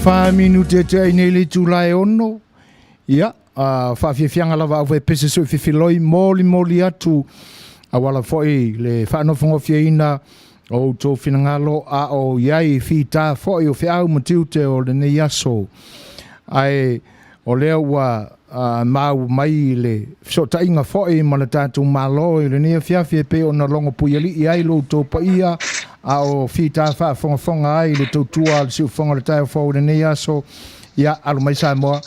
4 minute tea i nei le itula e 6. Ia, faafiafiaga lava au pese sui fifiloi molimoli atu auala foi le faanofogofieina o outou finagalo a o i ai fita foi o feau ma tiute o lenei aso. Ae o lea ua mau mai le fesootaiga foi ma le tatou Malo i lenei afiafi e pei ona logo puialii ai lo outou paia a o fita faafogafoga ai le tautua a le siufofoga o le taeao fou i lenei aso. Ia, alo mai Samoa.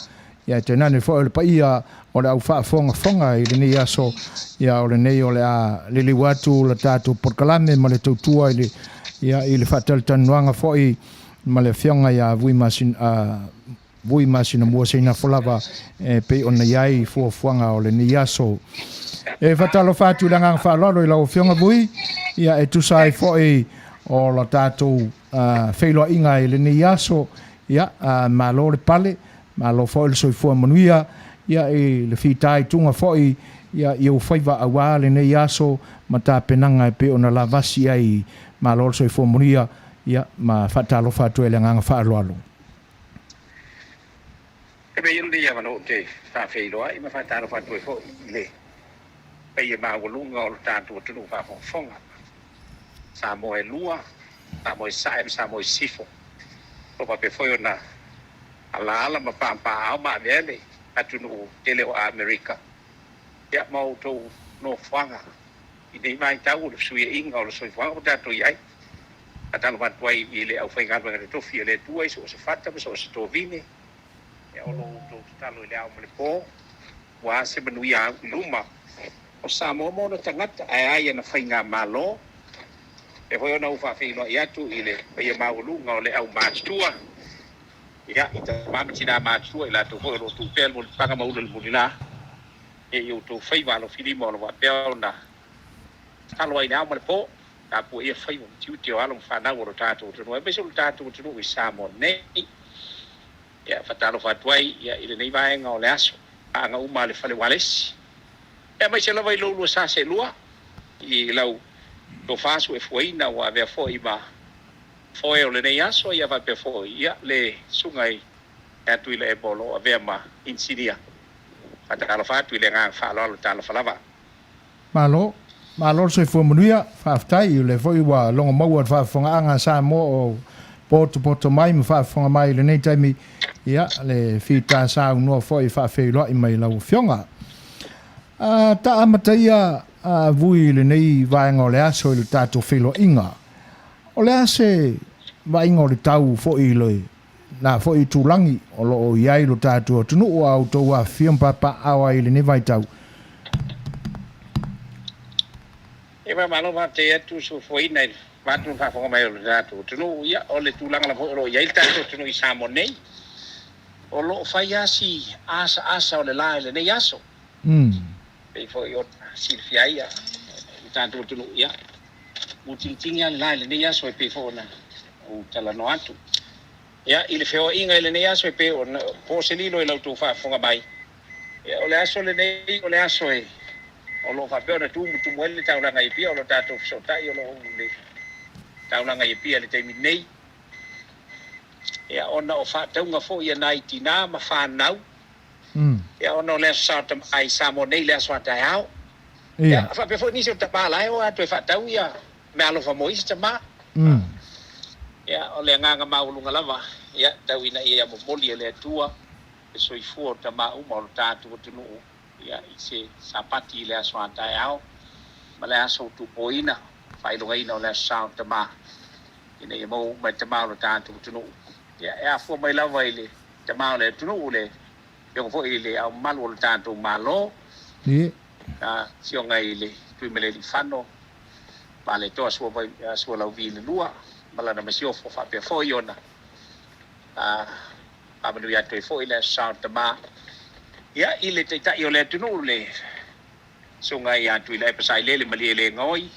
Ia, e tainane foi o le paia o le au faafogafoga i lenei aso. Ia, o lenei o le a liliu atu le tatou polokalame ma le tautua i le, ia, i le faatalatalanoaga foi ma le afioga ia Vui Masinamua Seinafo lava e pei ona i ai fuafuaga o lenei aso. E faatalofa atu i le agaga faaaloalo i lau Afioga Vui, ia e tusa ai foi o la tatou feiloaiga i lenei aso. Ia, malo le pale, malo foi le soifua manuia, ia i le fitaituga foi ia i ou faiva aua lenei aso ma tapenaga e pei ona lavasi ai. Malo le soifua manuia, ia ma faatalofa atu ai i le agaga faaaloalo. E pei ona ia avanoa ou te faafeiloai ma faatalofa atu ai foi i le paia maualuga o lo tatou atunuu faafogafoga, Samoa e lua, Samoa i Sasae ma Samoa i Sisifo. O faapea foi ona alaala ma paapaaao ma avea le atunuu tele o Amerika, ia ma outou nofoaga i nei vaitau o le fesuiaiga o le soifuaga ua tatou i ai. Faatalofa atu ai i le aufaigaluega totofi a le Atua i so o se fata ma so o se tovine, ia o lo outou tatalo i le ao ma le po, ua se manuia au i luma o Samoa ma ona tagata, ae a ia na faigamalo. E foi ona ou faafeiloai atu i le paia maualuga o le au matutua, ia, i tama ma tina matutua, i latou foi o lo o tuu pea le mulipapaga ma ula le mulila, ia i outou faiva alofilima o lo o faapea ona tatalo ai i le ao ma le po, tapuaia faiva ma tiute o alo ma fanau o lo tatou atunuu, aemaise o lo tatou atunuu i Samoa nei. Ia, faatalofa atu ai ia, i lenei vaega o le aso, paaga uma a le Fale Ualesi, aemaise lava i lou lua sa seelua, i lau tofa suefuaina ua avea foi ma foe o lenei aso, ia faapea foi ia, le susuga i le Tuilaepa o lo o avea ma inisinia. Faatalofa atu i le agaga faaaloalo, talofa lava. Malo, malo le soifua manuia, faafetai, o lea foi ua logo maua i le faafofogaaga a Samoa o potopoto mai ma faafofoga mai i lenei taimi, ia, le fita saunoa foi faafeiloai mai lau Afioga. Ta amataia Vui i lenei vaega o le aso i le tatou feiloaiga. O le a se vaaiga o le tau foi i le na foi itulagi o lo o i ai lo tatou atunuu a outou afifio ma papaaao ai i lenei vaitau? E faamalo faafetai atu soifuaina i le vaatu ma faafofoga mai o le tatou atunuu. Ia, o le tulaga lava foi o lo o i ai le tatou atunuu i Samoa nei, o lo o fai lava si asaasa o le la i lenei aso. Pei foi ona silafia ai le tatou atunuu, ia, ua tigitigi lava le la i lenei aso e pei foi ona ou talanoa atu. Ia, i le feoaiga i lenei aso e pei ona po se lilo i la outou faafofoga mai, ia, o le aso lenei o le aso e o lo o faapea ona tumutumu ai le taulaga i Apia, o lo o tatou fesootai o lo o le taulaga i Apia i le taimi nei. Ia, ona o faatauga foi a nai tinā ma fanau, ia, ona o le Aso Sa o Tama i Samoa nei i le aso a taeao. Ia, faapea foi nisi o tama la e o atu e faatau ia meaalofa mo isi tama. Ia, o le agaga maualuga lava, ia, tau ina ia momoli e le Atua le soifua o tama uma o lo tatou atunuu, ia, i se Sapati i le aso a taeao ma le aso tupoina, faailogaina o le Aso Sa o Tama, ina ia maua uma e tama o lo tatou atunuu. Ia, e afua mai lava i le tama o le atunuu, le afioga foi i le Ao Mamalu o lo tatou Malo, afioga i le Tuimalealiifano Vaaletoa Sualauvi le lua ma lana masiofo, faapea foi ona faamanuia atu ai foi le Aso Sa o Tama, ia, i le Taitai o le atunuu, le susuga ia Tuilaepa Sailele Malielegaoi,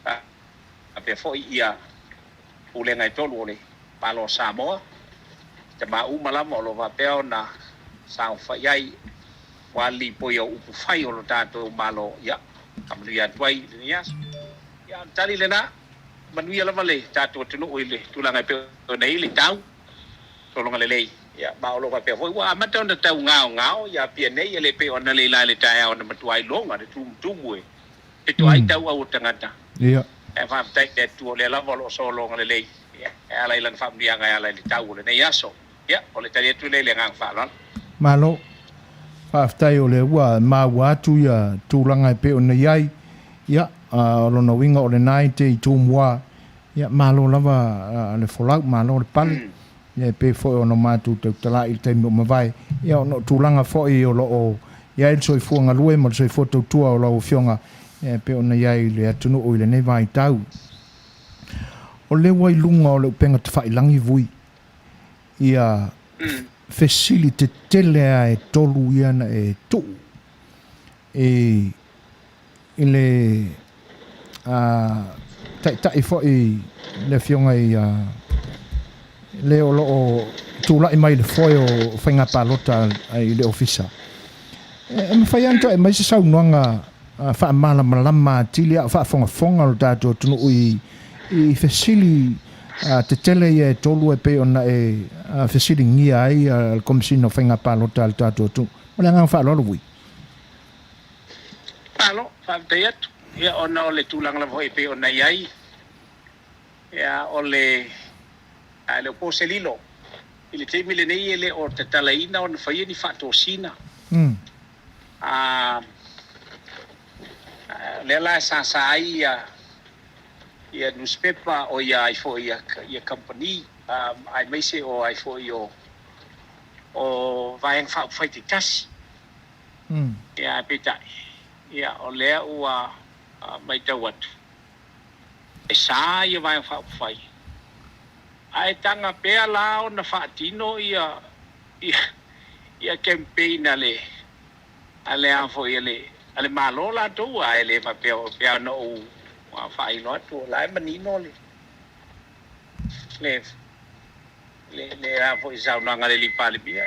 faapea foi ia pulega e tolu o le Malo o Samoa, tama uma lava o lo o faapea ona saofai ai aua le lipoi o upu fai o lo tatou Malo, ia, faamanuia atu ai i lenei aso. Ia, o le tali lena, manuia lava le tatou atunuu i le tulaga e pei ona i ai le tau. Sologa lelei, ia, ma o lo o faapea foi ua amata ona tau gaogao ia Apia nei, e le pei o analeila i le taeao na matua iloga le tumutumu e fetoai tauau o tagata. Ae faafetai i le Atua o lea lava o lo o sologa lelei e ala i Lana faamanuiaga e ala i le tau o lenei aso. Ia, o le tali atu lea i le agaga faaaloalo. Malo. Faafetai o lea ua maua atu ia tulaga e pei ona i ai. Ia, o lona uiga o lena e te i Tumua. Ia, malo lava le folau, malo le pale. Ia, e pei foi ona matou tautala i le taimi ua mavae, ia, ona o tulaga foi o lo o i ai le soifua galue ma le soifua tautua o lau Afioga, ia, e pei ona i ai i le atunuu i lenei vaitau. O lea ua i luga o le upega tafailagi vui ia fesili tetele lava e tolu ia na e tuu i le Taitai foi le Afioga i le o lo o tulai mai i le foe o faiga palota i le Ofisa. E mafai lava ona toe aumai se saunoaga faamalamalama atili a o faafogafoga lo tatou atunuu i fesili tetele ia e tolu e pei ona e fesiligia ai le Komesina o Faiga Palota a le tatou atunuu. Ma le agaga faaaloalo Vui. Malo, faafetai atu. Ia, ona o le tulaga lava foi e pei ona i ai, ia, o le, a e le o po se lilo, i le taimi lenei e le o tatalaina ona faia ni faatosina. A, o lea la e sasa ai ia, ia nusipepa o ia ai foi ia, ia kamupani, aemaise o ai foi o, o Vaega Faaupufai taitasi. Ia, ae peitai, ia, o lea ua matau atu, e sa ia Vaega Faaupufai, ae taga pea la ona faatino ia, ia, ia campaign a le, a le a foi, a le, a le Malo latou, ae le faapea, pei ona ou faailoa atu, o la e manino le, le, Le le a foi saunoaga a le alii Palemia,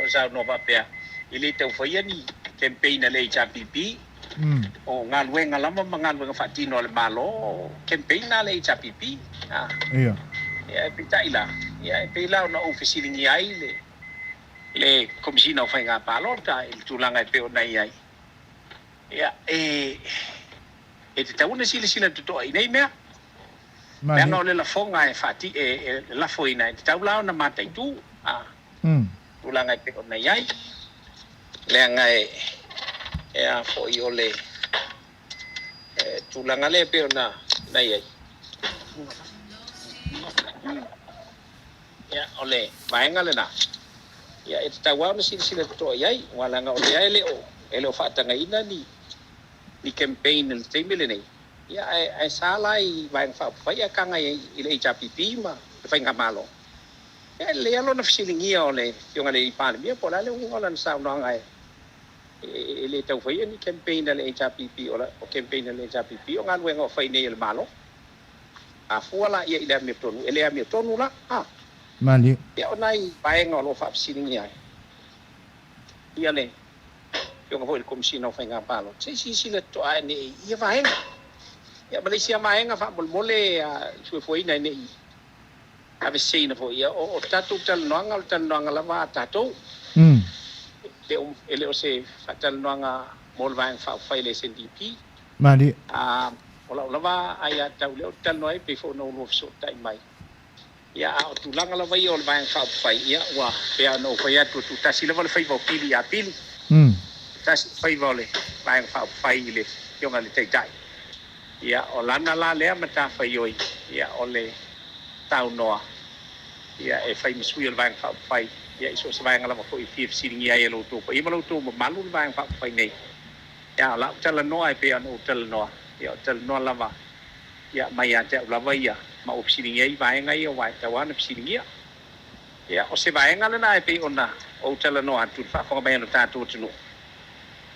o saunoa faapea, e le tau faia ni campaign a le HRPP, o galuega lava ma galuega faatino a le Malo, o campaign na a le HRPP. Ia, peitai la, ia, e pei la ona ou fesiligia ai le le Komesina o Faiga Palota i le tulaga e pei ona i ai, ia, e e tatau ona silasila totoa i nei mea. Leaga o le lafoga e faati, e lafoina, e tatau la ona mataitu a tulaga e pei ona i ai. Leaga e, e a foi o le tulaga lea e pei ona i ai. Ia, o le vaega lena, ia, e tatau lava ona silasila totoa i ai, aua leaga o lea e le o, e le o faatagaina ni, ni campaign i le taimi lenei. Ia, ae sa la i Vaega Faaupufai ae taga i le HRPP ma le Faigamalo. Ia, e lelei lava lona fesiligia o le Afioga i le Palemia po o le a le uiga o lana saunoaga e le tau faia ni campaign a le HRPP, o campaign a le HRPP o galuega o fai nei e le Malo. A fua la ia i le amiotonu, e le amiotonu la, a. Malie. Ia, o nai vaega o lo o faafesiligia ai ia le Afioga foi i le Komesina o Faiga Palota, se i silasila totoa ane i ia vaega. Ia ma le isi lava vaega faamolemole a fuafuaina ne i aveseseina foi, ia o tatou talanoaga, o le talanoaga lava a tatou. E le o se faatalanoaga mo le Vaega Faaupufai a le SNDP. Malie. O lau lava aiatatau lea ou te talanoa ai, pei foi ona oulua fesootai mai. Ia, a o tulaga lava ia o le Vaega Faaupufai, ia, ua pei lava ona ou fai atu, e tuutasi lava le faiva o Pili ia Pili, tuutasi le faiva o le Vaega Faaupufai i le Afioga i le Taitai. Ia, o lana la lea matafaioi, ia, o le saunoa, ia, e fai ma sui o le Vaega Faaupufai, ia, i so o se vaega lava foi e fia fesiligia ai e lo outou paia ma lo outou mamalu le Vaega Faaupufai nei. Ia, o lau talanoa e pei lava ona ou talanoa, ia, o le talanoa lava Ia, mai ia te au lava ia, ma ou fesiligia ai vaega ia aua e tatau lava ona fesiligia. Ia, o se vaega lena e pei ona ou talanoa atu i le faafofoga mai a lo tatou atunuu,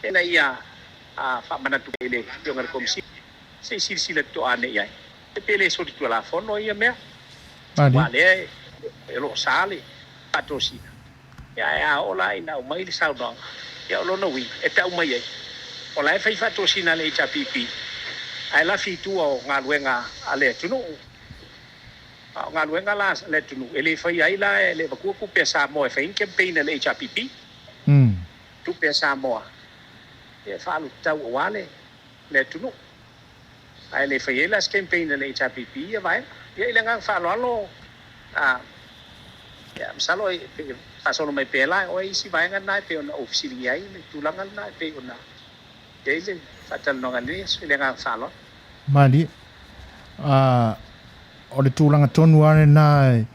ina ia faamanatu i le Afioga i le Komesina, se i silasila totoa ane i ai, pe le solitulafono ia mea, aua o lea o lo o sa le faatosina. Ia, ae a oo la ina aumai le saunoaga, ia o lona uiga, e tau mai ai, o la e fai faatosina a le HRPP, ae lafi i tua o galuega a le atunuu. A o galuega la a le atunuu, e le faia ai la, e le avatua tupe a Samoa e fai ai ni campaign a le HRPP. Tupe a Samoa e faaalu tatau aua le le atunuu. Ae le fai ai la se campaign a le HRPP i ia vaega. Ia i le agaga faaaloalo, a, ia, masalo e pei e faasolo mai pea la e oe isi vaega na e pei ona ou fesiligia ai le tulaga lena e pei ona i ai le faatalanoaga i lenei aso. I le agaga faaaloalo. Malie. A, o le tulaga tonu lava lena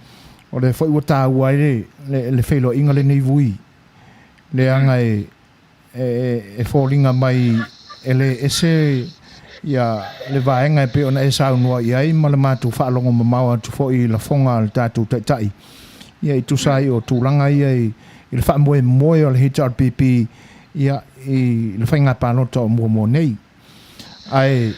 o lea foi ua taua ai le, le, le feiloaiga lenei vui, leaga e, e foliga mai e le ese ia le vaega e pei ona e saunoa i ai ma le matou faalogo mamao atu foi i lafoga a le tatou Taitai ia i tusa ai o tulaga ia i le faamoemoe o le HRPP ia i le faiga palota o muamua nei. Ae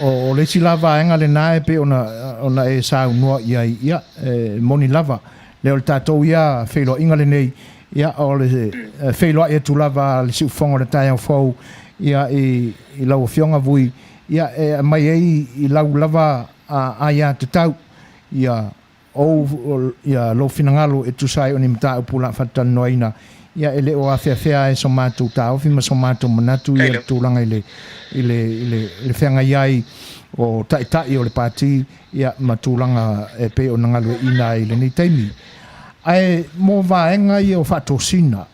o le isi la vaega lena e pei ona e saunoa i ai, ia, e moni lava, le o le tatou ia feiloaiga lenei, ia, o le feiloai atu lava a le siufofoga o le taeao fou, ia, i lau Afioga Vui, ia, e aumai ai i lau lava aiatatau, ia, ou ia lou finagalo e tusa ai o ni mataupu o le a faatalanoaina, ia e le o afeafea ai so matou taofi ma so matou manatu ia le tulaga i le i le i le le feagai ai o taitai o le Pati ia ma tulaga e pei ona galueaiina ai i lenei taimi. Ae mo vaega ia o faatosina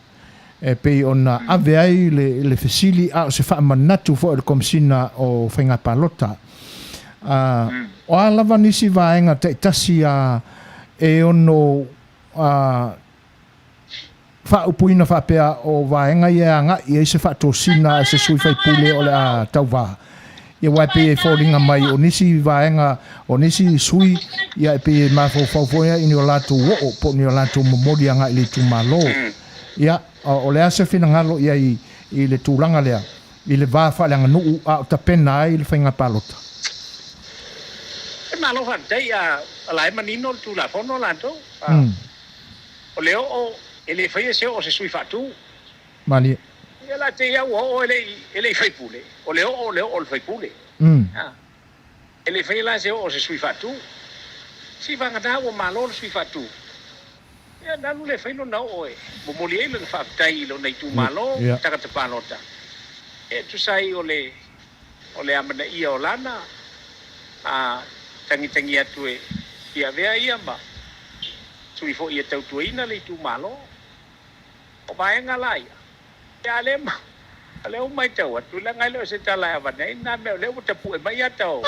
e pei ona ave ai le le fesili a o se faamanatu foi o le Komesina o Faiga Palota. A, o a lava nisi vaega taitasi a e ono a, faaupuina faapea o vaega ia e agai i ai se faatosina a se sui faipule o le a tauva. Ia aua e pei e foliga mai o nisi vaega, o nisi sui, ia e pei e mafaufau foi i ni o latou oo po o ni o latou momoli agai i le itumalo. Ia, o le a se finagalo i ai i le tulaga lea, i le va faaleaganuu a o tapena ai le faiga palota? E malo faafetai, a o la e manino le Tulafono latou. O le oo, e le faia se oo o se sui faatu. Malie. Ia la te ia ua oo e le i, e le i faipule. O le oo, o le oo o le faipule. A. E le faia la se oo o se sui faatu. Si vagana ua malo le sui faatu. Ia na alu lea fai lona oo e momoli ai lona faafetai i lona itumalo, tagata palota. E tusa ai o le, o le amanaia o lana, a tagitagi atu e fia avea ia ma sui foi e tautuaina le itumalo. O vaega la ia, a lea ma, o lea ua matau atu, leaga e le o se tala e avane ai lena mea, o lea ua tapue mai ata o,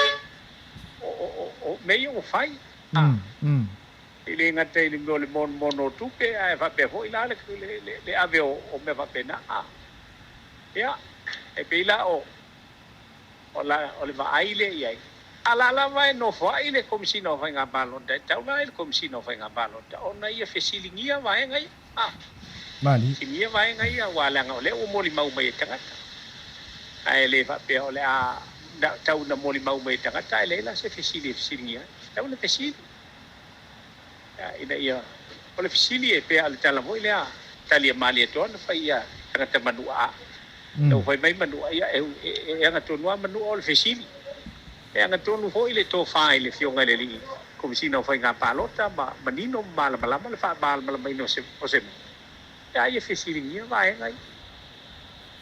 o, o, o mea ia ua fai. A, e le gata i le mea o le monomono o tupe, ae faapea foi la le, le, le, le ave o, o mea faapena. A, ia, e pei la o, O la, o le vaai lea i ai. A la lava e nofoai le Komesina o Faiga Palota, e tatau la i le Komesina o Faiga Palota ona ia fesiligia vaega ia. A. Malie. Fesiligia vaega ia, aua leaga o lea ua molimau mai e tagata. Ae le faapea o le a na, tau ina molimau mai e tagata ae leai la se fesili e fesiligia ai. E tatau ona fesili. A, ina ia, o le fesili e pei lava o le tala foi lea, talia malie atu lava ona fai ia tagata manu'a. Ua fai mai Manua, ia, e agatonu lava Manua o le fesili. E agatonu foi le tofa i le Afioga i le Alii Komesina o Faiga Palota ma manino ma malamalama le faamalamalamaina o se o se mea. Ia, ia fesiligia vaega ia.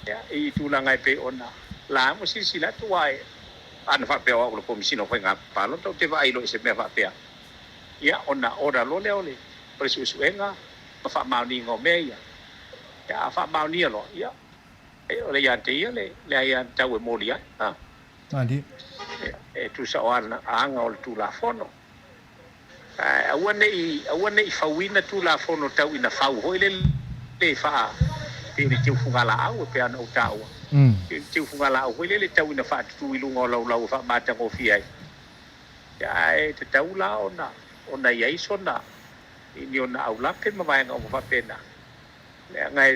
Ia, i tulaga e pei ona la ua silasila atu aua e, ana faapea o au o le Komesina o Faiga Palota ou te vaai loa i se mea faapea, ia, ona order loa lea o le o le suesuega ma faamaoniga o mea ia. Ia, a faamaonia loa, ia, o le ia te ia le le aiatatau e moli ai, a. Malie. E tusa o ana aga o le Tulafono. Ae aua ne i, aua ne i fauina Tulafono tau ina fau foi lele e faa, pei o ni teu fugalaau e pei ona ou taua. Pei o ni teu fugalaau foi lele tau ina faatutu i luga o laulau e faamatagofie ai. Ia, ae tatau la ona, ona i ai sona, ni ona aulape ma vaega uma faapena. Leaga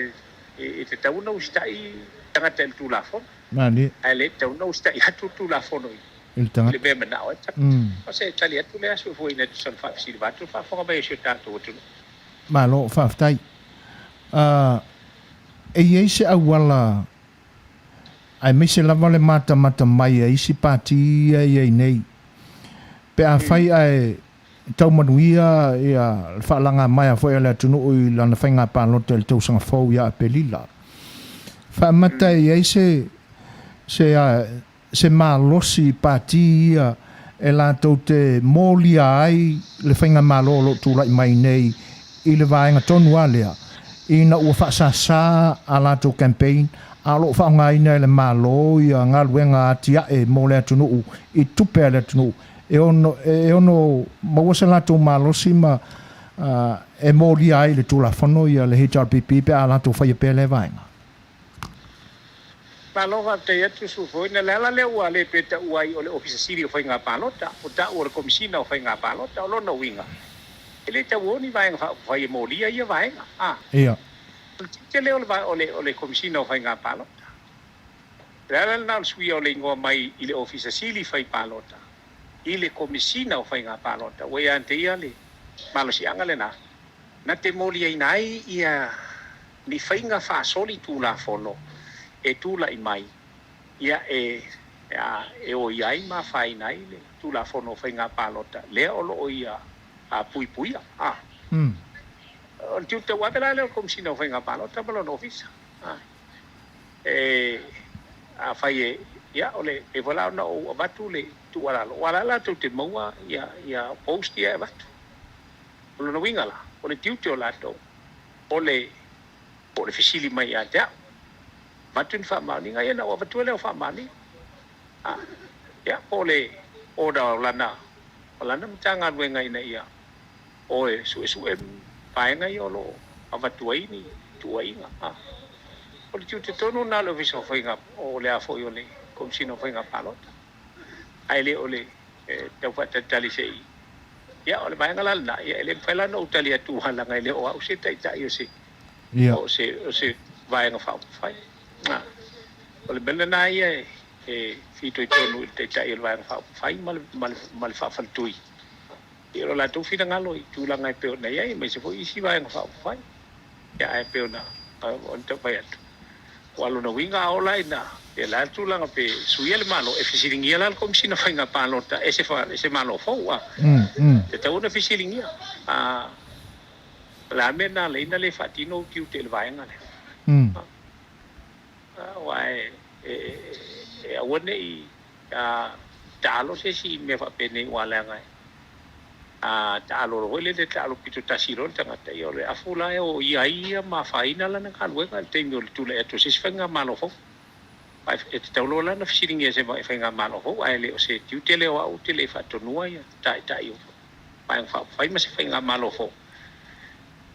e tatau ona usitai tagata i le Tulafono. Malie. Ae le tatau ona usitai atu le Tulafono i le tagata. I le mea e manao ai le tagata. O se tali atu lea Suefuaina e tusa ma faafesili vaeatu le faafofoga mai o si o tatou atunuu. Malo, faafetai. E i ai se auala aemaise lava le matamata mai a isi pati ia e i ai nei, pe afai ae tau manuia ia le faalagamaea foi a le atunuu i lana faiga palota i le tausaga fou ia Aperila. Faamata e i ai se se se malosi i pati ia e latou te molia ai le faigamalo o lo o tulai mai nei i le vaega tonu lava lea ina ua faasasa a latou campaign a o lo o faaaogaina e le Malo ia galuega atiae mo le atunuu i tupe a le atunuu e ono e ono maua se latou malosi ma e molia ai le Tulafono ia le HRPP pe a latou faia pea lea vaega. Malo faafetai atu Sufoina. O le ala lea ua le toe taua ai o le Ofisa Sili o Faiga Palota, ua taua o le Komesina o Faiga Palota. O lona uiga, e le taua ni Vaega Faaupufai e molia ia vaega. A. O le tiute lea o le o le o le Komesina o Faiga Palota. O le ala lena o le suia o le igoa mai i le Ofisa Sili Fai Palota i le Komesina o Faiga Palota. Ua ia te ia le malosiaga lena na te moliaina ai ia ni faiga faasoli tulafono e tulai mai ia e e oia ai ma afaina ai le Tulafono o Faiga Palota lea o lo o ia puipuia. A. O le tiute tauave la lea o le Komesina o Faiga Palota ma lona Ofisa. A. E afai e, ia o le, pei foi la ona ou avatu le tuualalo, aua o la latou te maua ia ia post ia e avatu. O lona uiga la, o le tiute o latou, o le po o le fesili mai ia te au, avatu ni faamaoniga, ia ona ou avatua lea o faamaoniga. A, ia, po o le order o lana, o lana Matagaluega ina ia o e suesue vaega ia o lo o avatu ai ni tuuaiga. A, o le tiute tonu lena o le Ofisa o Faiga, o le a foi o le Komesina o Faiga Palota. Ae le o le tau faatalitali se i. Ia, o le vaega la lena, ia e le mafai la ona ou tali atu aua leaga e le o au se taitai o se, o se, o se Vaega Faaupufai. O le mea lena ia e fitoitonu i le taitai o le Vaega Faaupufai ma le, ma le, ma le faafaletui i lo latou finagalo i tulaga e pei ona i ai, aemaise foi isi Vaega Faaupufai. Ia, ae pei ona taumafai atu, aua o lona uiga a ola ina ia le a le tulaga pe suia le Malo, e fesiligia la le Komesina Faiga Palota e se, e se Malo fou, a tatau ona fesiligia. A o le a mea na ala ai ona le faatino ou tiute i le vaega lea? Aua e aua ne i taalo se isi i mea faapenei aua leaga e a taalo loa foi lele, taalo pito tasi loa le tagata, ia o le afu la e o ia ai ia ma afaina lana galuega i le taimi o le tulai atu o se isi faigamalo fou. E tatau loa la ona fesiligia e se faigamalo fou, ae le o se tiute lea o au ou te le faatonua ia taitai o Vaega Faaupufai ma se faigamalo fou.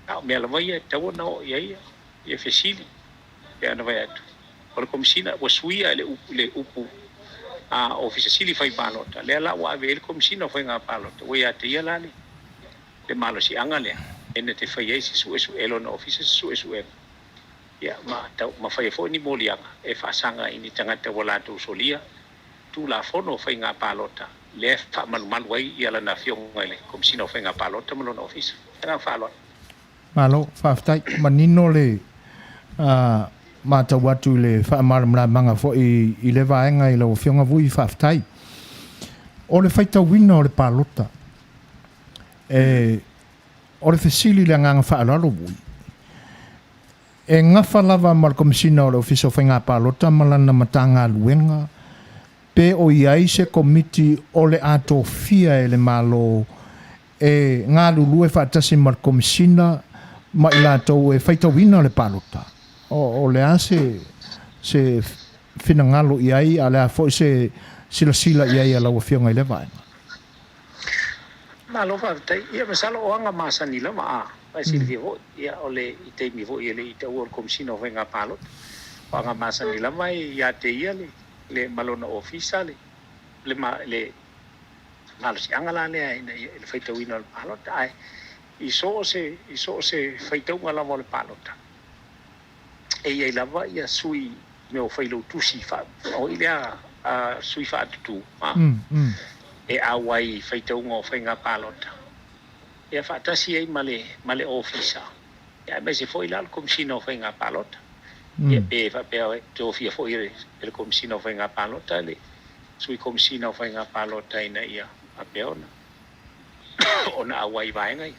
A o mea lava ia e tatau ona oo i ai ia fesili. Pei ona fai atu, o le Komesina ua suia i le upu a Ofisa Sili Fai Palota, lea la ua ave i ai le Komesina o Faiga Palota, ua ia te ia la le malosiaga lea e na te fai ai se suesuega, e lona ofisa se suesuega, ia ma tau ma faia foi ni moliaga e faasaga i ni tagata ua latou solia Tulafono o Faiga Palota lea e faamalumalu ai ia lana afioga i le Komesina o Faiga Palota ma lona ofisa. Ma le faaaloalo. Malo, faafetai. Manino le matau atu i le faamalamalamaga foi i lea vaega i lau Afioga Vui, faafetai. O le faitauina o le palota, e, o le fesili i le agaga faaaloalo Vui, e gafa lava ma le Komesina o le Ofisa o Faiga Palota ma lana Matagaluega pe o i ai se komiti o le a tofia e le Malo e galulue faatasi ma le Komesina ma i latou e faitauina le palota. O le a se se finagalo i ai, a o le a foi se silasila i ai a lau Afioga i lea vaega? Malo faafetai. Ia masalo o aga masani lava a, ae silafia foi, ia o le i taimi foi e le i taua o le Komesina o Faiga Palota, o aga masani lava e ia te ia le le ma lona ofisa le le le malosiaga la lea ina ia i le faitauina o le palota. Ae i so o se i so o se faitauga lava o le palota, e i ai lava ia sui mea o failautusi faa oi lea a sui faatutū a e auai i faitauga o faiga palota ia faatasi ai ma le ma le ofisa ia aemaise foi la le Komesina o Faiga Palota. Ia pe faapea e tofia foi e le Komesina o Faiga Palota le Sui Komesina o Faiga Palota ina ia faapea ona ona auai i vaega ia.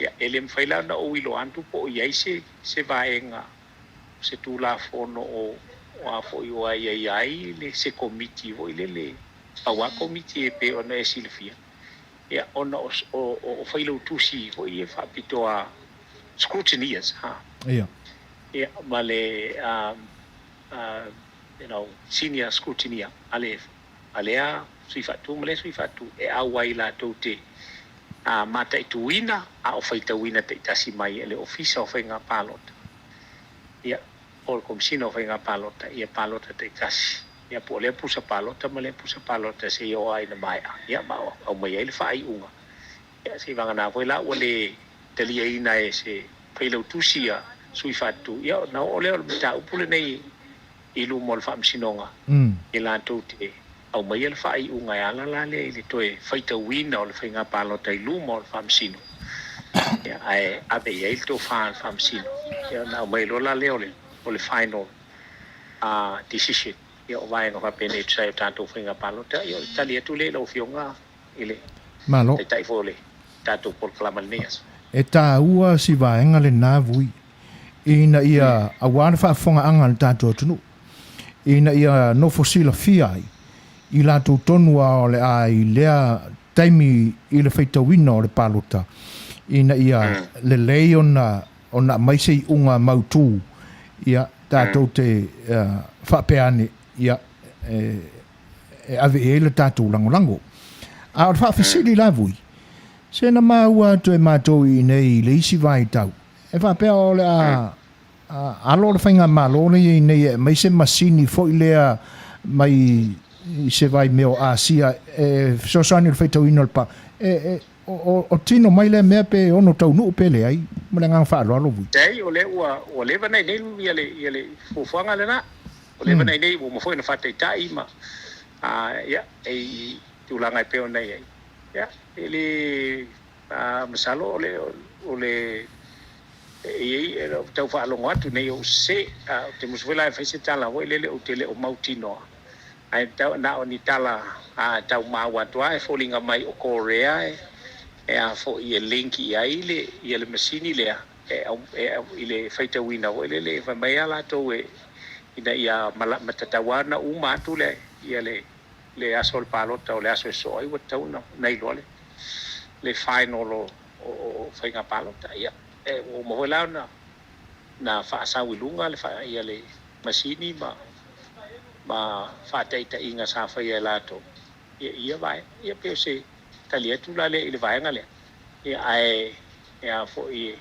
Ia, e le mafai la ona ou iloa atu po o i ai se se vaega o se Tulafono o o a foi o aiaia ai le se Komiti foi lele, pau lava Komiti e pei ona e silafia, ia ona o o o Failautusi foi ia faapitoa, scrutineers, ha. Ia. Ia, ma le you know, senior scrutineer a le a lea sui faatu ma lea sui faatu e auai latou te mataituina a o faitauina taitasi mai e le Ofisa o Faiga Palota, ia, po o le Komesina o Faiga Palota ia palota taitasi, ia, po o lea pusa palota ma lea pusa palota seia oo lava ina maea, ia, ma aumai ai le faaiuga. Ia, seivagana foi la ua le taliaina e se failautusi a sui faatu, ia, ona oo lea o le mataupu lenei i luma o le Faamasinoga e latou te aumaia le faaiuga e ala la lea i le toe faitauina o le faiga palota i luma o le Faamasino, ia, ae ave i ai le tofa a le Faamasino, ia, ona aumai loa la lea o le o le final decision. Ia, o vaega faapenei e tusa ai o tatou faiga palota. Ia, o le tali atu lea i lau Afioga i le Malo. Taitai foi o le tatou polokalama i lenei aso. E taua si vaega lena vui ina ia aua le faafofogaaga a le tatou atunuu, ina ia nofo silafia ai i latou tonu a o le a i lea taimi i le faitauina o le palota, ina ia lelei ona ona aumai se iuga mautu, ia tatou te faapea ane, ia e ave i ai le tatou lagolago. A o le faafesili la vui, se na maua atu e matou i inei i le isi vaitau, E faapea o le a alo le faigamalo lea i ai nei e aumai se masini foi lea mai i se vaimea o Asia e fesoasoani i le faitauina o le pa. E, o, o tino mai lea mea pe ono taunuu pe leai. Ma le agaga faaaloalo vui. Leai, o lea ua, ua leva ona i nei ia le, ia le fuafuaga lena. Ua leva ona i nei, ua uma foi ona faataitai ma, a, ia, i tulaga e pei ona i ai. Ia, e le Masalo o le o le e i ai e tau faalogo atu nei ou sese, a ou te musu foi la e fai se tala foi lele ou te le o mautinoa, ae tau na o ni tala a tau maua atu lava e foliga mai o Korea e a foi e link i ai le ia le masini lea e e i le faitauina foi lele fai mai a latou e ina ia matatau lava ona uma atu le ia le le aso o le palota o le aso e soo ai ua tatau ona iloa le le final o o faiga palota. Ia, e ua uma foi la ona na faasau i luga le ia le masini ma ma faataitaiga sa faia e latou ia i ia vaega. Ia pei o se tali atu la lea i le vaega lea. Ia ae e a foi e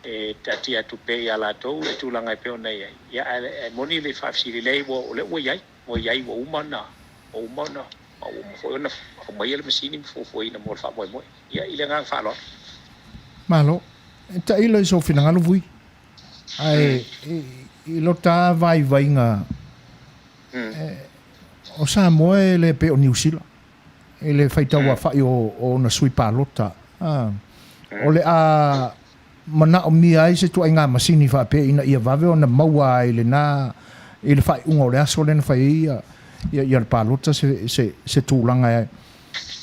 e taatia atu pea ia latou le tulaga e pei ona i ai. Ia ae moni le faafesili lea ua o lea ua i ai. Ua i ai ua uma ona ua uma ona ua uma foi ona aumaia le masini ma fuafuaina mo le faamoemoe. Ia, i le agaga faaaloalo. Malo. E tailo i sou finagalo vui. Ae i lota vaivaiga o Samoa e le pei o Niu Sila i le faitau afa'i o ona sui palota. O le a manaomia ai se tuaiga masini faapea ina ia vave ona maua ai lena i le faaiuga o le aso lea na fai ai ia, ia, ia le palota se, se, se tulaga e,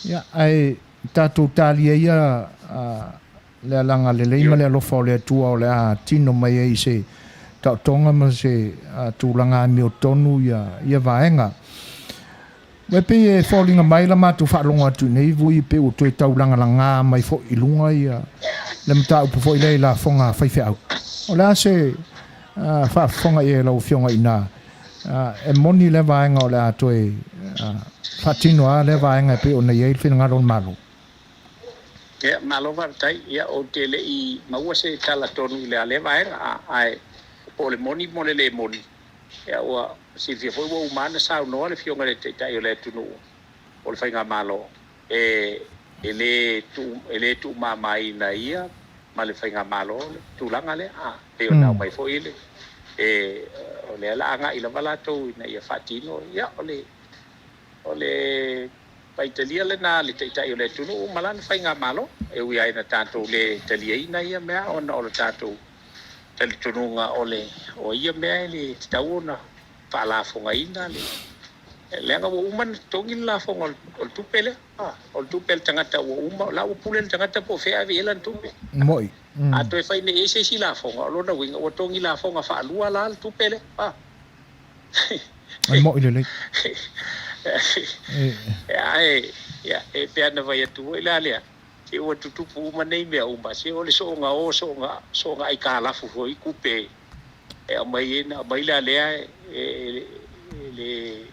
ia, ae tatou talia ia le alaga lelei ma le alofa o le Atua o le a tino mai ai se taotoga ma se tulaga amiotonu ia, ia vaega. E pei e foliga mai la matou faalogo atu i nei vui pei ua toe taulagalaga mai foi i luga ia le mataupu foi lea i lafoga a faifeau. O le a se faafofoga i ai a lau Afioga i ina? E moni lea vaega o le a toe faatino lava lea vaega e pei ona i ai le finagalo o le Malo? Ia, malo faafetai. Ia, ou te le i maua se tala tonu i lea vaega, ae po o le moni mo le le moni, Ia, ua silafia foi ua uma ona saunoa le Afioga i le Taitai o le atunuu o le Faigamalo e e le tuu e le tuumamaina ia ma le Faigamalo le tulaga lea, a pei ona aumai foi le e o lea la agai lava latou ina ia faatino. Ia, o le o le faitalia lena a le Taitai o le atunuu ma lana Faigamalo, e ui lava ina tatou le taliaina ia mea ona o le tatou talitonuga o le o ia mea e le tatau ona faalafogaina le Leaga ua uma ona totogi le lafoga o le tupe lea. O le tupe a le tagata ua uma, o la ua pule le tagata po o fea e ave i ai lana tupe. Mo'i. A toe fai nei i ai se isi lafoga, o lona uiga ua togi lafoga faalua la le tupe lea. E mo'i lelei. Ae, ia, e pei ona fai atu foi la lea, se ua tutupu uma nei mea uma, se o le soonga o, soonga, soonga aitalafu foi tupe e aumai ai, na aumai la lea e le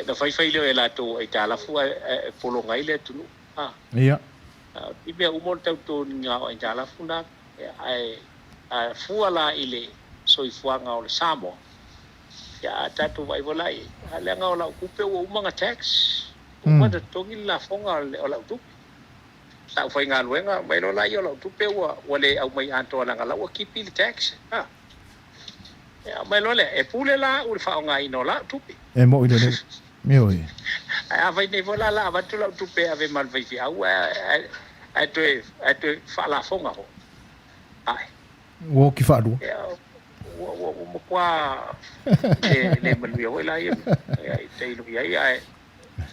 na faifai lea e latou aitalafu ae pologa ai le atunuu. Ia. I mea uma o le tau totogiina o aitalafu na, ae a fua la i le soifuaga o le Samoa, ia a tatou vaai foi la i ai, leaga o lau tupe ua uma ona tax, ua uma ona totogi le lafoga o lau tupe. Sa ou faigaluega, aumai loa laia o lau tupe ua le aumai atoa leaga o la ua tipi le tax. Ia aumai loa lea, e pule la au i le faaaogaina o lau tupe. E mo'i lelei. Ioe. Ae afai nei foi la o le a avatu lau tupe e ave ma le faifeau ae toe faalafoga foi. Ae. Ua oti faalua. Ia, ua matua le manuia foi la ia i tailo i ai, ae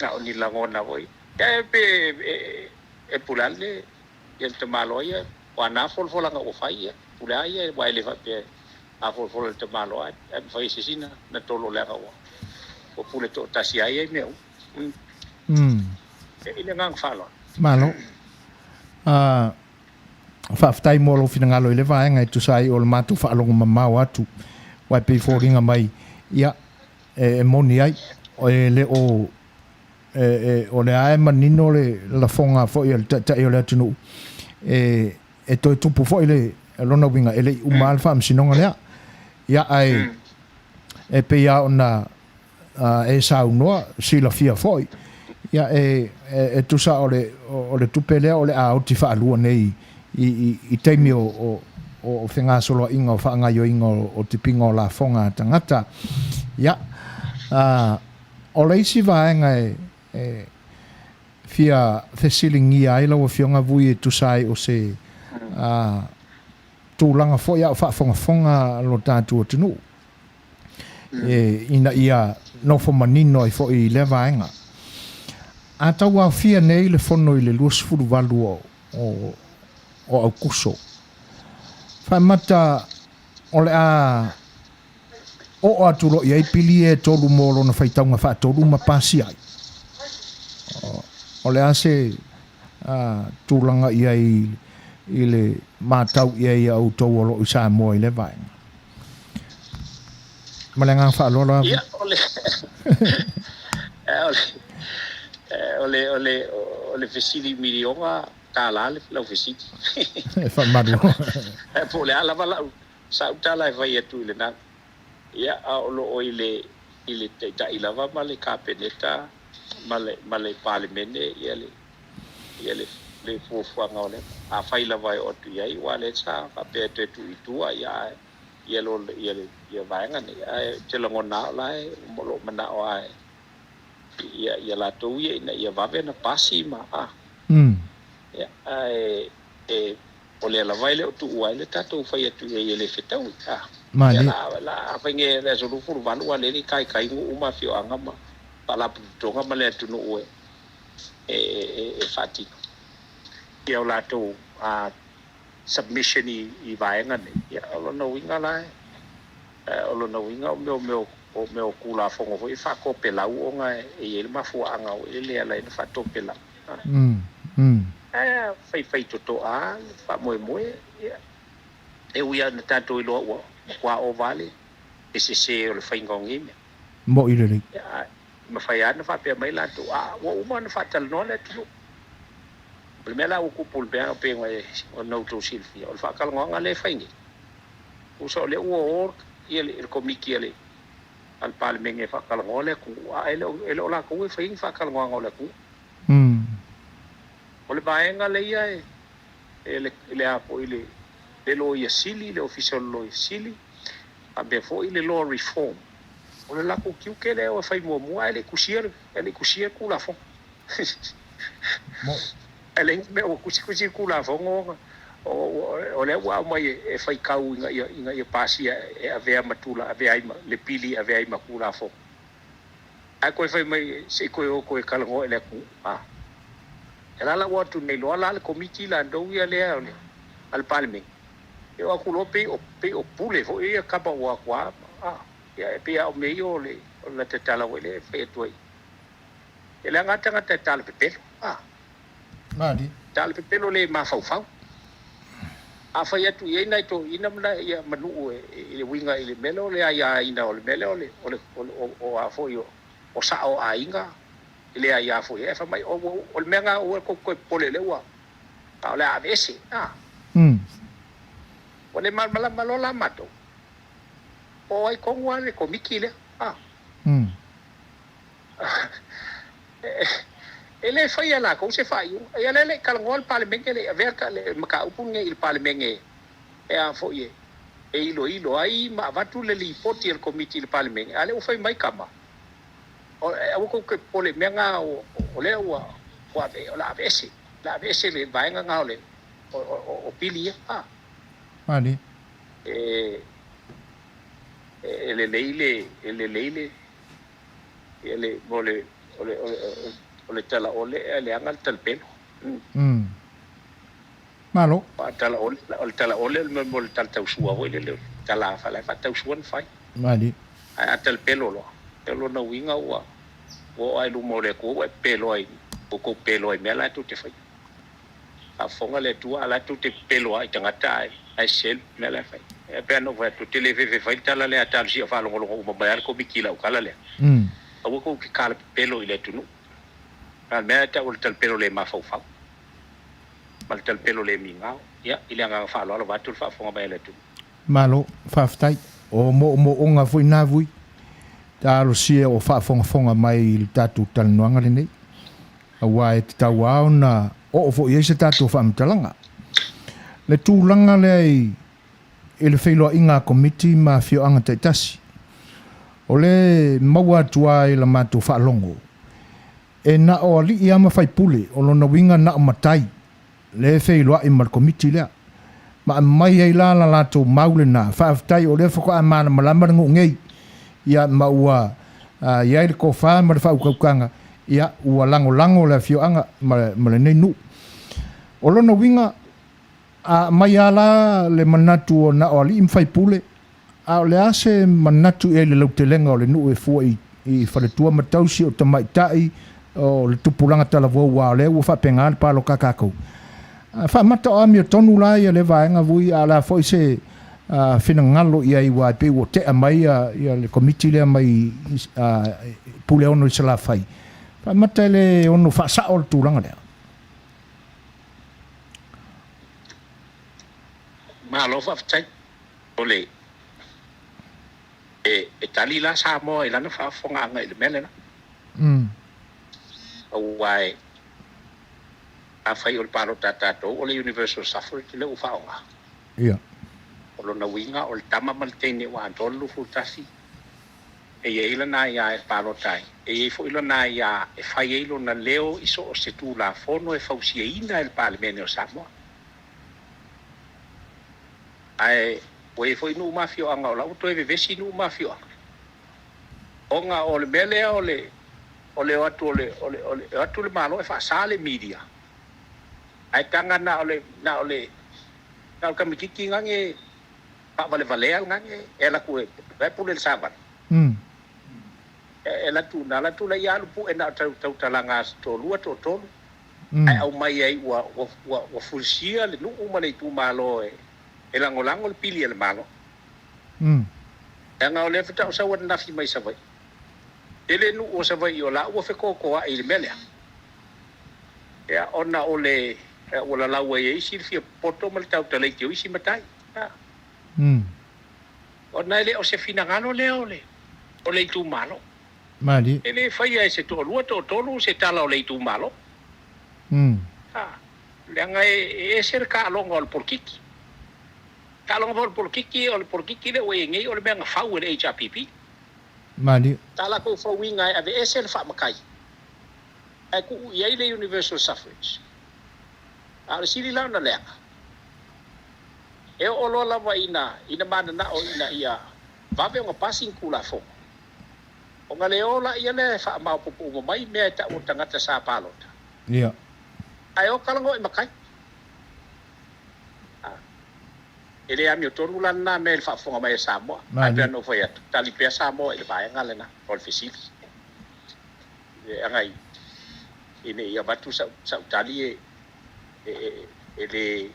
na o ni lagona foi. Ia pe e pule lava le tamaloa ia, o ana folafolaga ua fai, ia pule lava ia, aua e le faapea a folafola e le tamaloa ae mafai e se isi ona tolo leaga ua pule toatasi lava ia i mea uma. I le agaga faaaloalo. Malo. Faafetai mo lou finagalo i le vaega e tusa ai o le matou faalogo mamao atu, aua e pei e foliga mai, ia, e moni ai, e le o, o lea lava e manino le lafoga foi a le Taitai o le atunuu, e toe tupu foi le lona uiga, e le i uma lava le faamasinoga lea. Ia, ae e pei lava ona e saunoa, silafia foi, ia e tusa o le tupe lea o le a oti faalua nei i taimi o fegasoloaiga o faagaoioiga o tipiga o lafoga a tagata. Ia, o le isi vaega e fia fesiligia ai lau Afioga Vui e tusa ai o se tulaga foi a o faafogafoga lo tatou atunuu, ina ia nofo manino ai foi i lea vaega. A tauaofia nei le fono i le 28 o Aukuso, faamata o le a oo atu loa i ai pili ia e tolu mo lona faitauga faatolu ma pasia ai. O le a se tulaga i ai i le matau i ai a outou o lo o i Samoa i lea vaega? Ma le agaga faaaloalo lava. Ia, o le, o le, o le, o le fesili miliona tala lau fesili. E faamalu. Po o le a lava lau sau tala e fai atu i lena. Ia, a o lo o i le, i le Taitai lava ma le Kapeneta ma le, ma le Palemene ia le, ia le, le fuafuaga o lea. Afai lava e oo atu i ai, aua o lea sa faapea e toe tuu i tua, ia, ae, ia lo, ia le, ia vaega nei. Ae ou te lagona lava o la e, o lo o manao lava e, ia, ia latou ia ina ia vave ona pasi ma, a. Ia, ae, e, O lea lava e le o tuua ai le tatou fai atu i ai e le fetaui. A, Malie. Ia la, la a fai nei le aso 28 ua lele kaikai nuu ma afioaga ma faalapotopotoga ma le atunuu e, e, e, e faatino ia o latou a, submission i, i vaega nei. Ia, o lona uiga la e, o lona uiga o mea o mea o mea o Tulafono foi e faatopelau ona e i ai le mafuaaga foi lele e ala ai ona faatopelau. Ae faifai totoa le faamoemoe, ia, e ui lava ina tatou iloa ua matua ova lava le sese o le faiga o nei mea. Mo'i lelei. Ia, ae mafai lava ona faapea mai latou, a, ua uma ona faatalanoa le atunuu. O le mea la ua tupu i le mea pei ona outou silafia, o le faatalanoaga lea e fai nei, tusa o lea ua o le Komiti a le Palemene e faatalanoa le atunuu, a e le o latou e faia ni faatalanoaga o le atunuu. O le vaega lea e le a foi le Loia Sili, le Ofisa o le Loia Sili, faapea foi le Law Reform. O le latou tiute lea e fai muamua ae le i tusia e le i tusia le Tulafono. Ae leai se mea ua tusitusi le Tulafono o lea ua aumai e faitau ina ia pasia e avea ma tula avea ai ma le pili e avea ai ma Tulafono. Ae toe fai mai se i toe o toe talanoa i le atunuu. A. E la la ua atu nei loa la le Komiti latou ia lea o le a le Palemene, e o atu loa pei o pei o pule foi ia tama ua o atu a, a. Ia e pei lava o mea ia o le o le tatala foi lea e fai atu ai. E leaga lava tagata e talapepelo, a. Malie. Talapepelo le mafaufau. A fai atu i ai nai toeaiina ma nai ia ma nuu i le uiga i le mea lea o le aiaina o le mea lea o le o le o a foi o sao o aiga i le aia foi ae fai mai o o le mea lena aua tou te toe popole lea ua a o le a aveese a ua le malamalama loa la matou po o ai tonu lava le Komiti lea a. E le faia e latou se faaiuga. Ia lea e le i talanoa le Palemene, e le i avea le mataupu lenei i le Palemene e a foi e iloilo ai ma avatu le lipoti a le Komiti i le Palemene, a o lea ua fai mai tama, aua tou te popole i mea na, o lea ua o le a aveese, o le a aveese le vaega na o le o pili ia. Malie. E lelei le, e lelei le Ia le, o le, o le, o le talaole e leaga le talapelo. Malo. O talaole, o le talaole o le mea mo le tala tausua foi lele, o le tala la e faatausua na fai. Malie. Ae a talapelo loa, o lona uiga ua ua oo lava i luma o le Atua ua e pepelo ai, ua tou pepelo ai i mea la e tou te faia. Faafofoga le Atua, a o la e tou te pepelo lava i tagata ae ae sese le mea la e fai. E pei ona ou fai atu, ou te le fefe e fai le tala lea a talosia o faalogologo uma mai lava le Komiti i lau tala lea. Aua tou te talapepelo i le atunuu. A o le mea e tau o le talapelo le mafaufau ma le talapelo le migao. Ia, i le agaga faaaloalo vaeatu le faafofoga mai a le atunuu. Malo, faafetai. O moomooga foi na vui, talosia o faafogafoga mai i le tatou talanoaga lenei, aua e tatau lava ona oo foi i ai se tatou faamatalaga. Le tulaga lea i i le feiloaiga a Komiti ma afioaga taitasi, o le maua atu lava i la matou faalogo, e na o alii lava ma faipule, o lona uiga na o matai lea e feiloai ma le Komiti lea, ma aumai ai la la latou mau lena, faafetai o lea faatoa malamalama le nuu nei, ia ma ua i ai le tofa ma le faautautaga, ia ua lagolago le afioaga ma lenei nuu. O lona uiga, a aumai lava la le manatu o na o alii ma faipule, a o le a se manatu i ai i le lautelega o le nuu e fua i faletua ma tausi o tamaitai o le tupulaga talavou aua o lea ua faapena le palota a tatou. Faamata o amiotonu la ia lea vaega vui a o le a foi se finagalo i ai aua e pei ua tea mai ia le Komiti lea mai Puleono i Salafai. Faamata e le ono faasao le tulaga lea. Malo faafetai. O le e tali la Samoa i lana faafofogaaga i le mea lena. Aua e afai o le palota a tatou o le universal suffrage lea ua faaaoga. Ia. O lona uiga o le tama ma le teine ua atoa le 21 e i ai lana aia e palota ai, e i ai foi lana aia e fai ai lona leo i so o se Tulafono e fausiaina e le Palemene o Samoa. Ae ua i ai foi nuu ma afioaga o la ua toe vevesi nuu ma afioaga, ona o le mea lea o le o le o atu o le o le o le o atu le Malo e faasa le media, ae taga na o le na o le na o le tamaitiiti gage faavalevalea le gage e alu atu e la e pule i le savali. E alu atu na alu atu laia alu pue na o tautalaga a se toalua toatolu. Ae aumai ai ua ua ua fulisia le nuu ma le itumalo e e lagolago le pili a le Malo. Leaga o lea faatoa ou sau ananafi mai Savaii. Tele nuu o Savaii o la ua fetotoai i le mea lea. Ia ona o le ua lalau ai e isi le fia popoto ma le tautalaiti o isi matai. Ona e le o se finagalo lea o le o le itumalo. Malie. E le faia e se toalua toatolu se tala o le itumalo. Leaga e ese le taaloga o le polokiki. Taaloga foi o le polokiki, o le polokiki lea ua i ai nei o le mea na fau e le HRPP. Malie. Sa latou fauina e aveese le faamatai ae tuu i ai le universal suffrage. A o le sili la ona leaga, e oo loa lava ina mananao ina ia vave ona pasi ni Tulafono. Ona le o laia lea e faamaopoopo uma mai mea e tau o tagata sa palota. Ia. Ae o talanoa i matai. A. E le amiotonu la lena mea i le faafofoga mai a Samoa. Ae pei ona ou fai atu, tali pea Samoa i le vaega lena o le fesili. Leaga ina ne i avatu sau tali e e le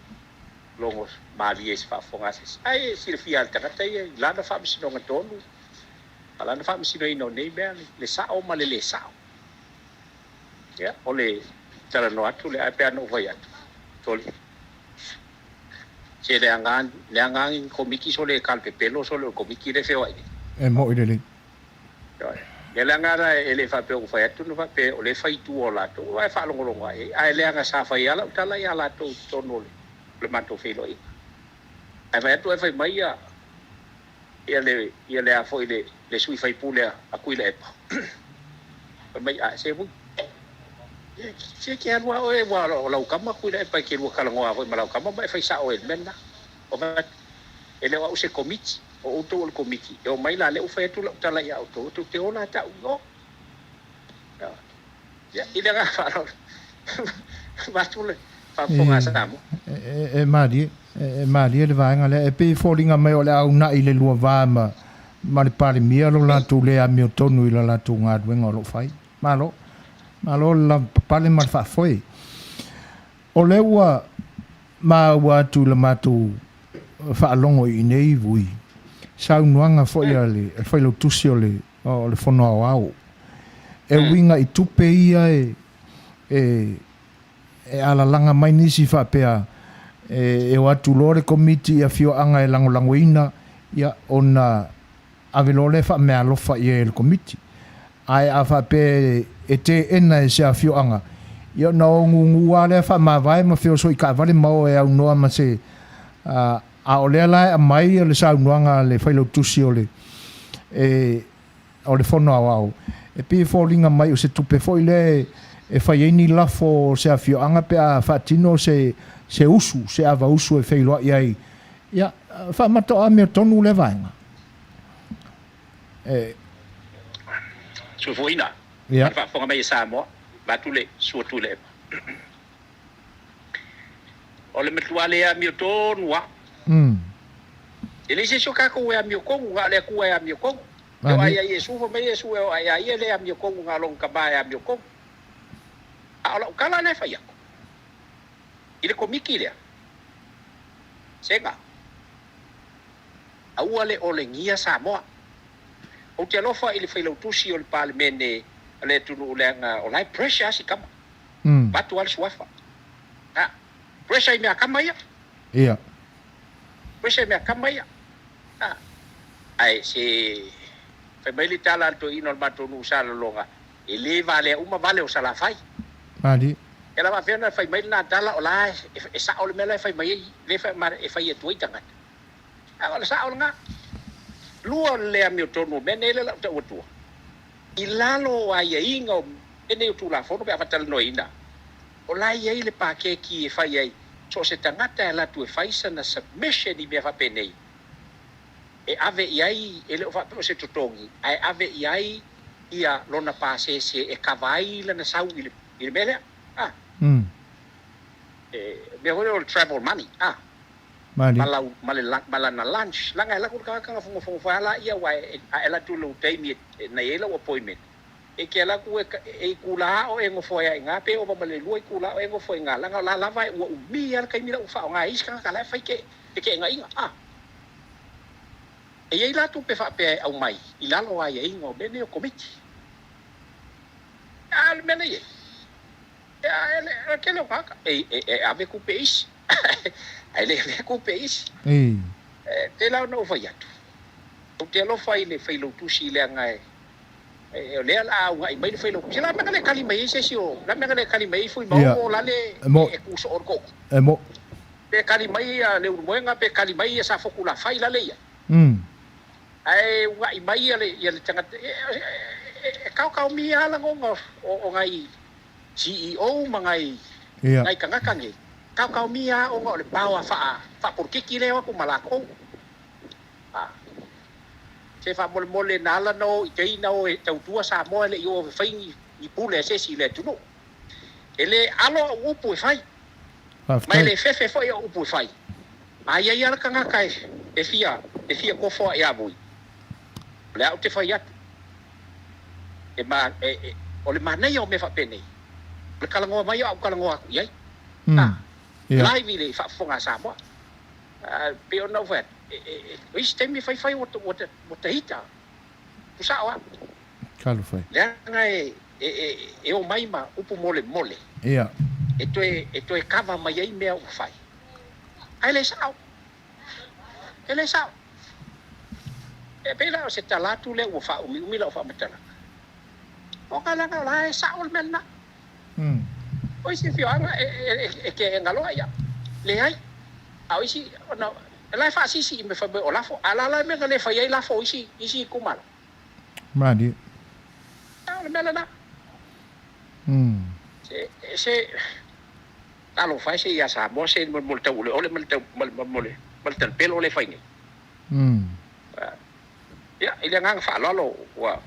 logo malie i se faafofoga a se isi. Ae silafia lava e le tagata ia i lana faamasinoga tonu ma lana faamasinoina o nei mea, le sao ma le le sao. Ia, o le talanoa atu lea, ae pei lava ona ou fai atu, sole, se leaga lava ni Komiti sole e talepepelo sole o le Komiti lea e feoai nei. E moʻi lelei. Ioe. Ia leaga la e le faapea ua fai atu na faapea o lea e fai i tua o latou, aua e faalogologo lava i ai. Ae leaga sa fai lava lau tala ia latou i totonu o le matou feiloaiga. Ae fai atu ae fai mai ia ia le ia le a foi le le sui faipule a Tuilaepa, fai mai, a se ui, se e te alu lava oe aua o lau tama Tuilaepa e te lua talanoa foi ma lau tama ma e fai sao ai i le mea lena. Ou fai atu, E le o au se Komiti, o outou o le Komiti, e omai la lea ua fai atu lau tala ia outou, tou te o la tau i o. Ia, i le agaga faaaloalo, vaeatu le faafofoga a Samoa. E malie, e malie le vaega lea. E pei e foliga mai o le a uunai le lua va ma, ma le Palemia lo latou le amiotonu i la latou galuega o lo o fai. Malo. Malo le lavapapale ma le faafoe. O lea ua maua atu i la matou faalogo i inei Vui, saunoaga foi a le Failautusi o le Fono Aoao e uiga i tupe ia e alalaga mai nisi faapea e o atu loa le Komiti i afioaga e lagolagoina ona ave loa lea faameaalofa i ai e le Komiti. Ae a faapea e teena e se afioaga, ia ona o gugu lava lea faamavae ma feoso i taavale ma o e aunoa ma se A o lea la e aumai le saunoaga a le Failautusi o le o le Fono Aoao, e pei e foliga mai o se tupe foi lea e fai ai ni lafo o se afioaga pe a faatino se se usu, se ava usu e feiloai ai. Ia, faamata o amiotonu lea vaega. E. Soifuaina ma le faafofoga mai a Samoa, vaeatu le sua Tuilaepa. O le matua le amiotonu lava. E leai se isi o tatou e amiotonu, na o le Atua e amiotonu. E oo lava ia Iesu, fai mai Iesu e oo lava ia ia e le amiotonu, na o lona Tama e amiotonu. A o lau tala lea e fai atu i le Komiti lea, Sega, aua le olegia Samoa. Ou te alofa i le Failautusi o le Palemene a le atunuu leaga o la e pressure lava si tama. Avatu lava le suafa. A, pressure i meakama ia. Ia. Pressure i meakama ia. A, ae se fai mai le tala a le toeaina o le matou nuu sa Laloga, e le valea uma vale o Salafai. Malie. E la faapefea ona fai mai lena tala o la e sao le mea la e fai mai ai, lea e fai atu ai tagata. A o le sao lena. Lua o le le amiotonu o mea nei lea o le a ou tau atua. I lalo o aiaiga o mea nei o Tulafono pe a faatalanoaina, o la e i ai le paketi e fai ai so o se tagata e alu atu e fai sana submission i mea faapenei, e ave i ai, e le o faapea o se totogi, ae ave i ai ia lona pasese e kava ai lana sau i le, i le mea lea. A. E mea foi lea o le travel money. A. Malie. Ma lau, ma le, ma lana lunch. Leaga e alu atu le tagata na fogofogo foi lava laia, aua e, a e alu atu i lou taimi e, na i ai lau appointment, e te alu atu e, e itula o e nofo ai lava i ina, pe ova ma le lua itula o e nofo ai i ina, leaga o la lava ua umi lava le taimi la ua faaaoga e isi tagata la e fai ke, feteenaiga, a. E i ai la tupe faapea e aumai i lalo o aiaiga o mea nei o Komiti. A o le mea lea e i ai, e, o le tele o tagata e, e, e ave tupe e isi, ae le avea tupe e isi. E pei la ona ou fai atu, ou te alofa i le Failautusi leaga e, e, o lea o le a uunai mai le Failautusi. O le a le mea na le tali mai ai se isi o, o le a le mea na le tali mai ai Fuimaono o la le e tu soo i le tootoo. E mo. Pe tali mai ia Leulumoega pe tali mai ia Safotulafai la le ia. Ae uunai mai ia le ia le tagata e kaokaomia lava lagona o nai CEO ma nai nai tagata nei. Kaokaomia lava ona o le power faa faapolokiki lea e o atu ma latou. Se faamolemole na ala ona o i tai na o e tautua Samoa e le i o e fai ni pule a se isi i le atunuu. E le alo au upu e fai, ma e le fefe foi au upu e fai. A i ai lava le tagata e fia e fia tofoa ia Vui, o lea ou te fai atu, e ma, e, e, o le manaia o mea faapenei, o le talanoa mai o au talanoa atu i ai. A, live i le faafofoga a Samoa. A, pei ona ou fai atu, e, e, e, o isi taimi e faifai ua, ua, ua tahita, pusao a. Talofa e. Leaga e, e, e, e omai ma upu molemole. E toe, e toe kava mai ai mea ua fai. Ae le sao. E le sao. E pei la o se tala atu lea ua faaumiumi lau faamatalaga. Ona leaga o la e sao le mea lena. O isi afioaga e, e, e, e keega loa ia. Leai. A o isi, ona, la e faasiisi i mea fai mai o lafo. A o la la le mea na le fai ai lafo o isi, isi itumalo. Malie. A o le mea lena. Se, se, talofa e se ia Samoa se mo le tauoleole ma le tau, ma le, ma le, ma le talapelo lea e fai nei. Ia, i le agaga faaaloalo ua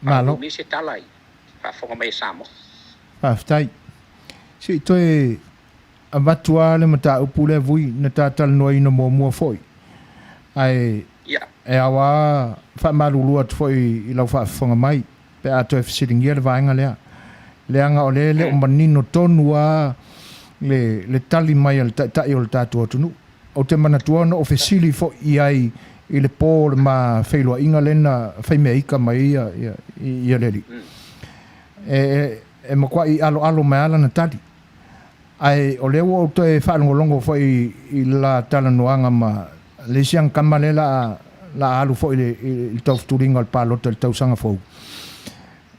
Malo. faaumi se tala i faafofoga mai a Samoa. Faafetai. Se i toe avatu lava le mataupu lea Vui na ta talanoaina muamua foi. Ae e ao lava faamalulu atu foi i lau faafofoga mai pe a toe fesiligia le vaega lea. Leaga o lea e le o manino tonu lava le, le tali mai a le Taitai o le tatou atunuu. Ou te manatua na ou fesili foi i ai i le po o le ma feiloaiga lea na faimeaika mai ai ia le alii. E, e matuai aloalo mai lava lana tali. Ae o lea ua ou toe faalogologo foi i le la talanoaga ma le isi agakama lea la la alu foi i le taufutuliga o le palota i le tausaga fou.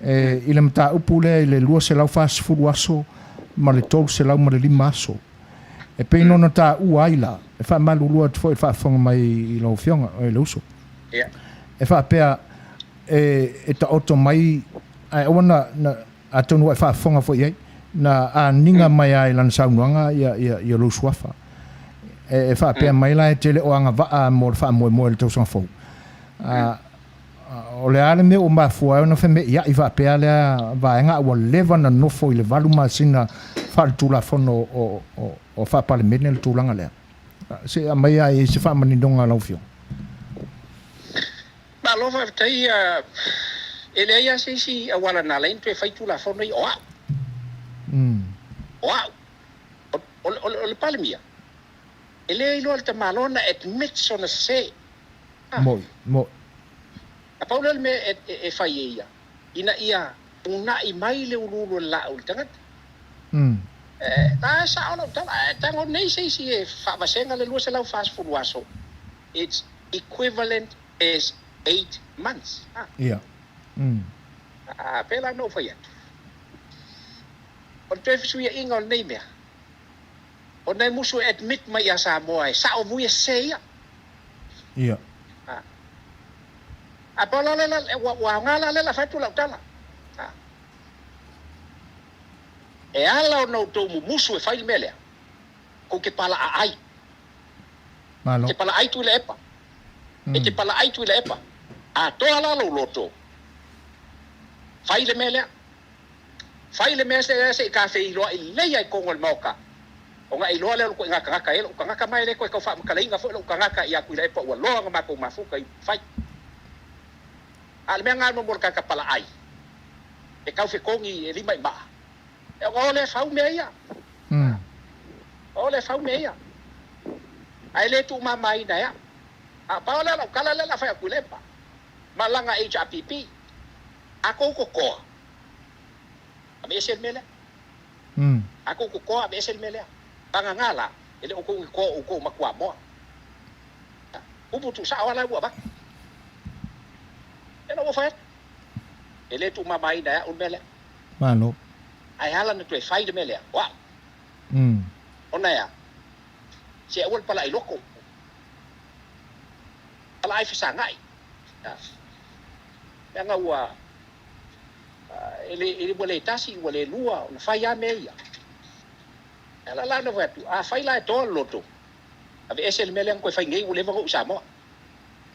E, i le mataupu lea i le 240 aso ma le 305 aso. E pei ona taua ai la, e faamalulu atu foi i le faafofoga mai i lau Afioga, i le uso. E faapea e, e taoto mai, ae aua na, na atonu ua e faafofoga foi i ai, na aniga mai lava i lana saunoaga ia, ia, ia lou suafa. E, e faapea mai la e te le o agavaa mo le faamoemoe i le tausaga fou. A, o le a le mea ua mafua ai ona feme'ia'i faapea lea vaega a ua leva ona nofo i le 8 masina faaletulafono o, o, o faa-Palemene le tulaga lea. Se i aumai lava i ai se faamaninoga a lau Afioga. Malo faafetai. E leai lava se isi auala na ala ai ona toe fai Tulafono ia, o a'u. O a'u. O, o, o, o le Palemia, e le iloa e le tamaloa ona admit sona sese. Mo'i, mo'i. Na pau lea o le mea e, e, e fai e ia, ina ia una'i mai le uluulu o le laau i le tagata. E, la e sao lau tala, ae tago nei se isi e faavasega le 240 aso, it's equivalent as 8 months. Ah. Ia. A pēlā na ou fai atu. O le toe fesuiaʻiga o lenei mea, ona e musu e admit mai ia Samoa e sao vui e sese ia. A, a pau la le la, ua, ua aoga la le la fai atu lau tala. A. E ala ona outou mumusu e fai le mea lea, kou te palaaai. Malo. E te palaai Tuilaepa. E te palaai Tuilaepa. Atoa la lou loto. Fai le mea lea. Fai le mea lea se i tafeiloai lelei lava i totonu o le Maota, ona e iloa lea o le ituaiga tagata e i ai lou tagata, ma e le toe tau faamatalaina foi lou tagata ia Tuilaepa ua loa ona matou mafuta i upufai. A o le mea lena mo le tagata palaai, e tau fetogi e lima i maa, e ona o lea e fau mea ia. O lea e fau mea ia. Ae le tuumamaina e au. A pau lea o lau tala lea o le a fai atu Tuilaepa ma lana HRPP, a tou totoa, aveese le mea lea. A tou totoa, aveese le mea lea. Vagana la, e le o outou ni toa o outou o matuamoa. Upu tuusao lava la ua avatu. Lea la ua fai atu. E le tuumamaina e au le mea lea. Malo. Ae ala ona toe fai le mea lea, o au. Ona e a? Se aua le palaai loko. Palaai fesagai. Leaga ua e le, e, ua le tasi, ua le lua, ona fai lava mea ia. E ala la ona fai atu, a fai la e toa le loto, aveese le mea lea na toe fai nei, ua leva ona oo i Samoa.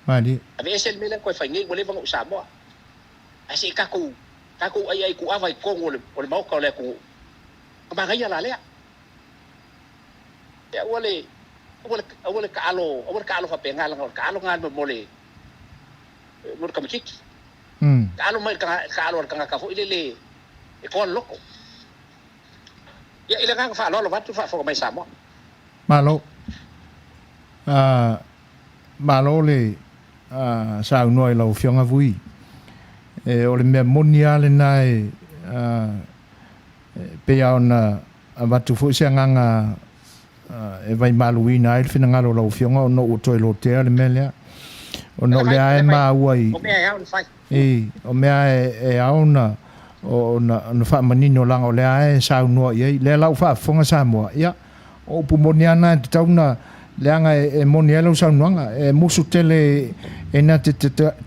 Malie. Aveese le mea lea na toe fai nei, ua leva ona ou i Samoa. Ae se i tatou, tatou aiai tuava i totonu o le, o le maota o le atunuu, ona manaia la lea. Ia aua le, aua le, aua le taalo, aua le taalo faapena, leaga o le taalo lena mo le, mo le tamaitiiti. Taalo mai i le taalo a le tagata foi lele e toa le loto. Ia, i le agaga faaaloalo vaeatu le faafofoga mai a Samoa. Malo. Malo le saunoa i lau Afioga Vui. O le mea moni lava lena e pei lava ona avatu foi se agaga e vaimaluina ai le finagalo o lau Afioga ona ua toe lotea le mea lea. Ona o lea e maua i... O mea e ao ona fai. I, o mea e ao ona ona faamanino leaga o lea e saunoa i ai. Lea la ua faafofoga Samoa, ia, o upu moni lava na e tatau ona, leaga e moni ai lau saunoaga, e musu tele e na te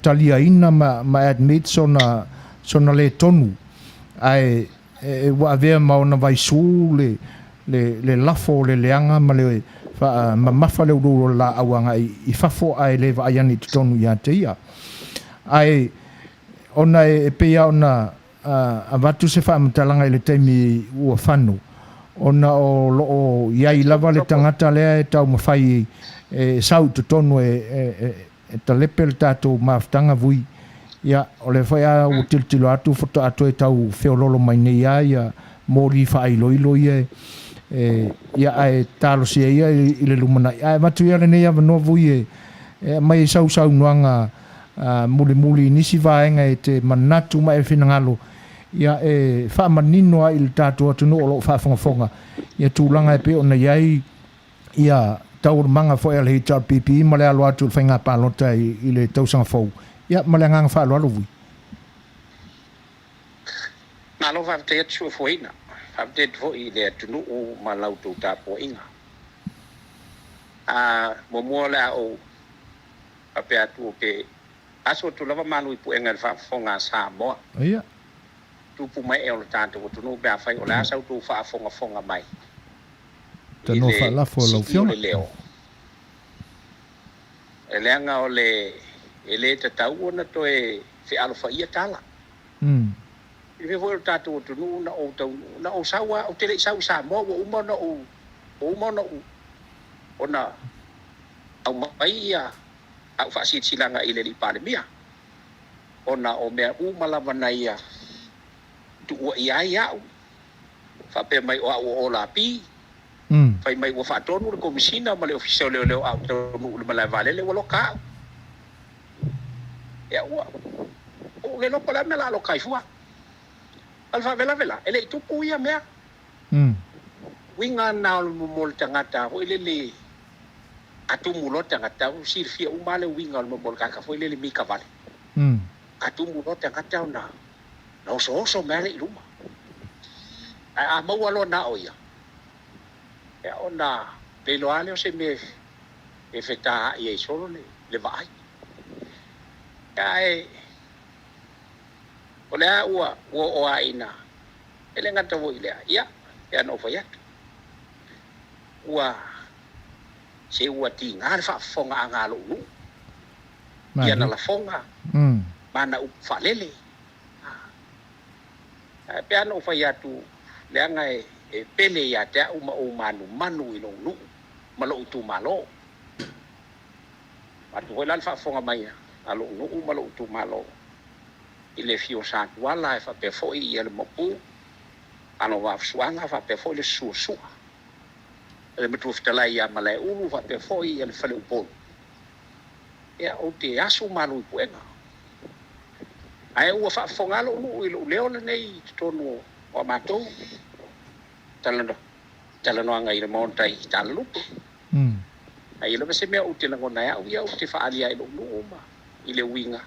taliaina ma admit sona sona le tonu, ae ua avea ma ona vaisu le le lafo o le leaga ma le faamamafa le uluulu o le laau agai i fafo ae le vaai ane i totonu ia te ia. Ae ona e pei lava ona avatu se faamatalaga i le taimi ua fano, ona o lo o i ai lava le tagata lea e taumafai e sau i totonu e talepe le tatou mafutaga vui. Ia, o lea foi a ua tilotilo atu faatoa toe tau feololo mai nei lava ia moli faailoilo ia e, ia ae talosia ia i le lumanai. Ae avatu ia lenei avanoa vui e aumai ai sau saunoaga mulimuli i nisi vaega e te manatu ma e finagalo ia e faamanino ai i le tatou atunuu o lo o faafogafoga ia tulaga e pei ona i ai ia taualumaga foi a le HRPP ma le alo atu i le faiga palota i le tausaga fou. Ia ma le agaga faaaloalo vui. Malo faafetai atu Suefuaina. Faafetai atu foi i le atunuu ma la outou tapuaiga. A muamua o le a ou faapea atu ou te aso atu lava malu i puega i le faafofoga a Samoa. Ia. Tupu mae o le tatou atunuu pe afai o le a sa outou faafogafoga mai i Tanoa le faalafo lau sii o Afioga. le leo. E leaga o le e le tatau ona toe fealofaia tala. I mea foi o le tatou atunuu na ou taunuu, na ou sau lava, ou te le i sau i Samoa ua uma ona ou, ua uma ona ou, ona aumai ia au faasilasilaga i le Alii Palemia, ona o mea uma lava na ia tuuaia ai au, faapea mai o au o Olapi, fai mai ua faatonu le Komesina ma le Ofisa o Leoleo a ou taunuu i le malae vaalele ua loka au. Ia ua ou le loko, o le a le mea o le a loka ai fua? A o le faavelavelā, e le i tupu ia mea. Uiga na o le momo o le tagata foi lele a tumu loa le tagata, ua silafia uma lava le uiga o le momo o le tagata foi lele mika vale. A tumu loa le tagata ona osooso mai lava lea i luma. Ae a maua loa na o ia, ia ona le iloa lava lea o se mea e fetaai ai solo le vaai. Ae o lea ua oo lava ina, e le gata foi i lea, ia, e pei ona ou fai atu, ua se ua tiga le faafofogaaga a lou nuu i ana lafoga ma ana upu faalele. Ae pei lava ona ou fai atu, leaga e pele ia te au ma ou manumanu i lou nuu ma lou itumalo. Avatu foi la le faafofoga mai a lou nuu ma lou itumalo i le afio o Satuala e faapea foi ia le Maopu, Alo Vaafusuaga faapea foi le Suasua, le Matua Fetalai ia Malaeulu faapea foi ia le Faleupolu. Ia, ou te asu malu i puega. Ae ua faafofoga lou nuu i lou leo lenei i totonu o a matou talanoaga i le Maota i Talalupe. Ae i ai lava se mea ou te lagona ai au ia, ou te faaali ai i lou nuu ma i le uiga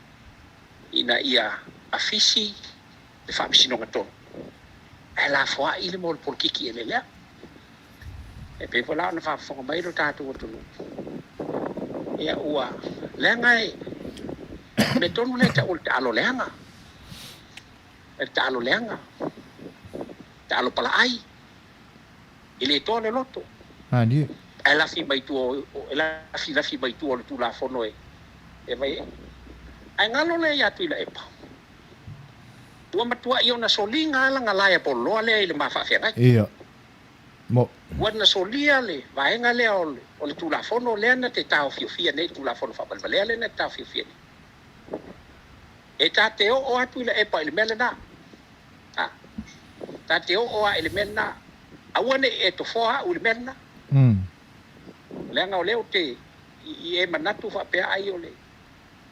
ina ia afisi le faamasinoga tonu, ae lafoai le mea o le polokiki ele lea. E pei foi la ona faafofoga mai lo tatou atunuu, ia ua leaga e mea tonu lea e tau o le taalo leaga, le taalo leaga, taalo palaai, e le toa le loto. Malie. Ae lafi mai tua, e lafi lafi mai tua o le Tulafono e E Vaiee. Ae galo lea ia Tuilaepa. Ua matuai ona soliga lava lana liable loa lea i le ma faafeagai. Ia. Mo. Ua na solia le vaega lea o le Tulafono lea na te taofiofia nei, le Tulafono faavalevalea lea na te taofiofia nei. E ta te oo atu Tuilaepa i le mea lena. A. Ta te oo lava i le mea lena. Aua ne i e tofoa au i le mea lena. Leaga o lea ou te i e manatu faapea ai o le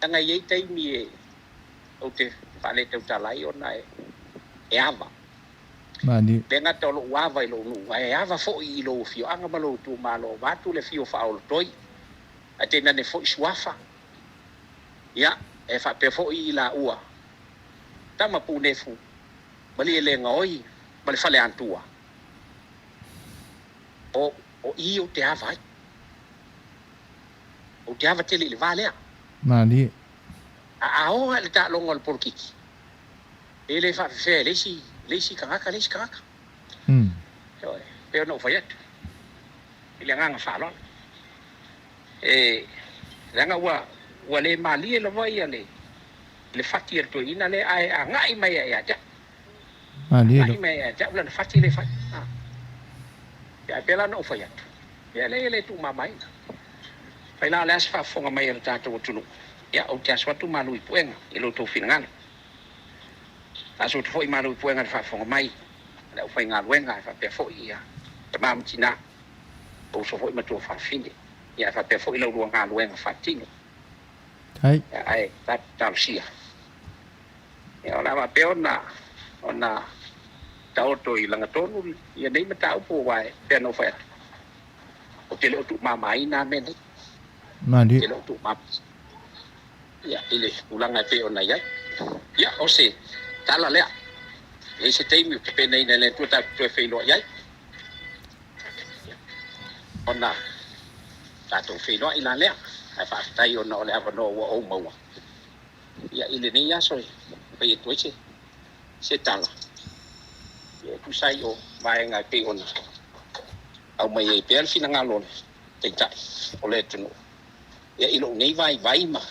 leaga e i ai taimi e ou te faale-tautala ai ona e ava. Mani. Le gata o lou ava i lou nuu, ae ava foi i lou afioaga ma lou itumalo, vaeatu le afio o Faaolotoi, ae tainane foi Suafa, ia, e faapea foi i laua Tama Punefu, Malielegaoi ma le Faleatua. O, o i ou te ava ai. Ou te ava tele i le va lea. Malie. A a oo i le taaloga o le polokiki, e le faafefea e le isi, le isi tagata le isi tagata. Ioe, pei ona ou fai atu, i le agaga faaaloalo. E, leaga ua, ua le malie lava ia le, le fati a le toeaina lea, ae agai mai lava ia te au. Malie Agai mai ia te au lana fati lea e fai. Ia, ae pei la ona ou fai atu, ia e leai e le tuumamaina. Fai la o le a se faafofoga mai a le tatou atunuu, ia ou te aso atu malu i puega i lo outou finagalo. Aso atu foi malu i puega i le faafofoga mai a le aufaigaluega ae faapea foi ia tama ma tina, o uso foi ma tuafafine, ia ae faapea foi la ulua galuega faatino. Ai. Ia, ae tatou talosia. Ia, o le a faapea ona, ona taoto i lagatonu ia nei mataupu aua e pei ona ou fai atu, ou te le o tuumamaina lava mea nei. Malie. Ou te le o tuumamaina. Ia, i le tulaga e pei ona i ai. Ia, o se tala lea. E i ai se taimi ou te penaina e le Atua tatou te toe feiloai ai, ona tatou feiloai la lea. Ae faafetai ona o le avanoa ua ou maua. Ia, i lenei aso e fai atu ai se, se tala, ia, e tusa ai o vaega e pei ona aumai ai pea le finagalo o le Taitai o le atunuu. Ia, i lou nei vaivai ma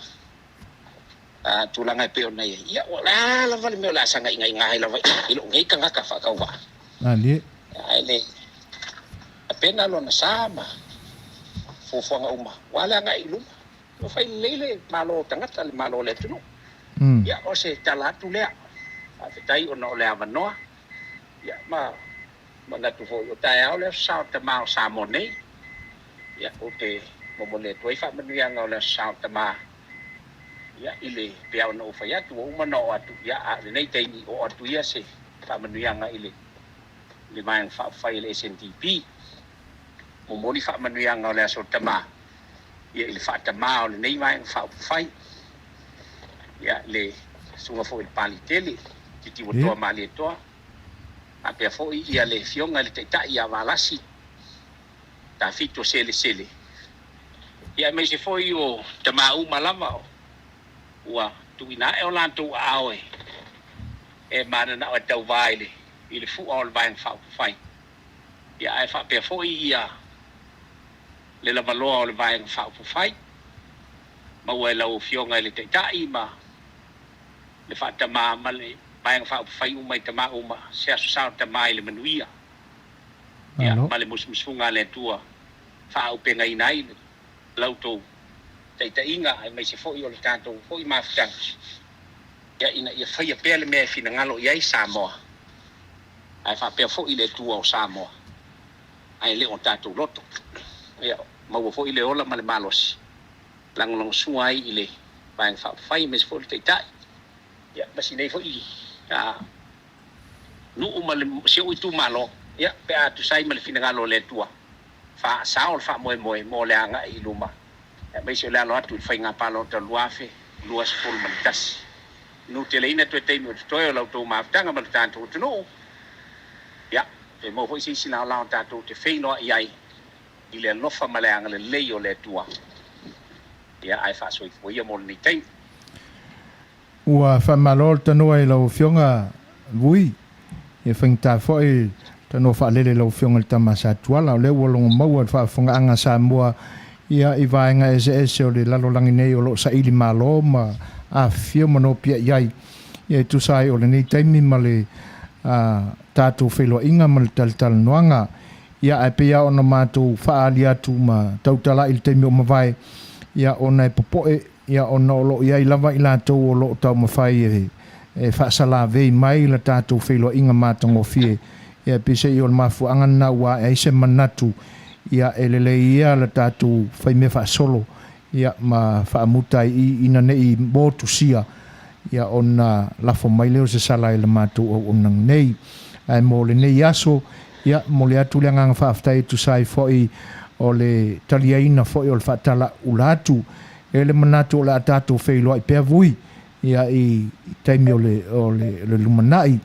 tulaga e pei ona i ai, ia, o le a lava le mea o le a sagaigaiga ai lava i lou nei tagata faatauvaa. Malie. Ae le tapena lona sa ma fuafuaga uma aua le agai i luma. Ua fai lelei le Malo o tagata, le Malo o le atunuu. Ia, o se tala atu lea. Faafetai ona o le avanoa. Ia, ma manatu foi o taeao le Aso Sa o Tama o Samoa nei. Ia, ou te momoli atu ai faamanuiaga o le Aso Sa o Tama, ia, i le pei ona ou fai atu, ua uma ona oo atu, ia, a o lenei taimi, oo atu ia se faamanuiaga i le, le Vaega Faaupufai a le SNDP. Momoli faamanuiaga o le Aso Tama ia i le faatamā o lenei Vaega Faaupufai, ia le susuga foi i le Palitele, Titiuatoa Malietoa, faapea foi ia le Afioga i le Taitai ia Valasi Tafito Selesele, ia aemaise foi o tamā uma lava ua tuuina ae o latou aao e mananao e tauva i le fua o le Vaega Faaupufai. Ia ae faapea foi ia le lavaloa o le Vaega Faaupufai, maua e lau Afioga i le Taitai ma le Faatamā ma le Vaega Faaupufai uma i tamā uma, se aso sa o tamā i le manuia, ia, ma le musumusuga a le Atua faaaupegaina ai la outou taitaiga aemaise foi o le tatou foi mafutaga, ia, ina ia faia pea le mea e finagalo i ai Samoa, ae faapea foi le Atua o Samoa. Ae le o tatou loto. Ia maua foi le ola ma le malosi, lagolagosua ai i le Vaega Faaupufai aemaise foi le Taitai, ia ma si nei foi nuu ma si ou itumalo, ia pe a tusa ai ma le finagalo o le Atua, faasao le faamoemoe mo le agai i luma, aemaise o le alo atu i le faiga palota 2021. Nuteleina toe taimi o totoe o la outou mafutaga ma le tatou atunuu, ia, Toe maua foi se isi laolao tatou te feiloai ai i le alofa ma le agalelei o le Atua. Ia, ae faasoifua ia mo lenei taimi. Ua faamalo le tanoa i lau Afioga Vui. E faigata foi le tanoa faalele i lau Afioga i le Tama Sa Tuala. O lea ua logo maua i le faafofogaaga a Samoa ia i vaega eseese o le lalolagi nei o lo o saili malo ma afifio ma nopiai ai ia e tusa ai o lenei taimi ma le tatou feiloaiga ma le talatalanoaga. Ia ae pei lava ona matou faaali atu ma tautala i le taimi o mavae, ia ona e popoe, ia ona o lo o i ai lava i latou o lo o taumafai e faasalavei mai le tatou feiloaiga matagofie. Ia peiseai o le mafuaaga lena ua ae ai se manatu, ia e lelei ia le tatou faimea faasolo, ia ma faamuta ai i i ina ne i motusia, ia ona lafo mai lea o se sala i le matou auaunaga nei. Ae mo lenei aso, ia, momoli atu le agaga faafetai e tusa ai foi o le taliaina foi o le faatalaula atu. E i ai le manatu o le a tatou feiloai pea Vui, ia i taimi o le, o le, le lumanai,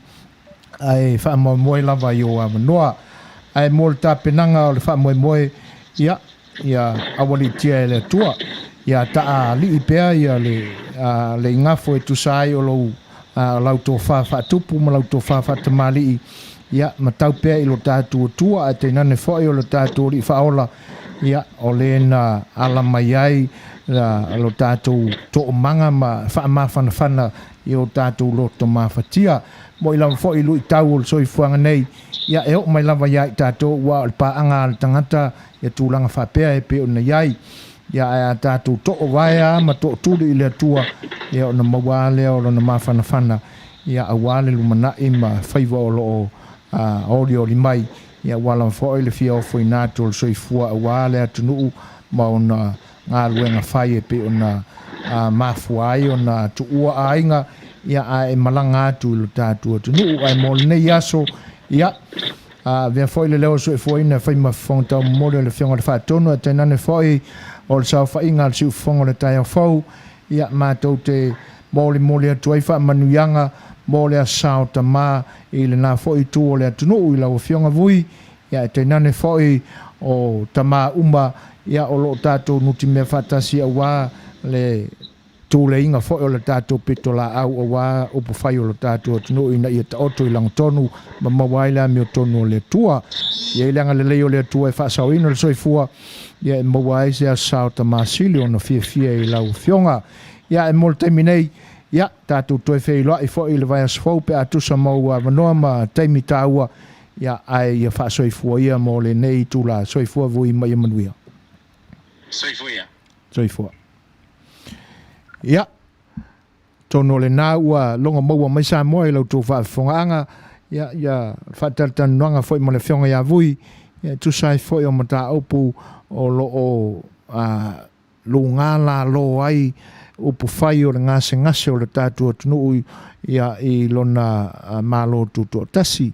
ae faamoemoe lava i ou avanoa. Ae mo le tapenaga o le faamoemoe, ia, ia aualiitia e le Atua, ia taalii pea ia le, le igafo e tusa ai o lou, lau tofa faatupu ma lau tofa faatamalii, ia, ma tau pea i lo tatou Atua, ae tainane foi o lo tatou Alii Faaola, ia, o le na ala mai ai lo tatou toomaga ma faamafanafana i o tatou loto mafatia. Mo'i lava foi i luitau o le soifuaga nei, ia, e oo mai lava ia i tatou, aua o le paaga a le tagata ia tulaga faapea e pei ona i ai. Ia, ae a tatou toovae lava ma tootuli i le Atua, ia ona maua lava lea o Lona mafanafana, ia, aua le lumanai ma faiva o lo o olioli mai, ia, aua lava foi le fia ofoina atu o le soifua aua le atunuu ma ona galuega fai e pei ona mafua ai ona tuua aiga, ia, ae e malaga atu i lo tatou atunuu. Ae mo lenei aso, ia, avea foi le leo o soifuaina e fai ma fofoga taumomoli o le Afioga i le Faatonu, ae tainane foi o le saofaiga a le siufofoga o le taeao fou, ia, matou te molimoli atu ai faamanuiaga mo le Aso Sa o Tama i lena foi itu o le atunuu i lau Afioga Vui, ia, ae tainane foi o tama uma, ia, o lo o tatou nutimea faatasi aua le tuleiga foi o le tatou pitolaau aua upufai o lo tatou atunuu ina ia taoto i lagotonu ma maua ai le amiotonu o le Atua. E i ai le agalelei o le Atua e faasaoina le soifua, ia e maua ai se aso sa o Tama Sili ona fiafia i lau Afioga. Ia, ae mo le taimi nei, ia, tatou toe feiloai foi i le vaiaso fou pe a tusa ma ou avanoa ma taimi taua, ia, ae ia faasoifua ia mo lenei itula. Soifua vui ma ia manuia. Soifua ia. Soifua. Ia, atonu o lena ua logo maua mai Samoa i la outou faafofogaaga, ia, ia faatalatalanoaga foi ma le Afioga ia Vui, ia, e tusa ai foi o mataupu o lo o luga lalo ai upufai o le gasegase o le tatou atunuu, ia, i lona Malo Tutoatasi.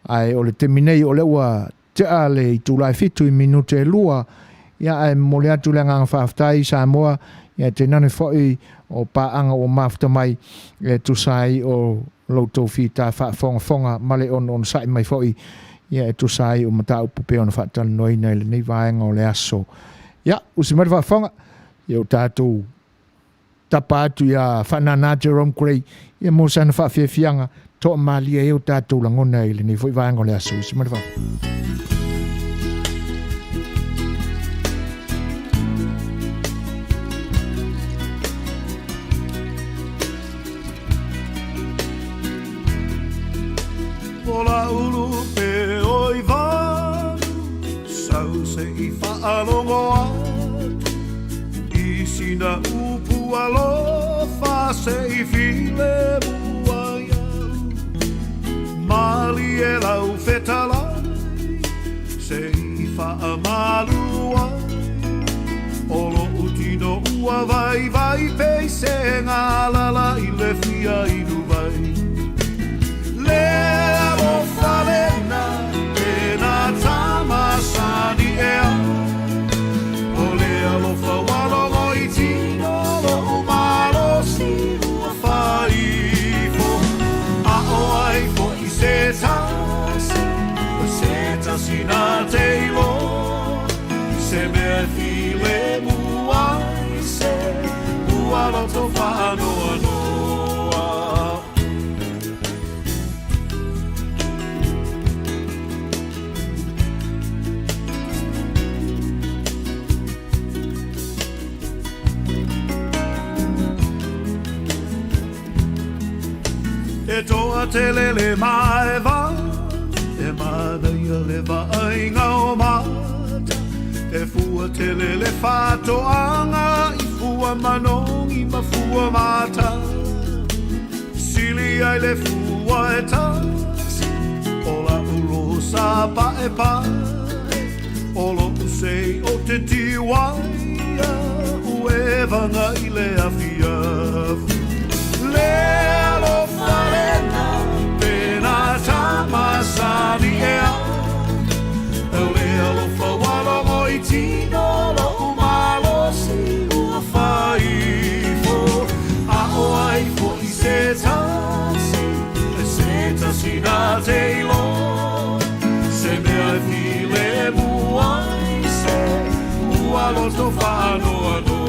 Ae o le taimi nei o lea ua tea le itula e 7 i minute e 2, ia, ae momoli atu le agaga faafetai i Samoa, ia, tainane foi o paaga ua mafuta mai e tusa ai o lo outou fita faafogafoga ma le onosai mai foi, ia, e tusa ai o mataupu pei ona faatalanoaina i lenei vaega o le aso. Ia, usi mai le faafofoga, ia o tatou tapa atu ia Faanana Jerome Gray, ia mo sana faafiafiaga toamalie ai o tatou lagona i lenei foi vaega o le aso. Usi mai le faafofoga. O la ulu pe oi valu, sau se i faalogo atu i sina upu alofa se i filemu ai au. Malie lau fetalai se i faamalu ai o loʻu tino ua vaivai pei se galala i le fia inu vai. Le alofa lena e nā tama sani ea. O le alofa ua logo i tino loʻu malosi ua faaifo. A ʻo ai foʻi se tasi, se tasi na te iloa, se mea e filemu ai se ua loto faanoanoa. fua tele le maeva, e manaia le vaaiga o mata. E fua tele le faatoaga i fua manogi ma fua matala. Sili ai le fua e tasi o la'u loho sa paepae, o lo'u sei o te tiu ai a'u e vaga i le afiafi. Le alofa lena pena tamasani ea, le alofa ua logo i tino lo'u malosi ua faifo. A o ai fo'i se tasi, se tasi na te iloa, se mea e filemu ai se ua loto faanoanoa.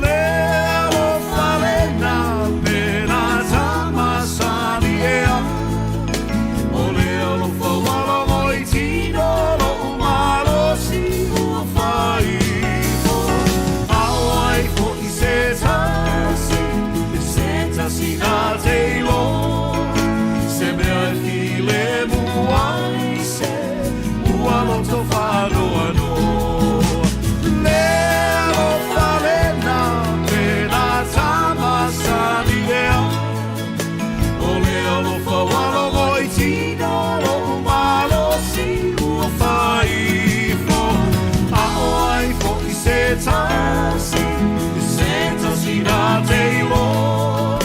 Le alofa lena pena tamasani ea, O le alofa ua logo i tino lo'u malosi ua faifo. A o ai fo'i se tasi, se tasi na te iloa, se mea e filemu ai se ua loto faanoanoa. Le alofa lena pena tamasani ea, O le alofa ua logo i tino lo'u malosi ua faifo. A o ai fo'i se tasi, se tasi na te iloa,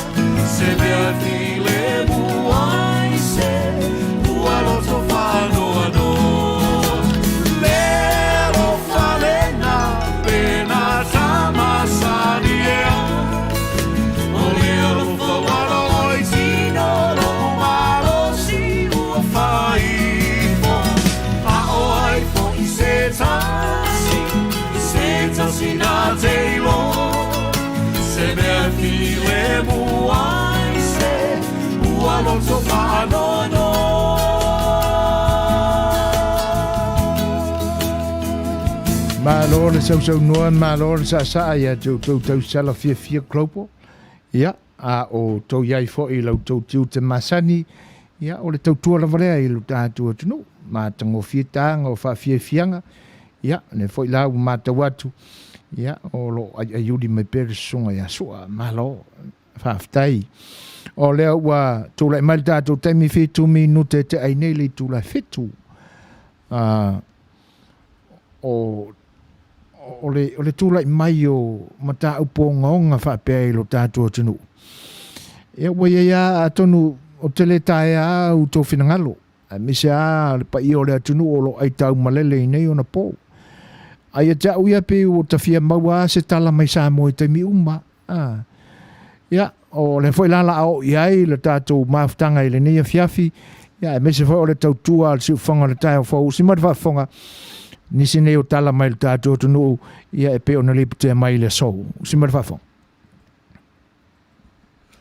se mea e filemu ai se ua loto faanoanoa. Le alofa lena pena tamasani ea, O le alofa ua logo i tino lo'u malosi ua faifo. A o ai fo'i se tasi, se tasi na te iloa, se mea e filemu ai se ua loto faanoanoa. Malo le sausaunoa, malo le saasaa ia te outou tausala fiafia Global. Ia, a o tou iai foi i la outou tiute masani, ia, o le tautua lava lea i lo tatou atunuu. Matagofie taga o faafiafiaga, ia, lea foi la ua matau atu, ia, o lo o aiaiuli mai pea le susuga ia Sua. Malo, faafetai. O lea ua tulai mai le tatou taimi 7 minute te ai nei le itula 7. O o le tulai mai o mataupu ogaoga faapea i lo tatou atunuu. Ia ua iai lava atonu ou te le taea lava outou finagalo, aemaise lava le paia o le atunuu o lo o aitaumalele i nei ona po. Ae ia te au ia pei ua ta fia maua lava se tala mai Samoa i taimi uma. A. Ia, o lea foi la la a oo i ai le tatou mafutaga i lenei afiafi, ia, aemaise foi o le tautua a le siufofoga o le taeao fou. Usi mai le faafofoga, nisi nei o tala mai le tatou atunuu, ia, e pei ona lipotia mai i le aso. Usi mai le faafofoga.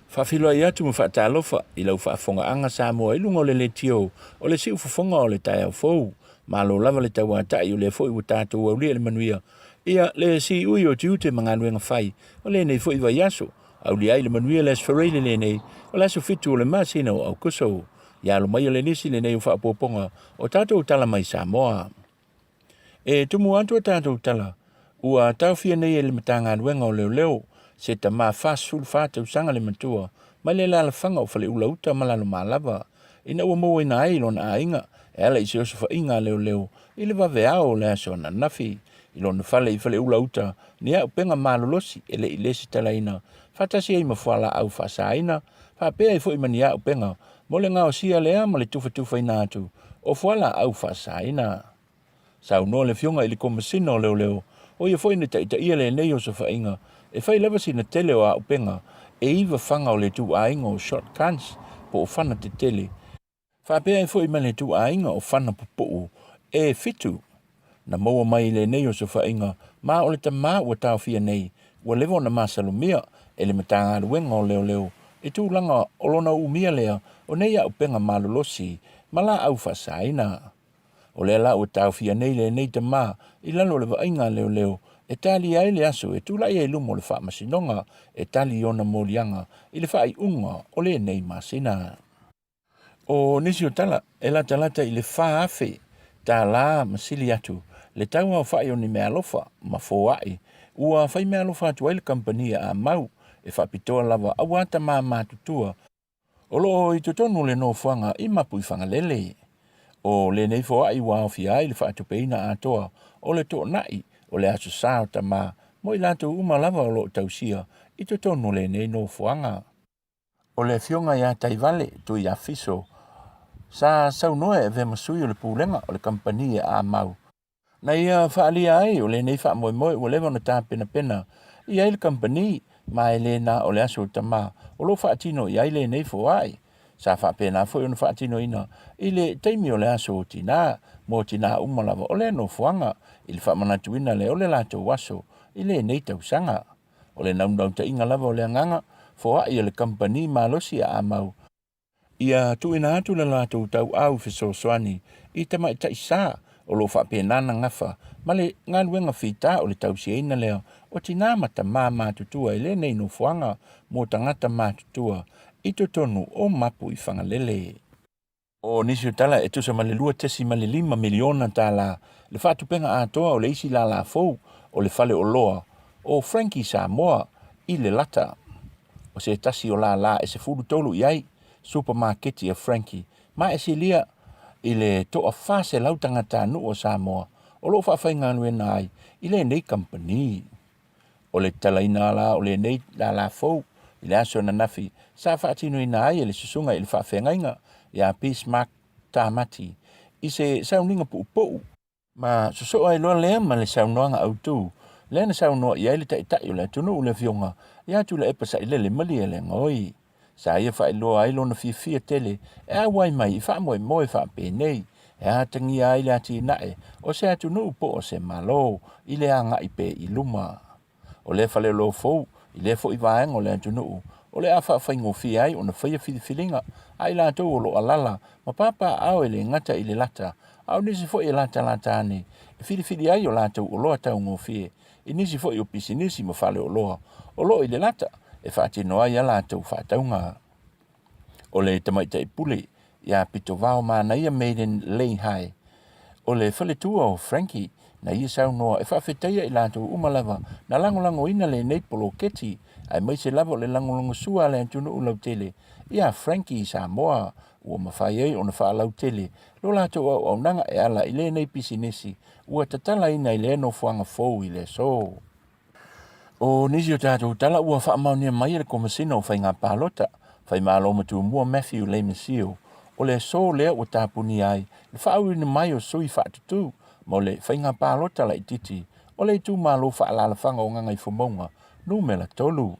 Faafeiloai atu ma faatalofa i lau faafofogaaga Samoa i luga o le leitio o le siufofoga o le taeao fou. Malo lava le tauatai o lea foi ua tatou aulia i le manuia Ia, le siui o tiute ma galuega fai o lenei foi vaiaso, aulia ai le manuia le Aso Faraile lenei, o le aso 7 o le masina o Aukuso. Ia alo maia le lisi lenei o faaopoopoga o tatou tala mai Samoa. E tumu atu a tatou tala, ua taofia nei e le Matagaluega o Leoleo se tama 44 tausaga le matua mai le alaalafaga o Faleula Uta ma Lalomalava, ina ua mauaina ai lona aiga e ala i se osofaiga a leoleo i le vaveao o le aso ananafi i lona fale i Faleula Uta ni auupega malolosi e le i lesitalaina faatasi ai ma fualaau faasaina faapea ai foi ma ni auupega mo le gaosia lea ma le tufatufaina atu o fualaau faasaina. Saunoa le Afioga i le Komesina o Leoleo, o ia foi na taitaia lenei osofaiga e fai lava sina tele o auupega e iva faga o le ituaiga o shotguns po o fana tetele. Faapea ai foi ma le ituaiga o fana pupuu e fitu na maua mai i lenei osofaiga, ma o le tama ua taofia nei ua leva ona masalomia e le Matagaluega o Leoleo i tulaga o lona umia lea o nei auupega malolosi ma laau faasaina. O lea la ua taofia nei lenei tama i lalo o le vaaiga a leoleo e talia ai le aso e tulai ai i luma o le faamasinoga e tali i ona moliaga i le faaiuga o lenei masina. O nisi o tala e latalata i le 4,000 tālā ma sili atu le tau aofai o ni meaalofa ma foai ua fai meaalofa atu ai le kamupani a Amau e faapitoa lava aua tama matutua o lo o i totonu o le nofoaga i Mapuifagalele. O lenei foai ua aofia ai le faatupeina atoa o le toonai o le Aso Sa o Tama mo i latou uma lava o lo o tausia i totonu o lenei nofoaga. O le afioga ia Taivale Tuiafiso sa saunoa e avea ma sui o le pulega o le kamupani a Amau na ia faaalia ai o lenei faamoemoe ua leva ona tapenapena i ai le kamupani ma e le na o le aso o tama o lo o faatino i ai lenei foai. Sa faapena foi ona faatinoina i le taimi o le aso o tinā mo tinā uma lava o lea nofoaga i le faamanatuina lea o le latou aso i lenei tausaga. O le naunautaiga lava o le agaga foai o le kamupani malosi a Amau, ia tuuina atu le latou tauau fesoasoani i tamaitai sa o lo o faapena ona gafa ma le galuega fita o le tausiaina lea o tinā ma tamā matutua i lenei nofoaga mo tagata matutua i totonu o Mapuifagalele. O nisi o tala e tusa ma le $2.5 miliona tala le faatupega atoa o le isi lālā fou o le fale oloa o Frankie Samoa i Lelata. O se tasi o lālā e 13 i ai supamaketi a Frankie ma e silia i le toa 400 tagatanuu o Samoa o lo o faafaigaluega ai i lenei kamupani. O le tatalaina la o lenei lālā fou i le aso ananafi sa faatinoina ai e le susuga i le faafeagaiga ia Bismark Tamati i se sauniga puupuu ma sosoo ai loa lea ma le saunoaga autu lea na saunoa i ai le Taitai o le atunuu le Afioga ia Tuilaepa Sailele Malielegaoi. Sa ia faailoa ai lona fiafia tele e auai mai i faamoemoe faapenei e atagia ai le atinae o se atunuu po o se Malo i le agai pea i luma. O lea faleoloa fou i lea foi vaega o le atunuu o le a faafaigofie ai ona faia filifiliga a i latou o lo o alala ma papaaao e le gata i le lata a o nisi foi e latalata ane e filifili ai o latou oloa taugofie i nisi foi o pisinisi ma faleoloa o lo o i le lata e faatino ai a latou faatauga. O le tamaitai pule ia Pitovao Manaia Maiden Leihai, o le faletua o Frankie, na ia saunoa e faafetaia i latou uma lava na lagolagoina lenei poloketi, aemaise lava o le lagolagosua a le atunuu lautele ia Frankie i Samoa, ua mafai ai ona faalautele lo latou auaunaga e ala i lenei pisinisi ua tatalaina i lea nofoaga fou i le aso. O nisi o tatou tala ua faamaonia mai e le Komesina o Faiga Palota, Faimalo ma Tumua Matthew Leimasio, o le aso lea ua tapunia ai le faaauina mai o sui faatutū mo le Faiga Palota laitiiti o le itumalo faaalaalafaga o Gagaifomauga Numera 3.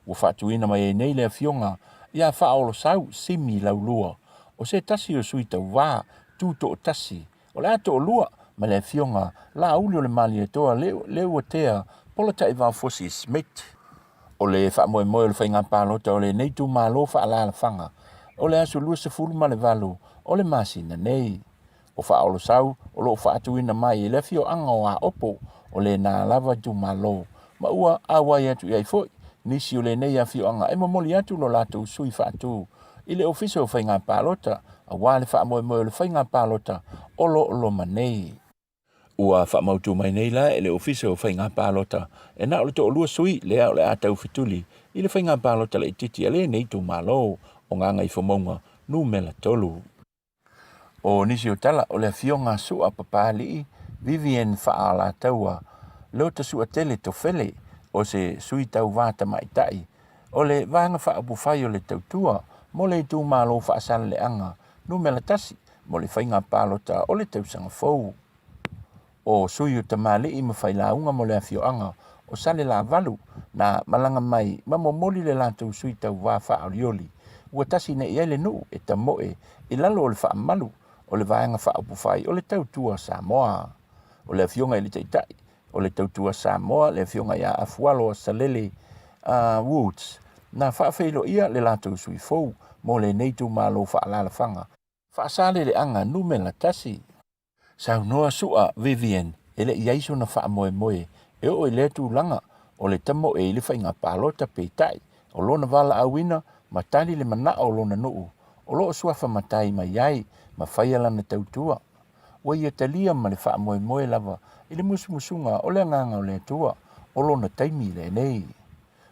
Ua faatuina mai ai nei le Afioga ia Faaolosau Simi Laulua, o se tasi o sui tauva tutoatasi o le a toalua ma le Afioga Laauli o le Malietoa Leuatea Polataivao-Fosi Smith. O le faamoemoe o le faiga palota o lenei itumalo faaalaalafaga o le aso 28 o le masina nei. O Faaolosau o lo o faatuina mai e le afioaga o Aopo o lena lava itumalo, ma ua auai atu i ai foi nisi o lenei afioaga e momoli atu lo latou sui faatu i le Ofisa o Faiga Palota aua le faamoemoe o le faiga palota o lo o loma nei. Ua faamautu mai nei la e le Ofisa o Faiga Palota e na o le toalua sui lea o le a taufetuli i le faiga palota laitiiti a lenei itumalo o Gagaifomauga Numera 3. O nisi o tala, o le afioga Sua Papalii Vivian Faalataua Lota Suatele Tofele, o se sui tauva tamaitai o le Vaega Faaupufai o le Tautua mo le itumalo Faasaleleaga Numera 1 mo le faiga palota o le tausaga fou. O sui o tamalii ma failauga mo le afioaga o Salelavalu na malaga mai ma momoli le latou sui tauva faaolioli. ua tasi nei i ai le nuu e tamoe i lalo o le faamalu o le Vaega Faaupufai o le Tautua Samoa. O le Afioga i le Taitai o le Tautua Samoa, le Afioga ia Afualo Salele Woods, na faafeiloia le latou sui fou mo lenei itumalo faaalaalafaga Faasaleleaga numera tasi. Saunoa Su'a Vivian e le i ai sona faamoemoe e oo i lea tulaga o le tamoe i le faiga palota peitai o lona valaauina ma tali le manao o lona nuu o lo o suafa matai mai ai ma faia lana tautua. Ua ia talia ma le faamoemoe lava i le musumusuga o le Agaga o le Atua o lona taimi lenei.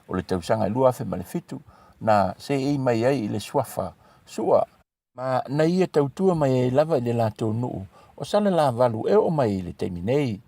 O le tausaga e 2007 na seei mai ai i le suafa Su'a ma na ia tautua mai ai lava i le latou nuu o Salelavalu e oo mai i le taimi nei.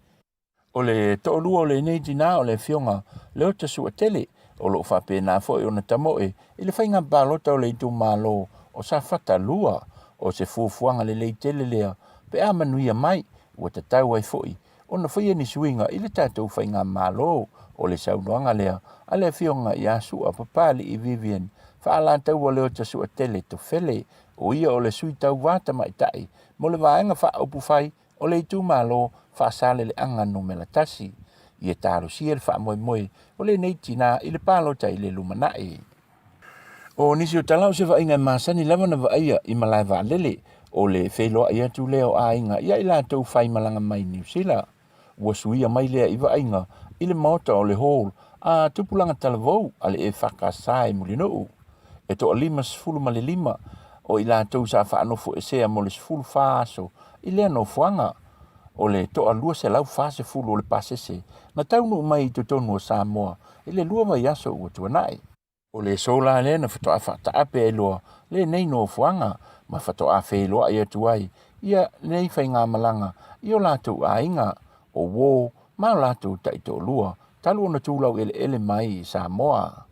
O le toalua o lenei tinā o le Afioga Leota Suatele, o lo o faapena foi ona tamoe i le faiga palota o le itumalo o Safata 2. O se fuafuaga lelei tele lea pe a manuia mai, ua tatau ai foi ona faia ni suiga i le tatou faigamalo. O le saunoaga lea a le Afioga ia Sua Papalii Vivian Faalataua Leota Suatele Tofele, o ia o le sui tauva tamaitai mo le Vaega Faaupufai o le itumalo Faasaleleaga Numera 1. Ia talosia le faamoemoe o lenei tinā i le palota i le lumanai. O nisi o tala o se vaaiga e masani lava na vaaia i malae vaalele, o le feiloai atu lea o aiga ia i latou faimalaga mai Niu Sila. Ua suia mai lea i vaaiga i le maota o le Hall a Tupulaga Talavou a le EFKS i Mulinuu. E toa 55 o i latou sa faanofoesea mo le 14 aso i lea nofoaga. O le toa 240 o le pasese na taunuu mai i totonu o Samoa i le lua vaiaso ua tuanai. O le aso la lea na faatoa faataape ai loa lenei nofoaga ma faatoa feiloai atu ai ia lenei faigamalaga i o latou aiga, o uo ma o latou taitoalua talu ona tulau eleele mai i Samoa.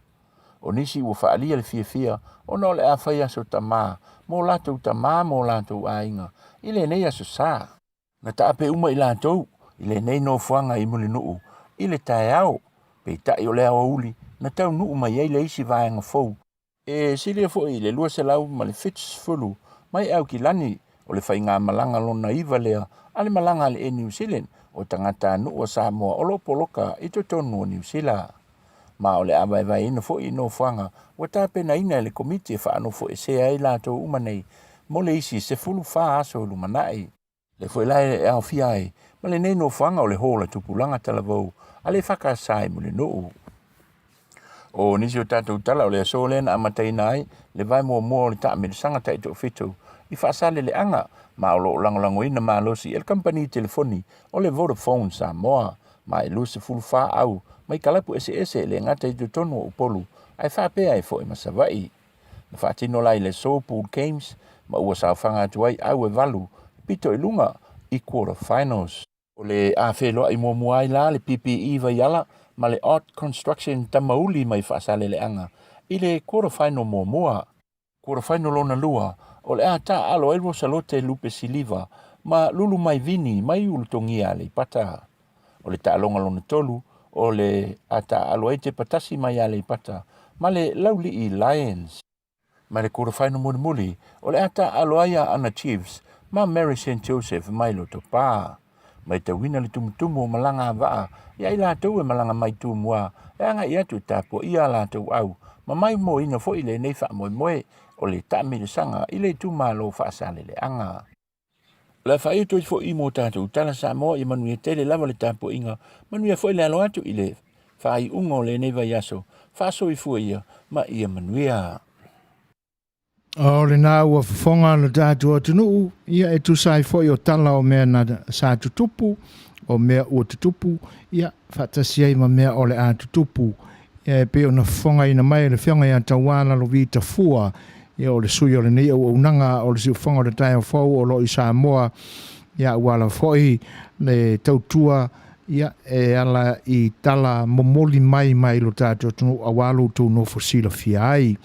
O nisi ua faaalia le fiafia ona o le a fai aso tama mo latou tama ma o latou aiga i lenei aso sa. Na taape uma i latou i lenei nofoaga i Mulinuu i le taeao, peitai o le aoauli na taunuu mai ai le isi vaega fou e silia foi i le 270 mai Aukilani o le faigamalaga lona iva lea a le malaga a le Air New Zealand o tagatanuu a Samoa o lo o poloka i totonu o Niu Sila. Ma o le a vaevaeina foi i nofoaga ua tapenaina e le Komiti e faanofoesea ai latou uma nei mo le isi 14 aso i lumanai. Lea foi la e aofia ai ma lenei nofoaga o le Hall a Tupulaga Talavou a le EFKS i Mulinuu. O nisi o tatou tala o le aso lea na amataina ai le vae muamua o le taamilosaga taitoafitu i Faasaleleaga ma o lo o lagolagoina malosi e le kamupani telefoni o le Vodafone Samoa ma e 24 au mai kalapu eseese e le gata i totonu o Upolu ae faapea ai foi ma Savaii. Na faatino la i le aso Pool Games ma ua saofaga atu ai au e valu pito i luga i quarter finals. O le a feiloai muamua ai la le PPE Vaiala ma le Art Construction Tamauli mai Faasaleleaga i le quarter final muamua. Quarter final lona lua, o le a taaalo ai Rosalote Lupe Siliva ma Lulu Mai Vini mai Ulutogia Aleipata. O le taaloga lona tolu, o le a taaalo ai Tepatasi mai Aleipata ma le Laulii Lions. Ma le quarter final mulimuli, o le a taaalo ai Aana Chiefs ma Mary St Joseph mai Lotopa. Maitauina le tumutumu o malaga a vaa ia i latou e malaga mai Tumua e agai atu e tapuaia a latou au ma maimoaina foi lenei faamoemoe o le taamilosaga i le itumalo Faasaleleaga. O le a faaiu atu ai foi mo tatou tala Samoa ia manuia tele lava le tapuaiga, manuia foi le alo atu i le faaiuga o lenei vaiaso, faasoifua ia ma ia manuia. O lena ua fofoga lo tatou atunuu, ia e tusa ai foi o tala o mea na sa tutupu, o mea ua tutupu, ia faatasi ai ma mea o le a tutupu. Ia e pei ona fofogaina mai e le Afioga ia Tauā Lalovi Tafua, ia o le sui o lenei auaunaga o le siufofoga o le taeao fou o lo o i Samoa, ia ua ala foi le tautua ia e ala i tala momoli mai mai lo tatou atunuu aua lo outou nofo silafia ai.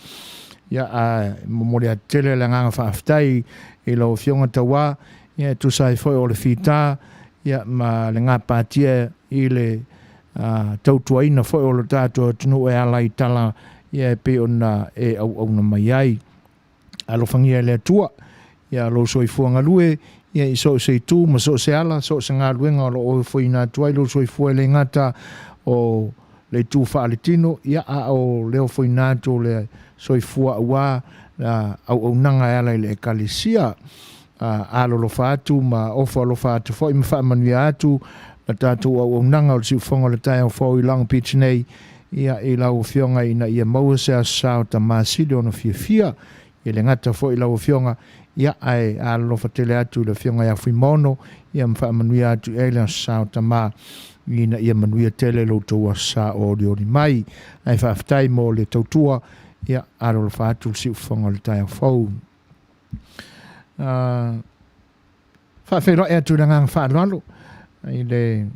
Ia a momoli atu tele le agaga faafetai i lau Afioga Tauā, ia e tusa ai foi o le fita ia ma le gapatia i le tautuaina foi o lo tatou atunuu e ala i tala ia e pei ona e auauna mai ai. Alofagia e le Atua ia lou soifua galue ia i so o se itu ma so o se ala, so o se galuega o lo o ofoina atu ai lou soifua e le gata o le itu faaletino, ia a o le ofoina atu o le soifua aua auaunaga e ala i le Ekalesia. Alolofa atu ma ofo alofa atu foi ma faamanuia atu la tatou auaunaga o le siufofoga o le taeao fou i Long Beach nei, ia i lau Afioga ina ia maua se aso sa o Tama Sili ona fiafia. E le gata foi i lau Afioga, ia ae alolofa tele atu i le Afioga ia Fuimaono, ia ma faamanuia atu i ai le aso sa o Tama ina ia manuia tele lo outou aso sa o olioli mai. Ae faafetai mo le tautua, ia alolofa atu le siufofoga o le taeao fou. Faafeiloai atu i le agaga faaaloalo i le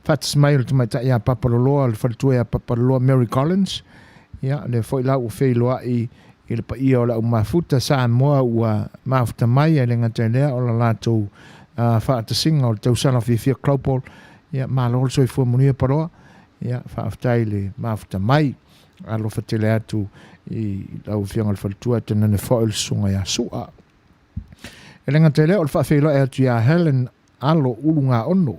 faatasi mai o le tamaitai ia Papaloloa, le faletua ia Papaloloa Mary Collins. Ia, lea foi la ua feiloai i le paia o le au mafuta Samoa ua mafuta mai, ae le gata i lea o la latou faatasiga o le tausala fiafia Global. Ia, malo le soifua manuia Paloa. Ia, faafetai i le mafuta mai. Alofa tele atu i lau Afioga i le faletua, tainane foi le susuga ia Sua. E le gata i lea, o le faafeiloai atu iā Helen Alo Ulugaono,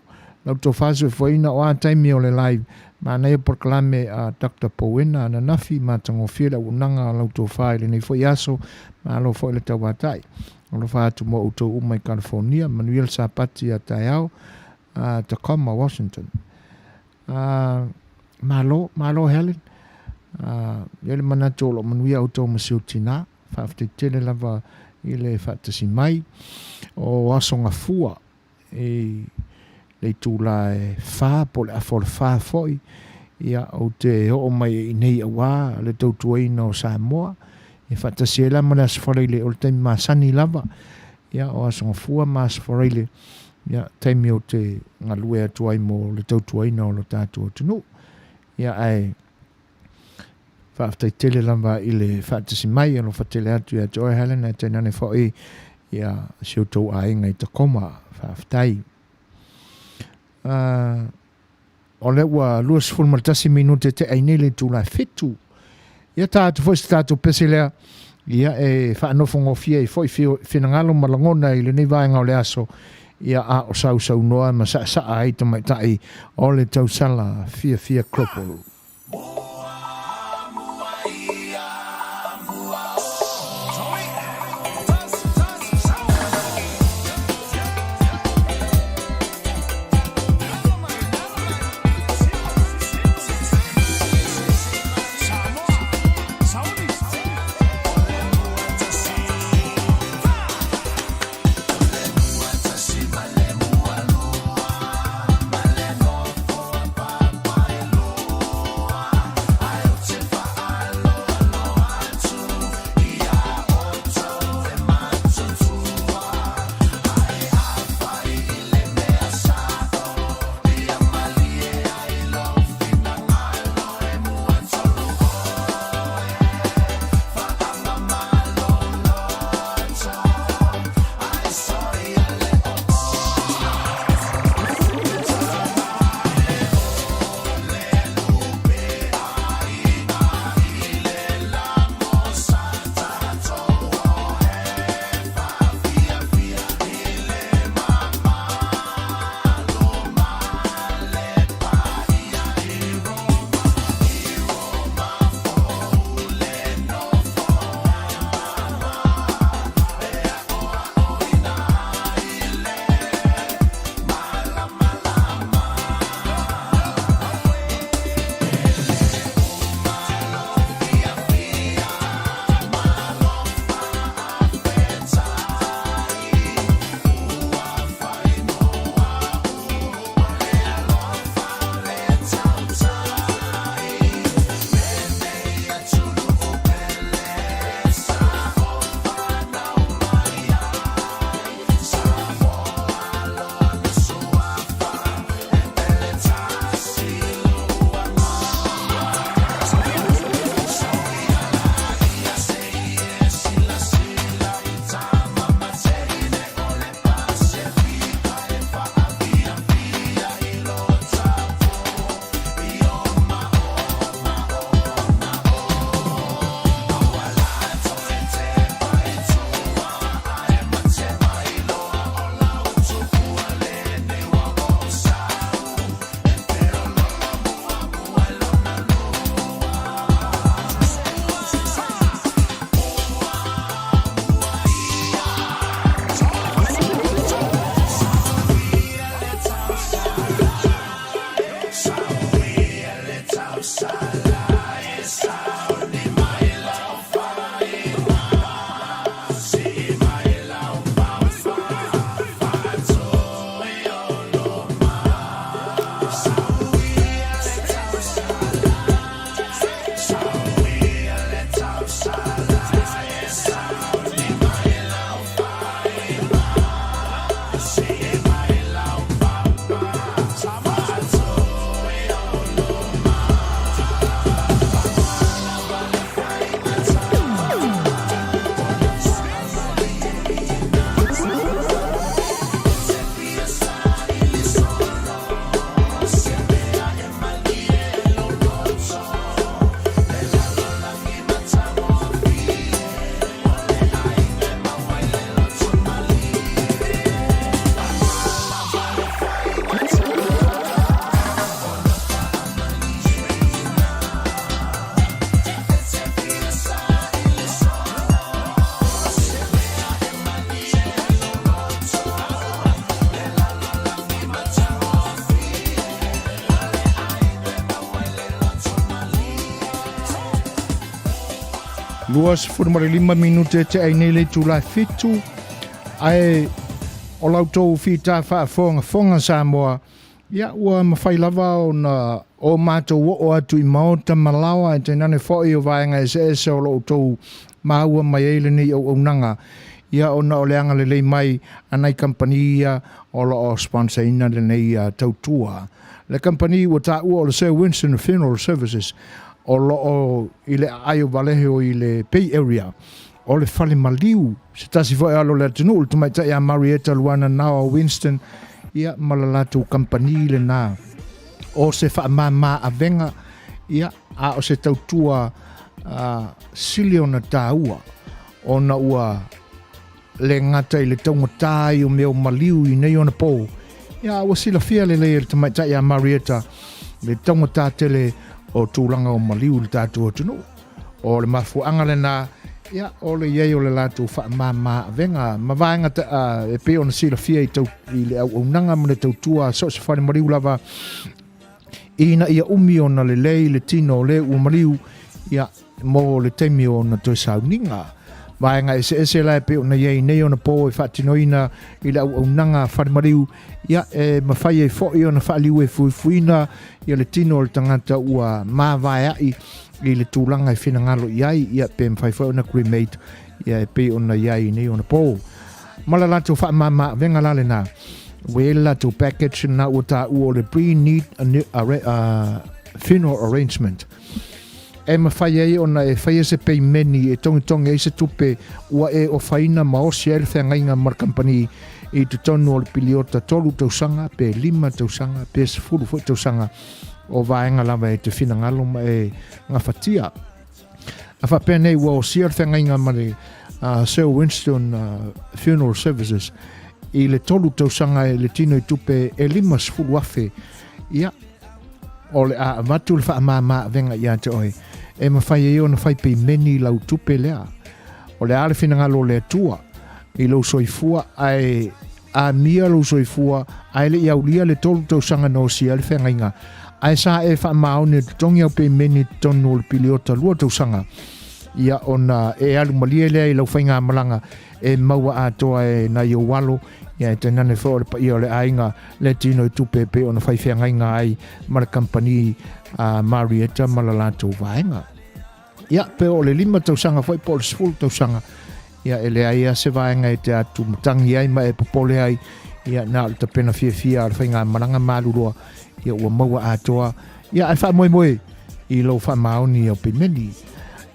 lau tofa soifuaina o a taimi o le live, manaia polokalame a Doctor Powena ananafi, matagofie le auaunaga a lau tofa i lenei foi aso, malo foi le tauatai. Alofa atu mo outou uma i California, manuia le Sapati a taeao, Tacoma, Washington. Malo, malo Helen. E i ai le manatu o lo o manuia outou ma si ou tinā. Faafetai tele lava i le faatasi mai. O Aso Gafua i le itula e 4 po o le afa o le 4 foi, ia, ou te oo mai i inei aua le tautuaina o Samoa. E faatasi ai la ma le Aso Faraile, o le taimi masani lava, ia, o Aso Gafua ma Aso Faraile, ia, taimi ou te galue atu ai mo le tautuaina o lo tatou atunuu. Ia, ae Faafetai tele lava i le faatasi mai, alofa tele atu ia te oe Helen, ae tainane foi ia si outou aiga i Tacoma. Faafetai. O lea ua 21 minute te ai nei le itula e 7. Ia ta atu foi se tatou pese lea, ia e faanofogofie ai foi finagalo ma lagona i lenei vaega o le aso, ia a o sausaunoa ma saasaa ai tamaitai o le tausala fiafia Global. 25 minute e tea ai nei le itula e 7, ae o la outou fita faafogafoga Samoa, ia ua mafai lava ona o matou oo atu i maota ma laoa, e tainane foi o vaega eseese o lo outou maua mai ai lenei auaunaga, ia ona o le agalelei mai a nai kamupani ia o lo o sponsor ina lenei tautua. Le kamupani ua taua o le Sir Winston Funeral Services o lo o i le aai o Vallejo i le Bay Area, o le fale maliu se tasi foi o alo o le atunuu, le tamaitai a Marietta Luana Naoa Winston, ia ma le latou kamupani lena. O se faamama avega, ia, a o se tautua sili ona taua, ona ua le gata i le taugata ai o mea o maliu i nei ona pō, ia, a ua silafia lelei e le tamaitai a Marietta le taugata tele o tulaga o maliu i le tatou atunuu. O le mafuaaga lena, ia, o le i ai o le latou faamama avega ma vaega e pei ona silafia i, tau, i le auaunaga ma le tautua a so o se fale maliu lava, ina ia umi ona lelei le tino o le ua maliu, ia, mo le taimi o ona toe sauniga. Vaega eseese la e pei ona i ai nei ona pō e faatinoina i le auaunaga fale maliu, ia, e mafai ai foi ona faaliu e fuifuiina ia le tino o le tagata ua mavaea'i i le tulaga e finagalo i ai, ia, pe mafai foi ona cremate, ia, e pei ona i ai nei ona pō. Ma le latou faamama avega la lena, ua i ai le latou package lena ua taua o le pre-need funeral arrangement, e mafai ai ona e faia se peimeni e togitogi ai se tupe ua e ofaina ma osi ai le feagaiga ma le kamupani i totonu o le piliota 3 tausaga pe 5 tausaga pe 10 foi tausaga, o vaega lava e te finagalo ma e gafatia. A faapea nei ua osia le feagaiga ma le Sir Winston Funeral Services i le 3 tausaga e le tino i tupe e 50,000, ia, o le a avatu le faamama avega ia te oe e mafai ai ona fai peimeni lau tupe lea. O le a le finagalo o le Atua i lou soifua, ae amia lou soifua ae le i aulia le 3 tausaga na osia ai le feagaiga, ae sa e faamaoni e totogi au peimeni i totonu o le piliota 2 tausaga, ia ona e alu malie lea i lau faigamalaga e maua atoa e nai ou alo, ia e tainane foi o le paia o le aiga le tino i tupe e pei ona fai feagaiga ai ma le kamupani a Marietta ma la latou vaega. Ia, pe o le 5 tausaga foi po o le 10 tausaga, ia e leai lava se vaega e te atu matangi ai ma e popole ai, ia na o le tapena fiafia a le faigamalaga maluloa, ia ua maua atoa, ia ae faamoemoe i lou faamaoni au pimeni.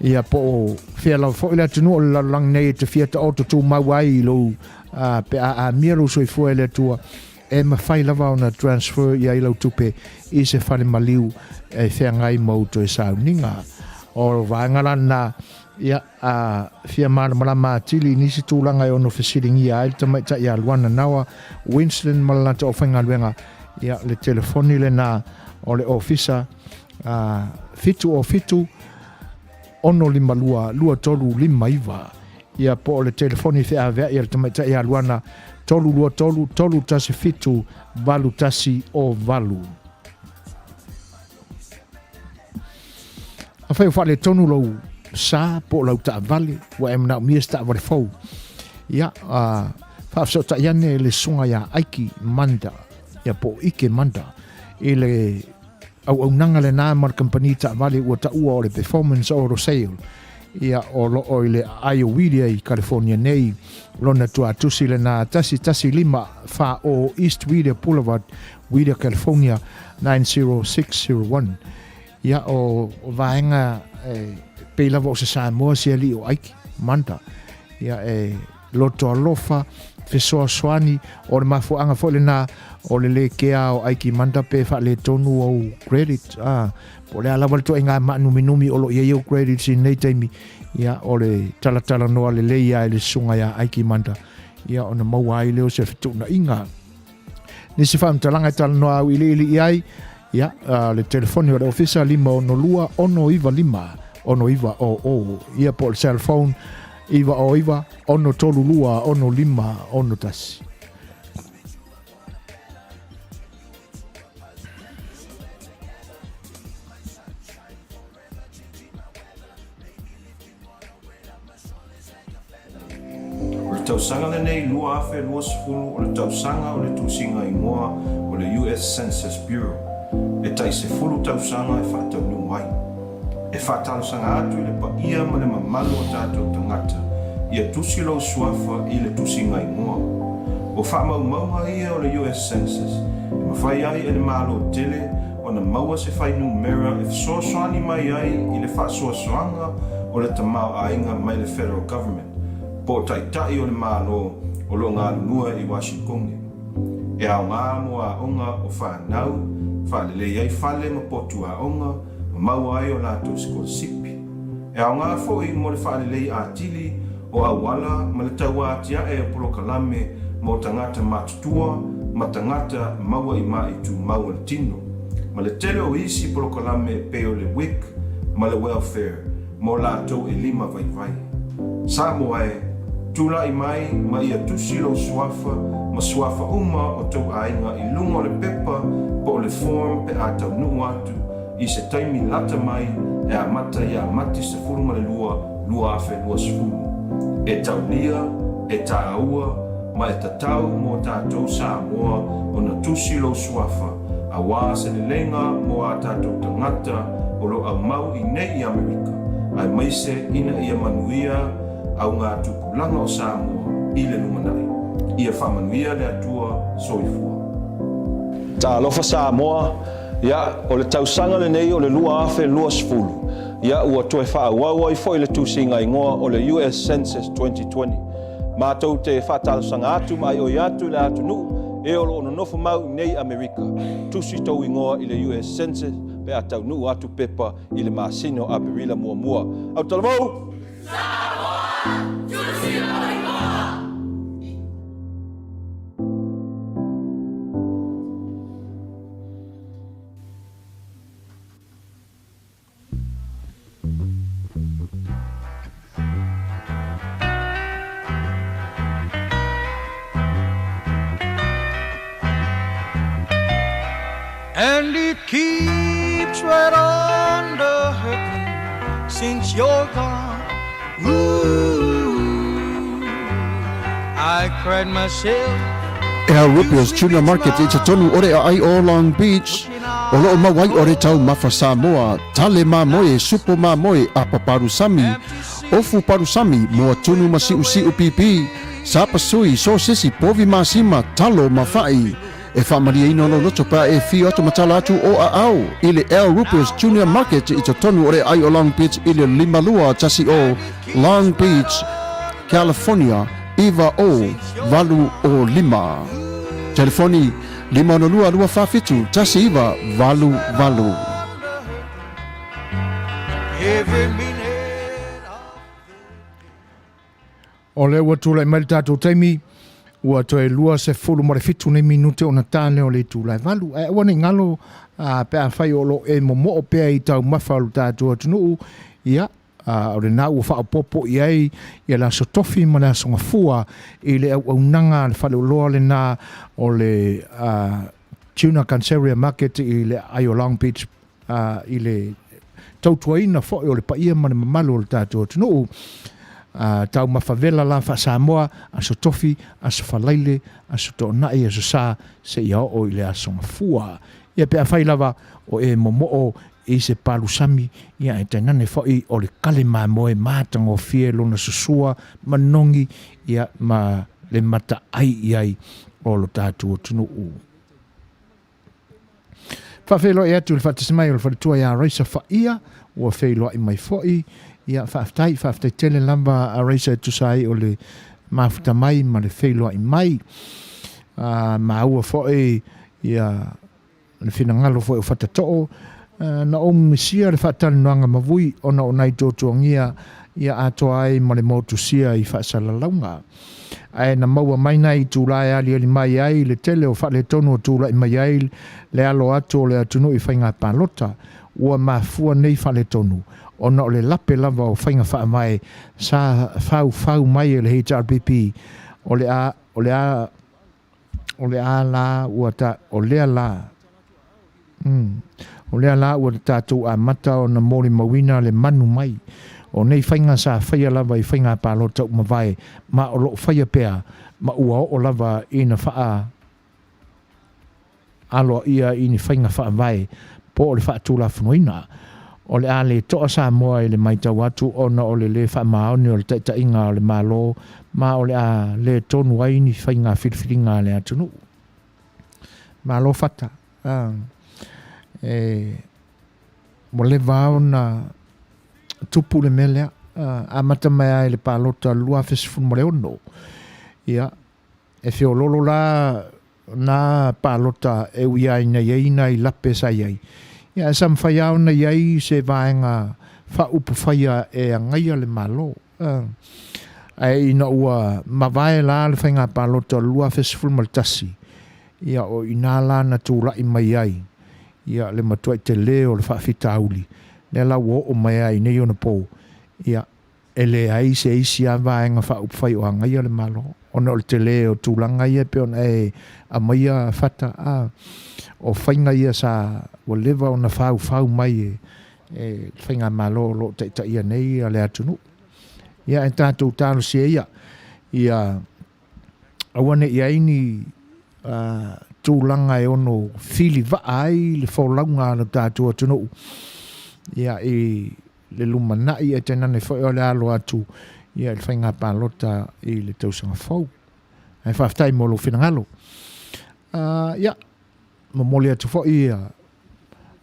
Ia po o fea lava foi le atunuu o le lalolagi nei e te fia taoto tumau ai i lou pe a amia lou soifua e le Atua, e mafai lava ona transfer i ai lau tupe i se fale maliu e feagai ma ou toe sauniga. O vaega la lena, ia, a fia malamalama atili i nisi tulaga e ono fesiligia ai le tamaitai ia Luana Naoa Winston ma le latou aufaigaluega, ia, le telefoni lena o le ofisa, 707 652 2359, ia, po o le telefoni feaveai a le tamaitai ia Luana, 323 317 8108. Afai o faaletonu lou sa po o lau taavale, ua e manaomia se taavale fou, ia, faafesootai ane le susuga ia Aiki Manda, ia po o Ike Manda, i le auaunaga lena ma le kamupani taavale ua taua o le Performance Auto Sale, ia, o lo o i le aai o Whittier i California nei. Lona tuatusi lena 11540 East Whittier Boulevard, Whittier, California 90601. Ia, o vaega e pei lava o se Samoa se alii o Aiki Manda, ia, e loto alofa, fesoasoani, o le mafuaaga foi lena o le lē kea o Aiki Manda pe faaletonu ou credit, po o le a lava le ituaiga maanuminumi o lo o i ai ou credits i lenei taimi, ia, o le talatalanoa lelei lava i le susuga ia Aiki Manda, ia, ona maua ai lea o se fetuunaiga. Nisi faamatalaga e talanoa auiliili i ai, ia, le telefoni o le ofisa 562 695 6900, ia, po o le cell phone 909 632 6561. O le tausaga lenei 2020 o le tausaga o le tusiga igoa o le US Census Bureau, e tai 10 tausaga e faataunuu ai. E faatalosaga atu i le paia ma le mamalu o tatou tagata, ia tusi lou suafa i le tusiga igoa. O faamaumauga ia o le US Census e mafai ai e le Malo tele ona maua se fuainumera e fesoasoani mai ai i le faasoasoaga o le tamaoaiga mai le Federal Government po o taitai o le Malo o lo o galulue i Washingtone. E aoga mo aoga o fanau, faalelei ai fale ma potu aoga, ma maua ai o latou sikolasipi. E aoga foi mo le faalelei atili o auala ma le tauatiae o polokalame mo tagata matutua ma tagata maua i maʻi tumau o le tino, ma le tele o isi polokalame e pei o le WIC ma le Welfare mo latou e lima vaivai. Samoa e, tulai mai ma ia tusi lou suafa ma suafa uma o tou aiga i luga o le pepa po o le form pe a taunuu atu i se taimi lata mai e amata ia Mati 12, 2020. E taulia, e tāua, ma e tatau mō tātou Samoa ona tusi lou suafa auā se leleiga mō ā tātou tagata o lo aumau i nei i Amerika, aemaise ina ia manuia au ngā tupulaga o Samoa i le lumanai. Ia faamanuia le Atua. Soifua. Talofa Samoa, Ia, o le tausaga lenei o le 2020, ia ua toe faaauau ai foi le tusiga igoa o le US Census 2020. Matou te faatalosaga atu ma aioi atu i le atunuu e o lo o nonofo mau i nei Amerika, tusi tou igoa i le US Census pe a taunuu atu pepa i le masina o Aperila muamua. Autalavou! Samoa! Tusi lou igoa! And it keeps right on the hurting since you're gone. Ooh, I cried myself Al Rupio's Tuna Market i totonu o le aai o Long Beach, o loo mau ai o le taumafa Samoa, tale mamoe, supo mamoe, apa palusami, ofu palusami, moa tunu ma siusiu pipi, sapasui, sosesi, povi masima, talo ma fa'i. E faamalieina lou loto pe a e fio atu ma tala atu o aao i le Al Rupio's Junior Market i totonu o le aai o Long Beach i le 5210 Long Beach, California 90805. Telefoni 562 247 1988. Every minute of O lea ua tulai mai le tatou taimi, ua toe 27 nei minute ona tane o le itula e valu. Ae aua ne i galo a, pe afai o lo o e momoo pea i taumafa o le tatou atunuu, ia, a, o lena ua faaopoopo i ai ia le Aso Tofi ma le Aso Gafua i le auaunaga a le faleoloa lena o le a, Tuna Canceria Market i le aai o Long Beach a, i le tautuaina foi o le paia ma le mamalu o le tatou atunuu. A, taumafa vela la faa-Samoa, Aso Tofi, Aso Faraile, Aso Toonai, Aso Sa, seia oo i le Aso Gafua. Ia pe afai lava o e momoo i se palusami, ia e tainane foi o le kale mamoe matagofie lona susua manogi, ia ma le mataai i ai o lo tatou atunuu. Faafeiloai atu i le faatasi mai o le faletua ia Raisa Faia, ua feiloai mai foi. Ia, faafetai, faafetai tele lava a Raisa e tusa ai o le mafuta mai ma le feiloai mai. Uh, maua foi ia le finagalo foi o Fatatoo, uh, na ou misia le faatalanoaga ma Vui ona o nai tuatuagia ia atoa ai ma le motusia i faasalalauga. Ae na maua mai nai itula e aliali mai ai le tele o faaletonu o tulai mai ai le alo atu o le atunuu i faiga palota. Ua mafua nei faaletonu ona o le lape lava o faiga faavae sa faufau mai e le HRPP o le a o le a o le a la ua ta o lea la mm, o lea la ua tatou amata ona molimauina le manu mai. O nei faiga sa faia lava i faiga palota ua mavae ma o lo o faia pea ma ua oo lava ina faa aloaia i ni faiga faavae po o le faatulafonoina. O le a le toa Samoa i le matau atu ona o le lē faamaoni o le taitaiga o le Malo ma o le a le tonu ai ni faiga filifiliga a le atunuu. Malo Fata. E ua leva lava ona tupu le mea lea. Amata mai lava i le palota 2016. Ia, e feololo la na palota e ui lava ina i ai nai lape sa i ai, ia ae sa mafai lava ona i ai se vaega faaupufai e agaia le Malo. Ae ina ua mavae la le faiga palota o le 2011, ia o i ina la na tulai mai ai ia le matuai tele o le faafitauli, lea la ua oo mai ai i nei ona pou, ia e leai se isi lava vaega faaupufai o agaia le Malo, ona o le tele o tulaga ia e pei ona e aumaia Fata, a, o faiga ia sa ua leva ona faufau mai e le Faigamalo o lo o taitaia nei le atunuu. Ia ae tatou talosia ia, ia aua ne i i ai ni tulaga e ono filivaa ai le folauga a lo tatou atunuu ia i le lumanai ae tainane foi o le alo atu ia i le faiga palota i le tausaga fou. Ae faafetai mo lou finagalo. Ia, momoli atu foi ia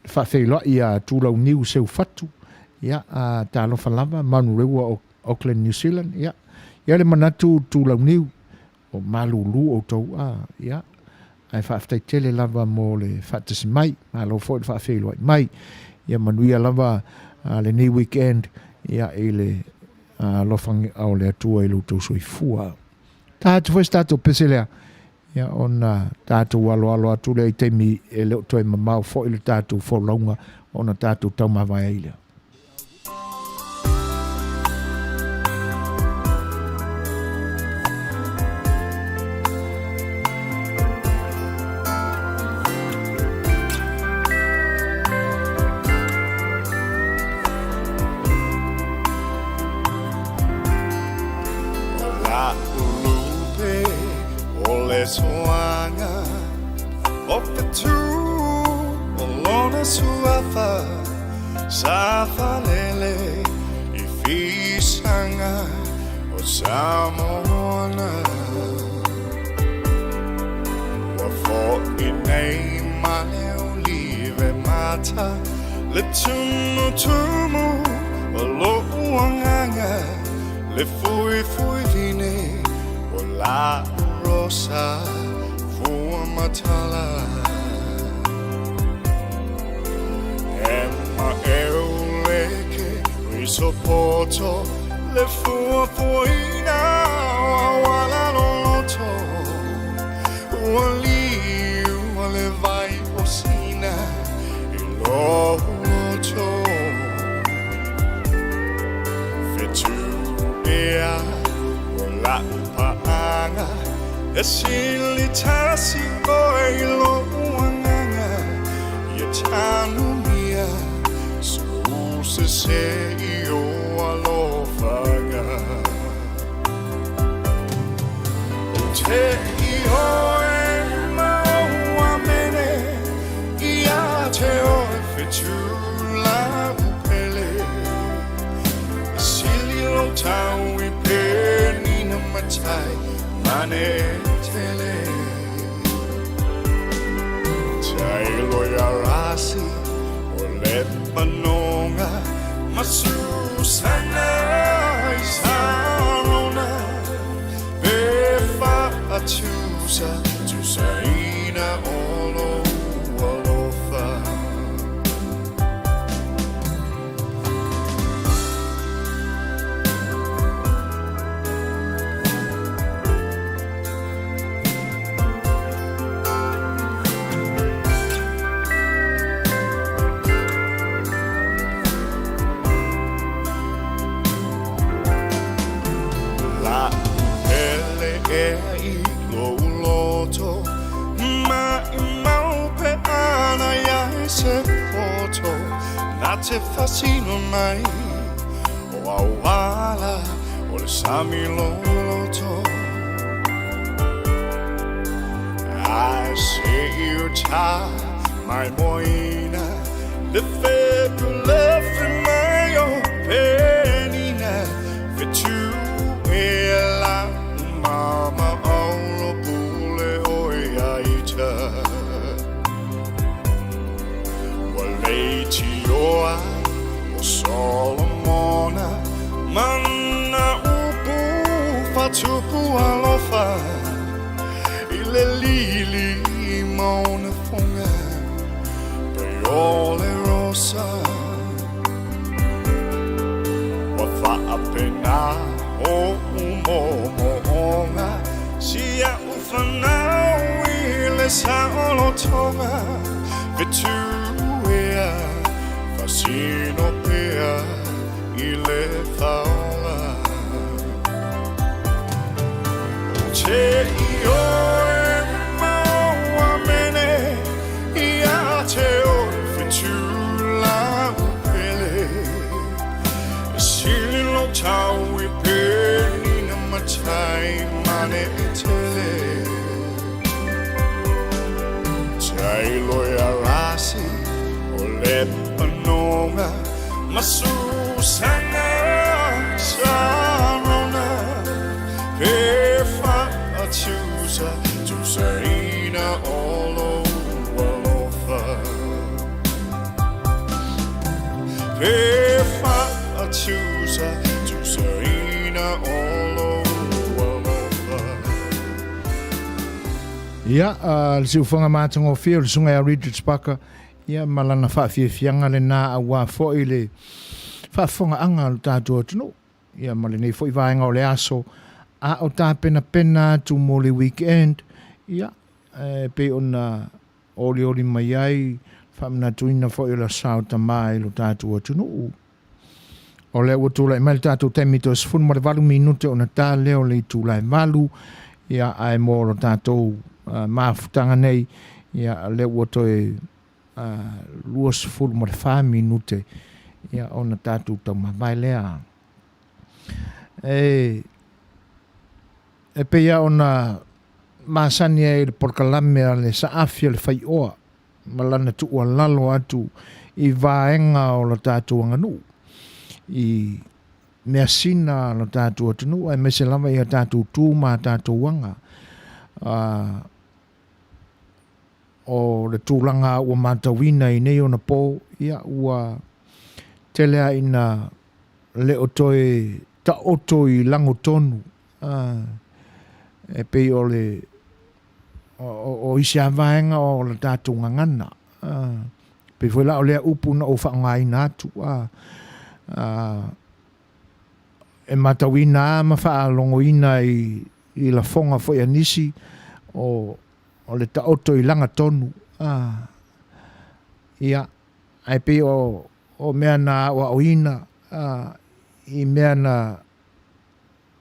le faafeiloai ia Tulauniu Seufatu, ia, talofa lava, Manurewa o Auckland, New Zealand, ia, ia le manatu Tulauniu, o malulu outou, a, ia, ae faafetai tele lava mo le faatasi mai, malo foi le faafeiloai mai, ia manuia lava lenei weekend, ia, i le alofa o le Atua i lo outou soifua. Ta atu foi se tatou pese lea, ia ona tatou aloalo atu lea i taimi e le o toe mamao foi le tatou folauga ona tatou taumavae ai lea. Sa falele i fisaga o Samoana. Ua fo'i nei ma le olive mata le tumutumu o lo'u agaga le fuifui vine o la'u rosa fua matala. E maʻeu leke risopoto le fuafuaina o auala loloto ua liu a le vai o Sina i lou loto. Fetu ea o la'u paaga E sili tasi oe i lo'u agaga Ia tanumia sou sese i ou alofaga. Ou te ioe ma ou amene Ia te oe fetu la'u pele E sili lou tau i penina matai mane tele. Tailo ia rasi o Lepanonga ma Susana i Sarona pe faatusa tusaina o lou alofa. La'u pele ea i lou loto Maʻimau pe ana ia e se poto Na te fasino mai o O auala o le sami loloto Ae se i uta mai moina Le fepu lefi mai o penina Fetu e la mama aulo pule o ia ita Ua leitioa o Solomona Ma na upu faatupu alofa I le lili ma ona foga Pei o le rosa Ua faapena ou moomooga Si a'u fanau i le saolotoga Fetu ea fasino pea i le faola Ou te ioe mau amene Ia te oe fetu lau pele E sili lou tau i penina matai mane e tele Tailoi arasi o Lepanonga ma Susana Sarona Pe faatusa tusaina o lou alofa Pe faatusa tusaina o lou alofa. Ia, le siufoga matagofie o le Susuga ia Richard Parker, ia ma lana faafiafiaga lena aua foi le faafofogaaga a lo tatou atunuu. Ia ma lenei foi vaega o le aso, a o tapenapena atu mo le weekend, ia, e pei ona olioli mai ai faamanatuina foi o le Aso Sa o Tama i lo tatou atunuu. O lea ua tulai mai le tatou taimi toe 18 minute ona ta lea o le itula e 8, ia, ae mo lo tatou mafutaga nei, ia, lea ua toe 24 minute, ia, ona tatou taumavae lea. E, e pei lava ona masani ai le polokalame a le saafi o le faioa ma lana tuualalo atu i vaega o lo tatou aganuu i measina a lo tatou atunuu aemaise lava i a tatou tu ma a tatou aga. O le tulaga ua matauina i nei ona po, ia ua tele lava ina le o toe taoto i lagotonu e pei o le o isi lava vaega o le tatou gagana. E pei foi la o lea upu na ou faaaogaina atu, e matauina lava ma faalogoina i lafoga foi a nisi o le taoto i lagatonu. Ia, ae pei o mea na aoaoina i mea na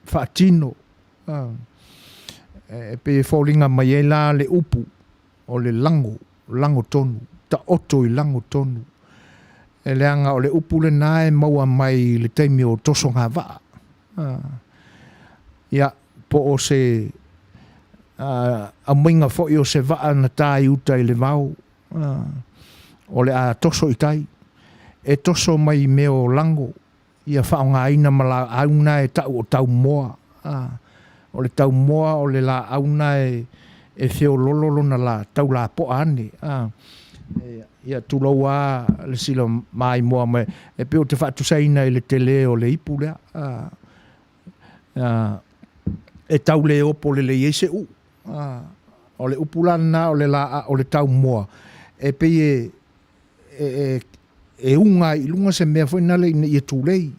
faatino, e pei e foliga mai ai la le upu o le lago, lago tonu, taoto i lago tonu. E leaga o le upu lena e maua mai i le taimi o tosogavaa. Ia, po o se aumaiga foi o se vaa na ta i uta i le vao, o le a toso i tai. E toso mai i mea o lago, ia faaaogaina ma laau na e tau o taumoa. O le taumoa o le laau na e feololo lona la, tau lapoa ane. Ia tulou lava le sila maimoa mai, e pei ou te faatusaina i le tele o le ipu lea. E tau le opo lelei ai se uu. O le upu la lena o le laa, o le taumoa, e pei e e, e uga ai i luga se mea foi nale ina ia tulei.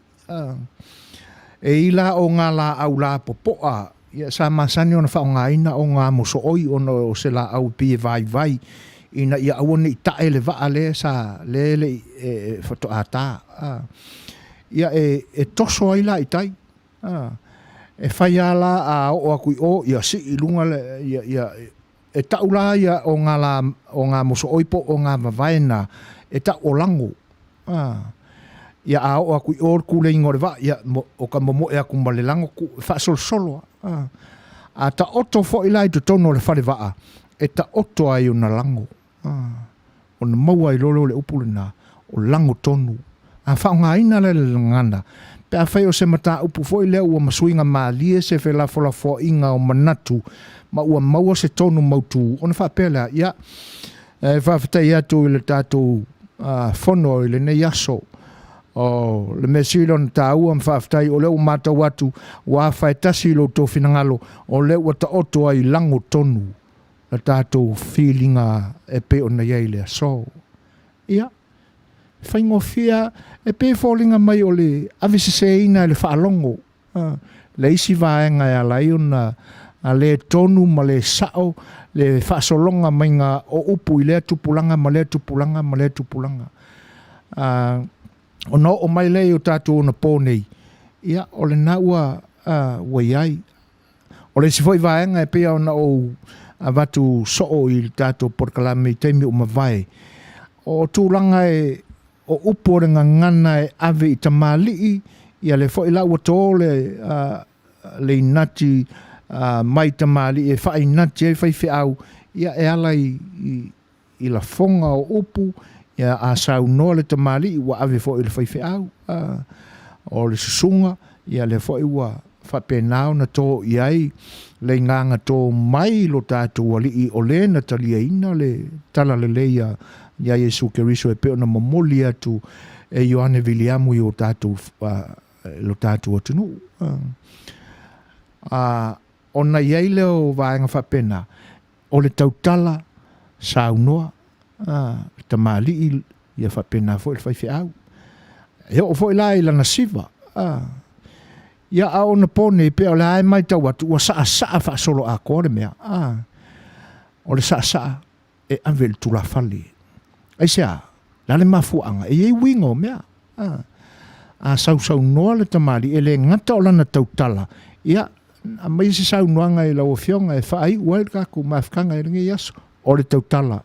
E i la o ngā lāʻau lapopoa, ia sa masani ona faaaogaina o ngā mosooi ona o se lāʻau e pei e vaivai ina ia aua ne i tae le vaa lea sa lea e le i e, e faatoa ta. Ia e, e toso ai la i tai. E fai lava la a oo atu i o, ia sii i luga le, ia, ia, E ta'u la ia o ngā lā, o ngā mosooi po o ngā wawae na, e ta'u o lango. Ā. Ia, a oo aku i o le kuleiga o le vaa, ia, o ka momoe aku ma le lago ku, e faasolosolo lava. A taoto foi la i totonu o le falevaa, e taoto ai ona lago. Ona maua ai loa lea o le upu lena, o lago tonu. A faaaogaina la le gagana, pe afai o se mataupu foi lea ua masuiga malie se felafolafoaiga o manatu ma ua maua se tonu mautu, ona faapea lea, ia, e faafetai atu i le tatou fono i lenei aso. O le mea sili ona taua ma faafetai o lea ua matau atu ua afa e tasi lo outou finagalo, o lea ua taoto ai lago tonu la tatou filiga e pei ona i ai i le aso. Ia, faigofie, e pei e foliga mai o le aveseseina e le faalogo le isi vaega e ala ai ona le tonu ma le sao le faasologa maiga o upu i lea tupulaga ma lea tupulaga ma lea tupulaga. Ona oo mai lea i o tatou onapō nei, ia, o lena ua, ua i ai. O le isi foi vaega e pei ona ou avatu soo i le tatou polokalame i taimi ua mavae, o tulaga e o upu o le gagana e ave i tamalii, ia lea foi la ua to le, le inati mai tamalii e faainati ai faifeau, ia e ala i, i i lafoga o upu, ia a saunoa le tamalii ua ave foi i le faifeau, a, o le susuga, ia lea foi ua faapena ona to i ai le igaga to mai lo tatou Alii o le na taliaina le talalelei a ia Iesu Keriso e pei ona momoli atu e Ioane Viliamu i o tatou, lo tatou atunuu. A, ona i ai lea o vaega faapena, O le tautala, saunoa le tamalii ia faapena foi le faifeau. E oo foi la i lana siva, ia a o ona po nei pea o le a e matau atu ua saasaa faasoloatoa le mea. O le saasaa e ave i le tulafale. Aisea? O le a le mafuaaga? E i ai uiga o mea. A sausaunoa le tamalii, e le gata o lana tautala, ia, aumai se saunoaga i lau Afioga e faaiu ai le tatou mafutaga i lenei aso, o le tautala.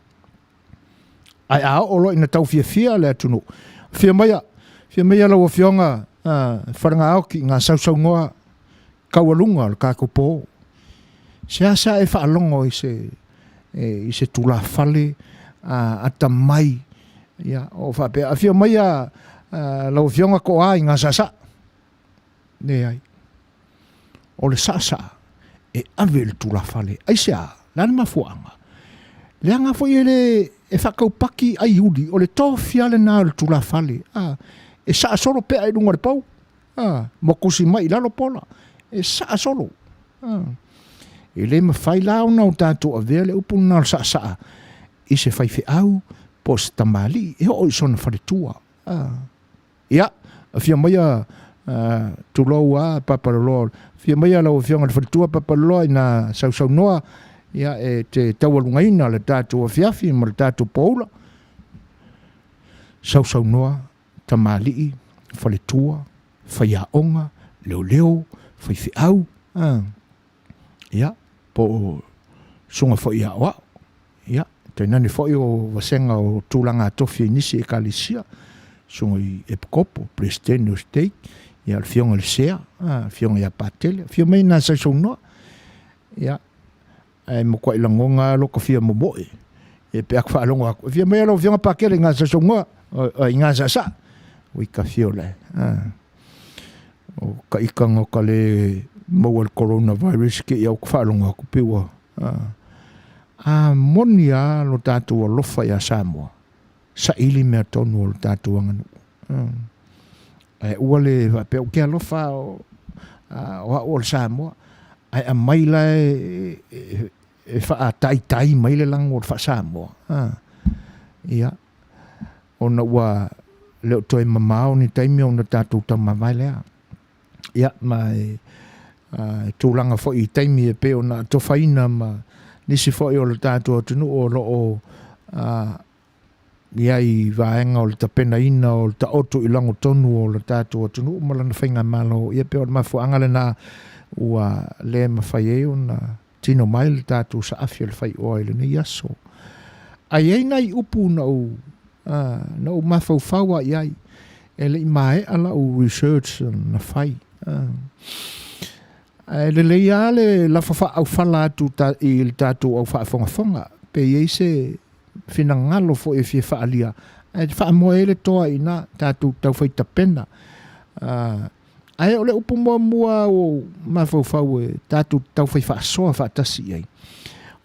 Ae a oo loa ina taufiafia le atunuu, afio maia, afio maia lau Afioga Falegaoki i ngā sausaunoa taualuga o le tatou pō. Seasea e faalogo i se, i se tulafale atamai, ia, o faapea, afio maia lau Afioga Toa i Gasaasaa. Leai. O le saasaa e ave i le tulafale. Aisea? Le a le mafuaaga? Leaga foi e le e faataupaki aiuli, o le tofia lena o le tulafale. A, e saasolo pea i luga o le pou. A, mokusi mai i lalo pola. E saasolo. A, e le mafai la ona o tatou avea le upu lena o le saasaa i se faifeau po o se tamalii e oo i sona faletua. A, ia, afio maia, tulou a Papaloloa, afio maia lau Afioga i le faletua Papaloloa ina sausaunoa, ia, e te taualugaina le tatou afiafi ma le tatou poula. Sausaunoa, tamalii, faletua, faiaoga, leoleo, faifeau, a, ia, po o susuga foi aoao, ia, tainane foi o vasega o tulaga tofi i nisi ekalesia, susuga i epikopo, peresetene o stake, ia, le afioga i le sea, a, afioga ia Patele, afio mai nā sausaunoa, ia, ae matuai lagona lava lota fia momoe e pe a faalogo atu, e fia mai lau afioga Pakele i gasasaunoa i gasaasaa ui ka fio lae o ka ika no ka le maua le coronavirus ke ia o ka faalogo atu pe ua a moni a lo tatou alofa ia Samoa saili mea tonu o lo tatou aganuu. Ae ua le faapea ou te alofa o, o au o le Samoa, ae aumai la e, e, e faataitai mai le lago o le faa-Samoa. Ia, ona ua le o toe mamao ni taimi ona tatou taumavae lea. Ia, ma e, e tulaga foi i taimi e pei ona atofaina ma nisi foi o le tatou atunuu o lo o i ai i vaega o le tapenaina o le taoto i lagotonu o le tatou atunuu ma lana faigamalo, ia pei o le mafuaaga lena ua le mafai ai ona tino mai le tatou saafi o le faioa i lenei aso. Ae i ai nai upu na ou, na ou mafaufau lava i ai. E le i maea lau research na fai. Ae lelei lava le lafo faaaufala atu i le tatou au faafogafoga pe i ai se finagalo foi e fia faaalia ae faamoe ai le toa i ina tatou taufai tapena. Ae o le upu muamua ua ou mafaufau e tatou te taufai faasoa faatasi i ai,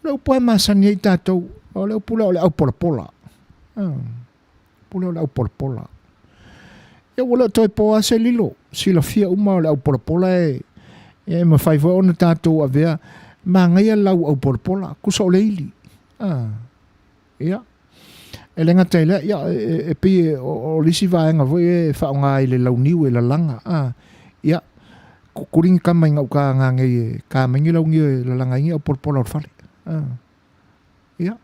o le upu lava e masani ai tatou, o le upu lea o le aupolapola. Upu lea o le aupolapola. Ia ua le o toe po lava se lilo, silafia uma o le aupolapola e, e mafai foi ona tatou avea, manaia lau aupolapola, tusa o le ili. Ah, ia. E le gata i lea, ia, e, e pei o, o le isi vaega foi e faaaoga i le launiu e lalaga. Ah, ia, kuligi kama i gauta ngagei e ka mai ni launiu e lalaga ai ni aupolapola o le fale. Ah, ia.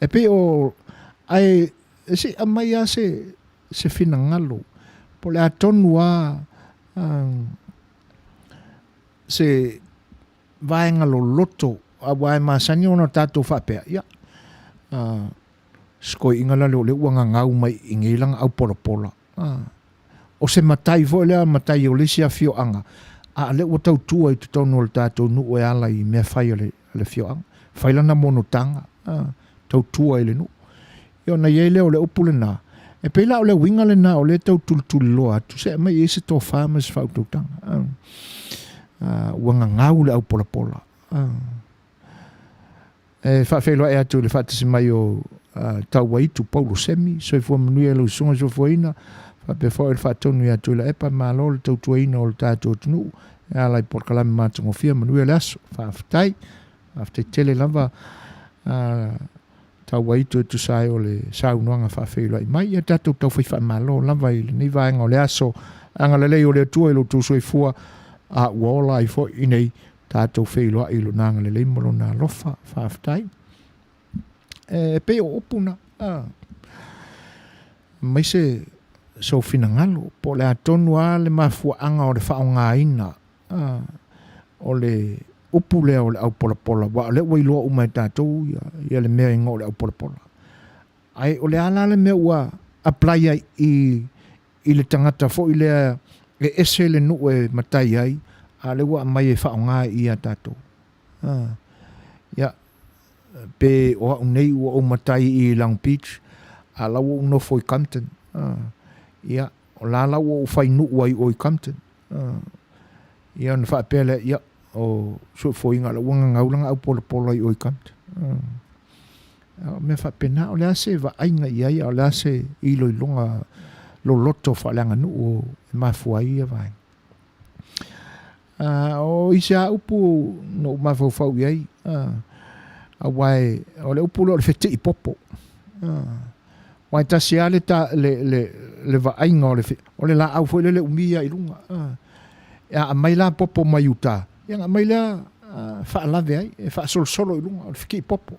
E pei o, ae se i aumai lava se, se finagalo, po o le a tonu lava se vaega loloto, aua e masani ona tatou faapea, ia, si toeaina la lea o lea ua gagau mai i nei lana aupolapola. O se matai foi lea matai o le isi afioaga, a o lea ua tautua i totonu o le tatou nuu e ala i mea fai a le afioaga. Fai lana monotaga, tautua i le nuu. Ia ona i ai lea o le upu lena, e pei la o le uiga lena o lea e tau tulituliloa atu, se aumai i ai se tofa ma se faautautaga. Ua gagau le aupolapola. E faafeiloai atu i le faatasi mai o Tauaitu Paulo Semi, soifua manuia i lau susuga soifuaina, faapea foi le faatonu ia Tuilaepa, malo le tautuaina o le tatou atunuu e ala i polokalame matagofie, manuia le aso. Faafetai, faafetai tele lava Tauaitu e tusa ai o le saunoaga faafeiloai mai. Ia tatou taufai faamalo lava i lenei vaega o le aso. Agalelei o le Atua i lo outou soifua, a ua ola ai foi i nei tatou feiloai i Lona agalelei ma Lona alofa. Faafetai. E pei o upu na, aemaise sou finagalo, po o le a tonu lava le mafuaaga o le faaaogaina o le upu lea o le aupolapola, aua o lea ua iloa uma e tatou ia le mea e igoa o le aupolapola. Ae o le a la le mea ua apply ai i i le tagata foi lea e ese le nuu e matai ai, a o lea ua aumai e faaaoga i ia tatou. Ia, pe o au nei ua ou matai i Long Beach, a o la ua ou nofo i Compton. Ia, o la la ua ou fai nuu ai o i Compton. Ia ona faapea lea, ia, o soifuaina o la ua gagau lana aupolapola i o i Compton. O mea faapena, o le a se vaaiga i ai, a o le a se iloiloga loloto faaleaganuu e mafua ai ia vaega. O isi lava upu na ou mafaufau i ai, aua o le upu lea o le fetii popo. Aua e tasi lava le, ta, le, le, le vaaiga o le, o le laau foi lele umi lava i luga. E a aumai la popo mai uta, ia ona aumai lea faalave ai, e faasolosolo i luga, o le fetii popo.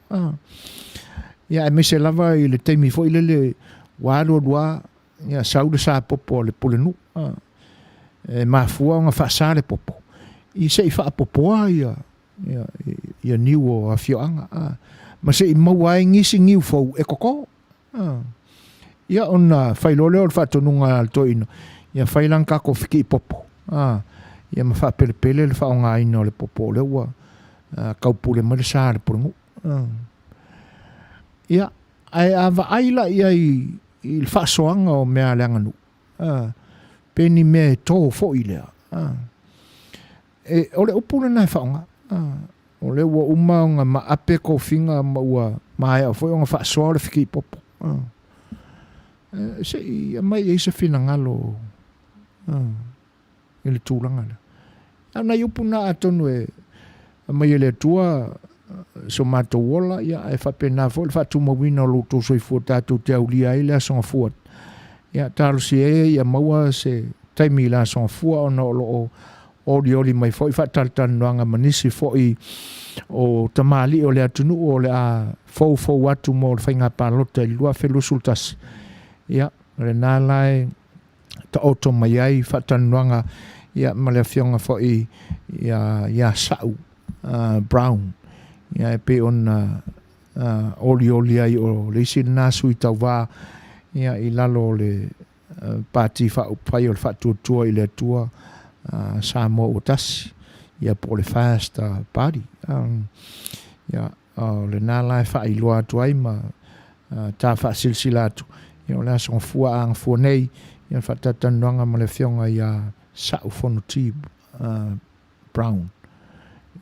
Ia aemaise lava i le taimi foi lele ua alu alu lava, ia sau le sa popo a le pulenuu. E mafua ona faasa le popo, i se i faapopoa ia, ia, ia niu o afioaga, ma se i maua ai nisi niu fou e koko. Ia ona fai loa lea o le faatonuga a le toeaina, ia fai la ni tatou fetii popo, ia ma faapelepele le faaaogaina o le popo o lea ua taupule mai le sa a le pulenuu. Ia, ae a vaai la i ai i le faasoaga o mea a le aganuu, pe ni mea e tō foi lea. E, o le upu lena e faaaoga. O lea ua uma ona maape tofiga ma ua maea foi ona faasoa le fekiipopo. E, se i aumai i ai se finagalo i le tulaga lea. A o nai upu na atonu e aumai e le Atua so matou ola, ia, ae faapena foi le faatumauina o lo outou soifua tatou te aulia ai le Aso Gafua. Ia, talosia ia ia maua se taimi i le Aso Gafua ona o lo o olioli mai foi faatalatalanoaga ma nisi foi o tamalii o le atunuu o le a foufou atu mo le faiga palota i le 2021. Ia, o lena la e taoto mai ai faatalanoaga ia, ma le afioga foi ia, ia Sa'u uh, Brown. Ia, e pei ona uh, olioli ai o le isi lena sui tauvā ia, i lalo o le Pati Faaupufai o le Faatuatua i le Atua Samoa ua tasi, ia po o le FAST Party. Ia, o lena la e faailoa atu ai ma ta faasilasila atu, ia o le Aso Gafua a Gafua nei, ia le faatalatalanoaga ma le Afioga ia Sa'u Fonoti Brown,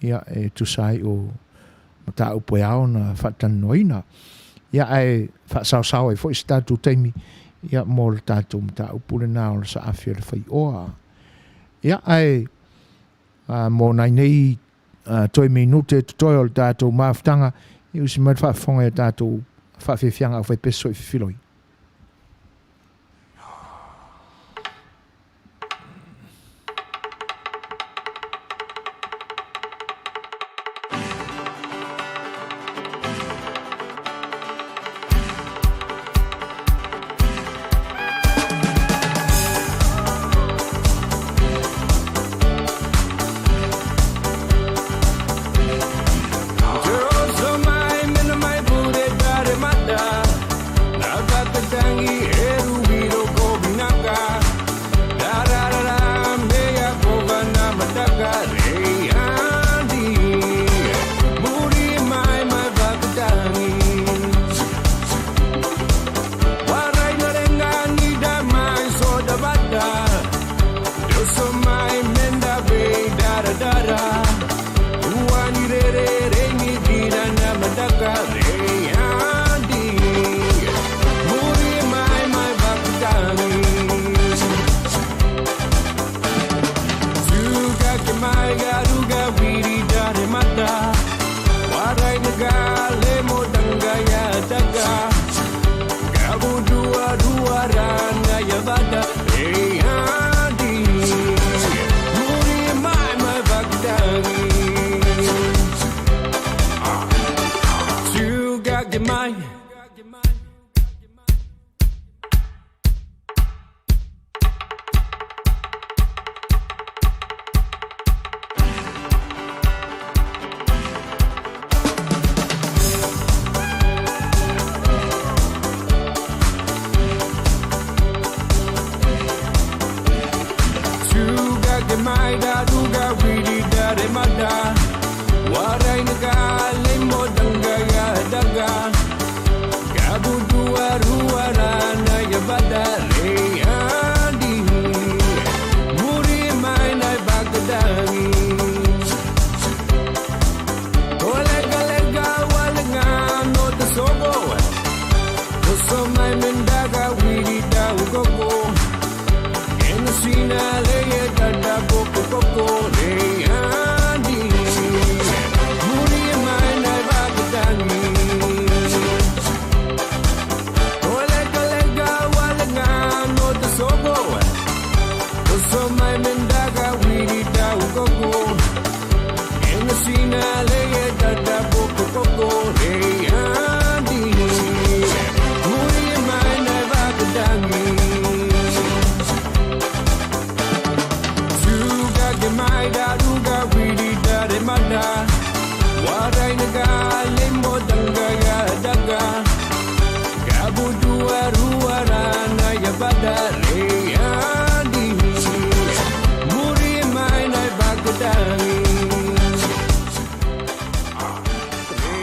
ia, e tusa ai o mataupu e ao ona faatalanoaina. Ia, ae faasaosao ai foi se tatou taimi, ia, mo le tatou mataupu lena o le saafi o le faioa. Ia, ae mo nai nei toe minute totoe o le tatou mafutaga, ia usi mai le faafofoga i a tatou faafiafiaga aufaipese soififiloi.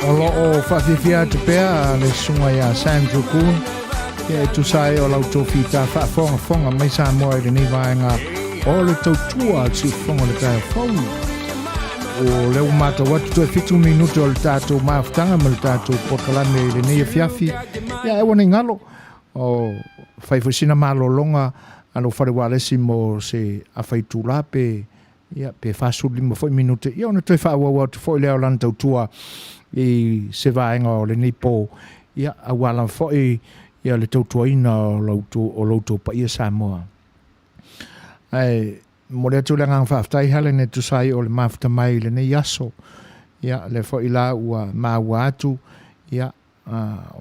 O lo o faafiafia atu pea le susuga ia Sam Drukoon ia e tusa ai o la outou fita faafogafoga mai Samoa i lenei vaega o le tautua a le siufofoga o le taeao fou. O lea ua matau atu toe 7 minute o le tatou mafutaga ma le tatou polokalame i lenei afiafi. Ia aua ne i galo, o fai foi sina malologa a lou fale ualesi mo se afa itula pe ia, pe 45 foi minute, ia ona toe faaauau atu foi lea o lana tautua i se vaega o lenei po, ia, aua lava foi ia le tautuaina o lo outou paia Samoa. Ae momoli atu le agaga faafetai Helen e tusa ai o le mafuta mai i lenei aso. Ia, lea foi la ua maua atu, ia,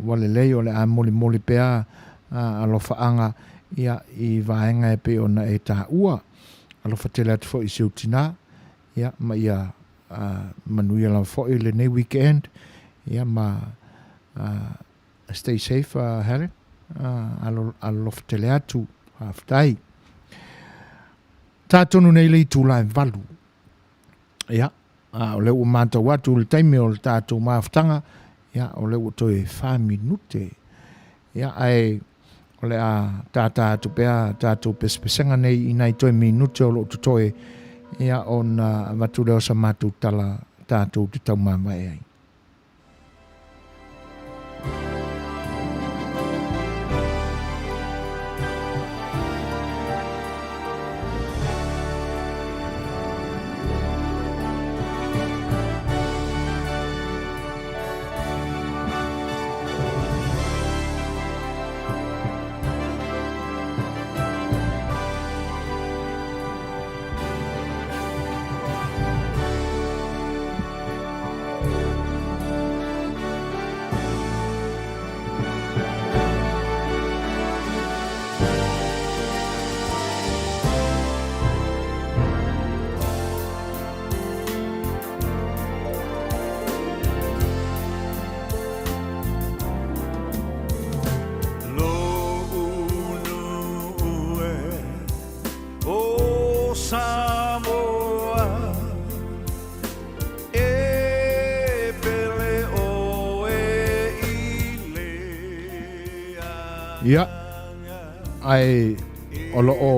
ua lelei o le a molimoli pea alofaaga ia i vaega e pei ona e taua. Alofa tele atu foi i si ou tina, ia, ma ia manuia lava foi lenei weekend, ia, ma stay safe Helen, alofa tele atu. Faafetai. Ta tonu nei le itula e 8. Ia, a o lea ua matau atu i le taimi o le tatou mafutaga, ia, o lea ua toe 4 minute. Ia, ae o le a tātā atu pea tatou pesepesega nei i nai toe minute o lo o totoe, ia, ona avatu lea o sa matou tala tatou te taumamae ai. Ia, ae o lo o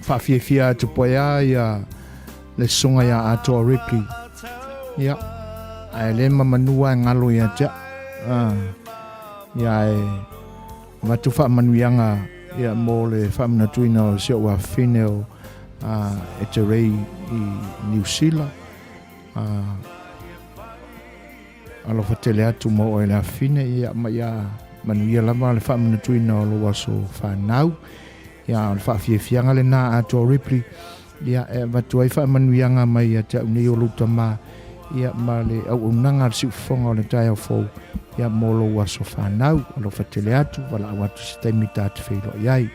faafiafia atu poea ia le susuga ia Atoa Ripley. Ia, ae le mamanua e galo ia te au. Ia, ae avatu faamanuiaga ia mo le faamanatuina o si ou afafine o Eterei i Niu Sila. Alofa tele atu mo oe le afafine, ia ma ia manuia lava le faamanatuina o lou aso fanau. Ia, o le faafiafiaga lena Atoa Ripley, ia e avatu ai faamanuiaga mai ia te au nei o lou tama, ia ma le auaunaga a le siufofoga o le taeao fou, ia mo lou aso fanau. Alofa tele atu, valaau atu se taimi ta te feiloai ai.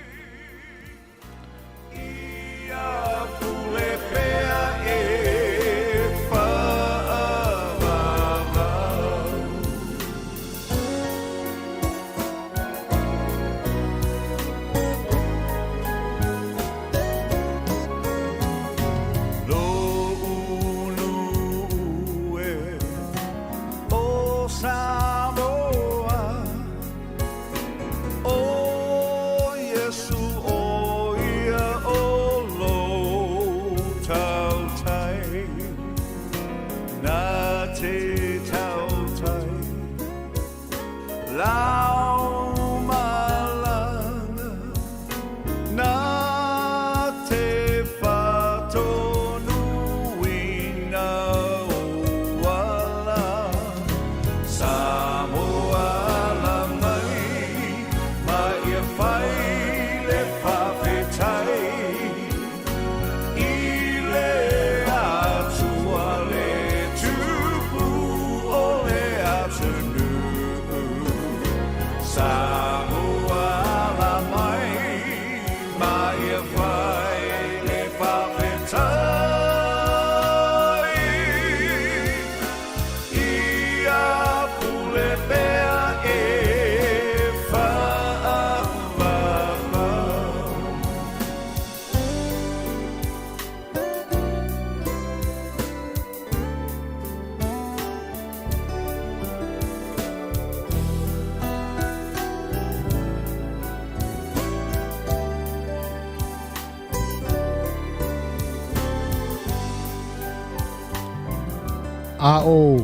A o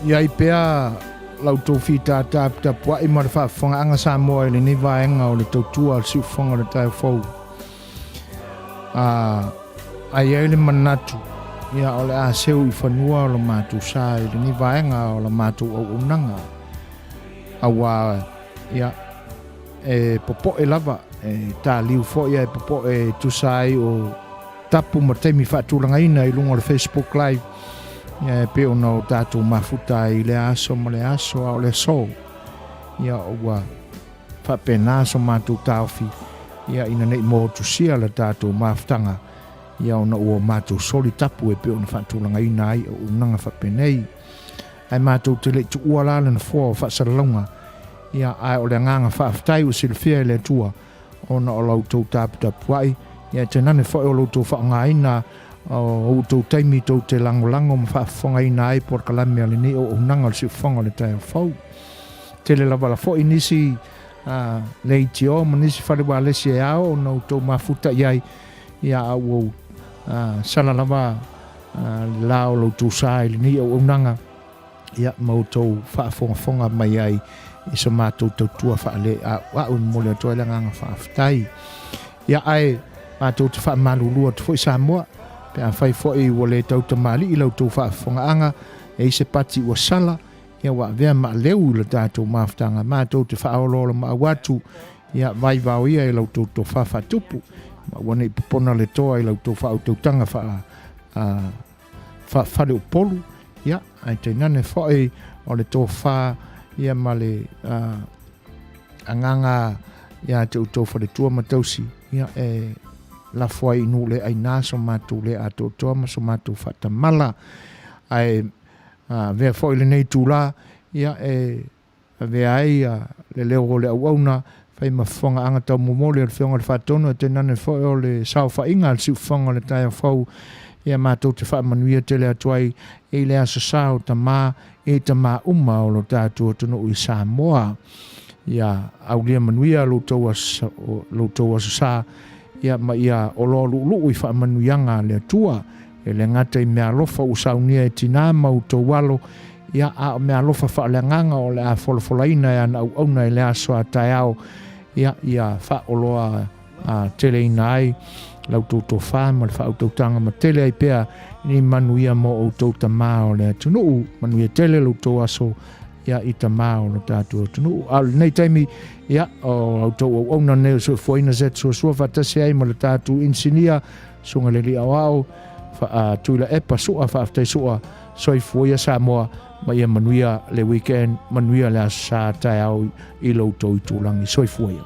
i ai pea la outou fītātā tapua'i ma le faafofogaaga Samoa i lenei vaega o le tautua a le siufofoga o le taeao fou. A, a i ai le manatu, ia o le a seu i fanua o le matou sa i lenei vaega o la matou auaunaga. Auā, ia, e popo'e lava, e tāliu foi ae popo'e e tusa ai o tapu ma taimi faatulagaina i luga o le Facebook Live, ia e pei ona o tatou mafuta ai i lea aso ma lea aso, a o le aso, ia ua faapena so matou taofi, ia ina nei motusia le tatou mafutaga, ia ona ua matou soli tapu e pei ona faatulagaina ai auaunaga faapenei. Ae matou te le i tuua la le nofoa o faasalalauga, ia, ae o le agaga faafetai ua silafia e le Atua, ona o la outou taputapuai, ia tainane foi o lo outou faaaogaina o outou taimi tou te lagolago ma faafofogaina ai polokalame a lenei auaunaga o le Siufofoga o le Taeao Fou. Tele lava la foi nisi leitio ma nisi fale ualesi e ao ona outou mafuta i ai, ia a ua sala lava le la o lo outou sa i lenei auaunaga, ia ma outou faafogafoga mai ai i so matou tautua faaleauau e momoli atu ai le agaga faafetai. Ia ae matou te faamalulu atu foi Samoa, pe afai foi ua le tautamalii la outou faafofogaaga, e i se pati ua sala, ia ua avea maaleu i le tatou mafutaga, matou te faaoloolomaau atu, ia vaivao ia i la outou tofa faatupu, ma ua nei popona le toa i la outou faautautaga faa faafaleupolu, ia, ae tainane foi o le tofa ia ma le agaga ia te outou faletua ma tausi, ia, e lafo ai i nuu le aina so matou le atoatoa ma so matou faatamala. Ae avea foi lenei itula, ia, e Avea ai le leo o le auauna, fai ma fofogaaga taumomoli a le Afioga i le Faatonu, ae tainane foi o le saofaiga a le siufofoga o le taeao fou, ia matou te faamanuia tele atu ai i le Aso Sa o Tama i tama uma o lo tatou atunuu i Samoa. Ia aulia manuia lo outou Aso Sa, ia ma ia oloa luuluu i faamanuiaga a le Atua. E le gata i meaalofa ua saunia e tinā ma outou alo, ia, a o meaalofa faaleagaga o le a folafolaina e ana auauna i le aso a taeao, ia, ia faaoloa teleina ai la outou tofa ma le faautautaga ma tele ai pea ni manuia mo outou tamā o le atunuu. Manuia tele lo outou aso, ia, i tamā o lo tatou atunuu. A o lenei taimi, ia, o outou auauna nei o Soifuaina Zet Suasua faatasi ai ma le tatou inisinia, Susuga le Alii Aoao, Tuilaepa Sua, faafetai Sua, soifua ia Samoa, ma ia manuia le weekend, manuia le Aso Sa taeao i lo outou itulagi. Soifua ia.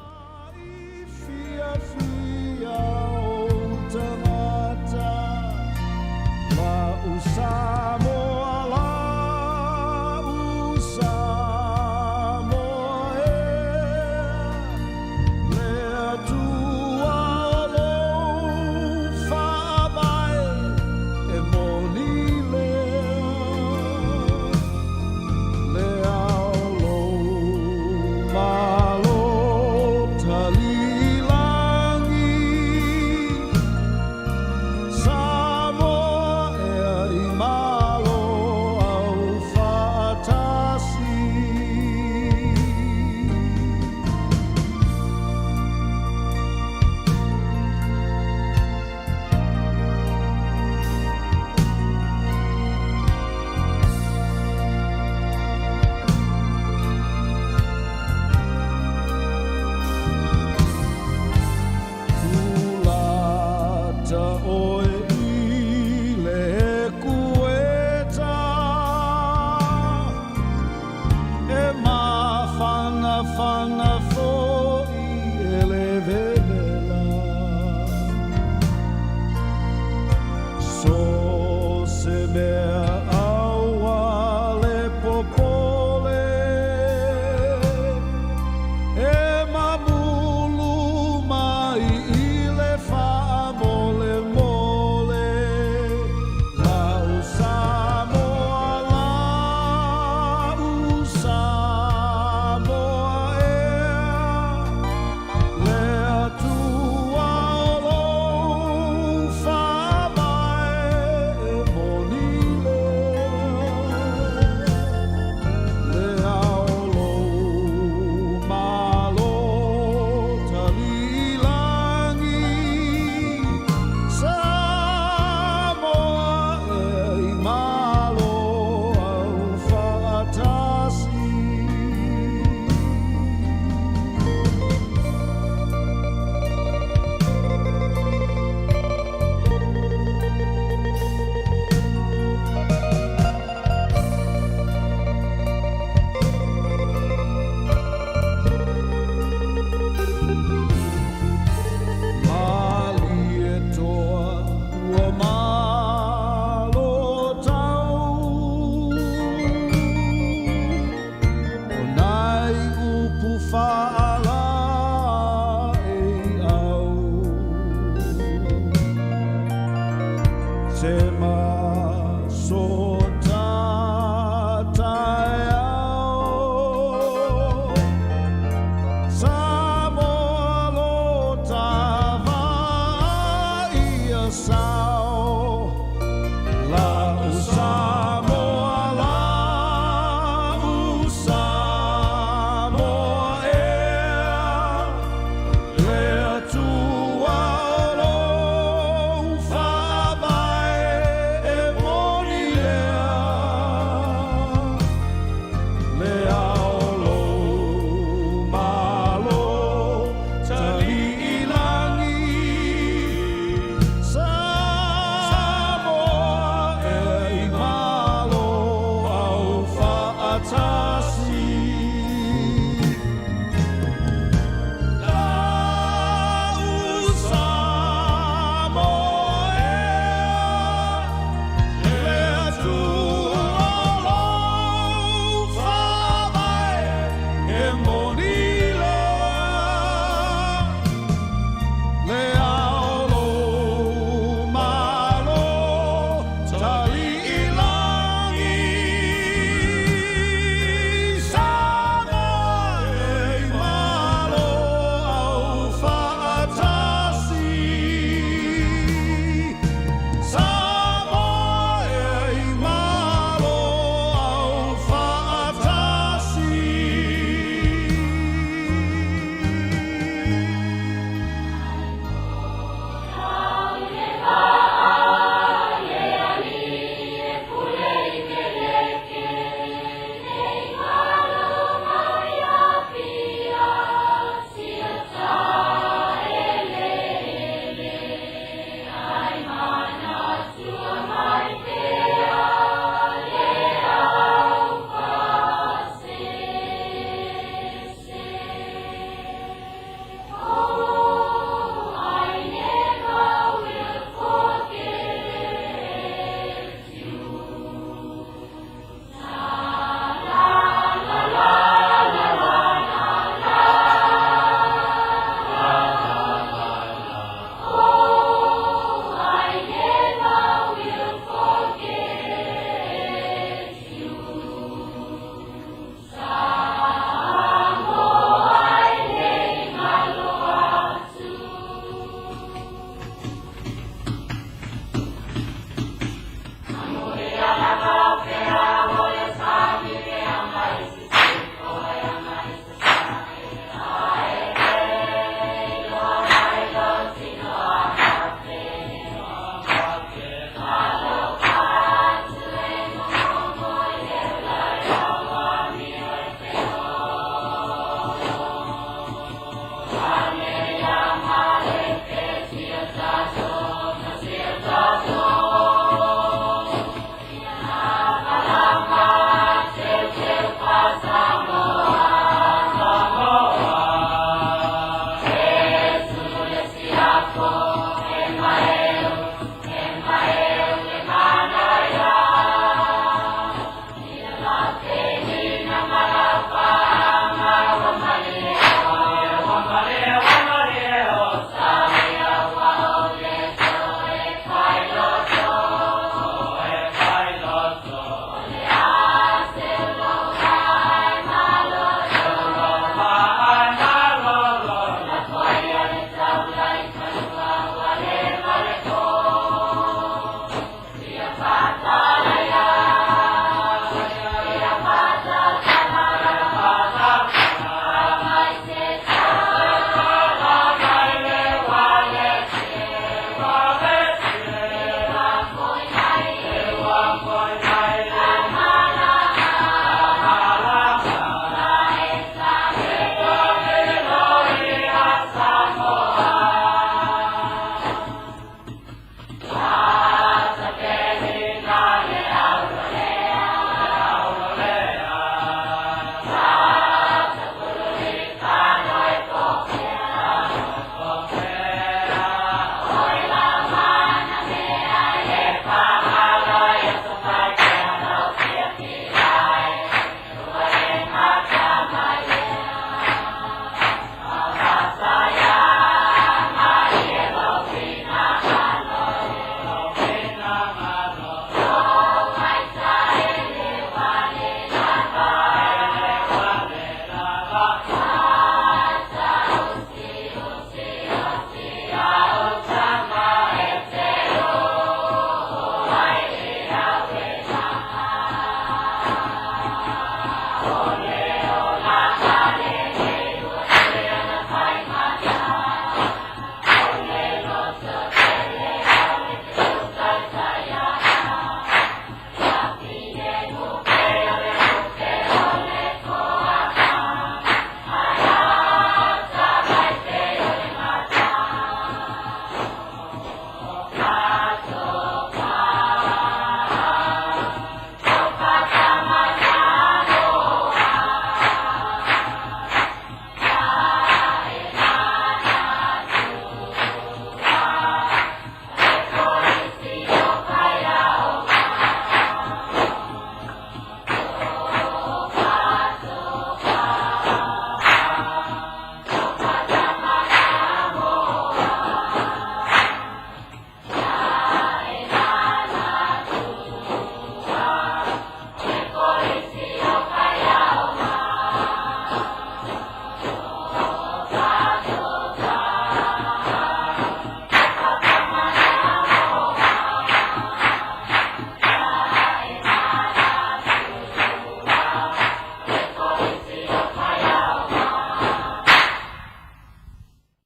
Mai.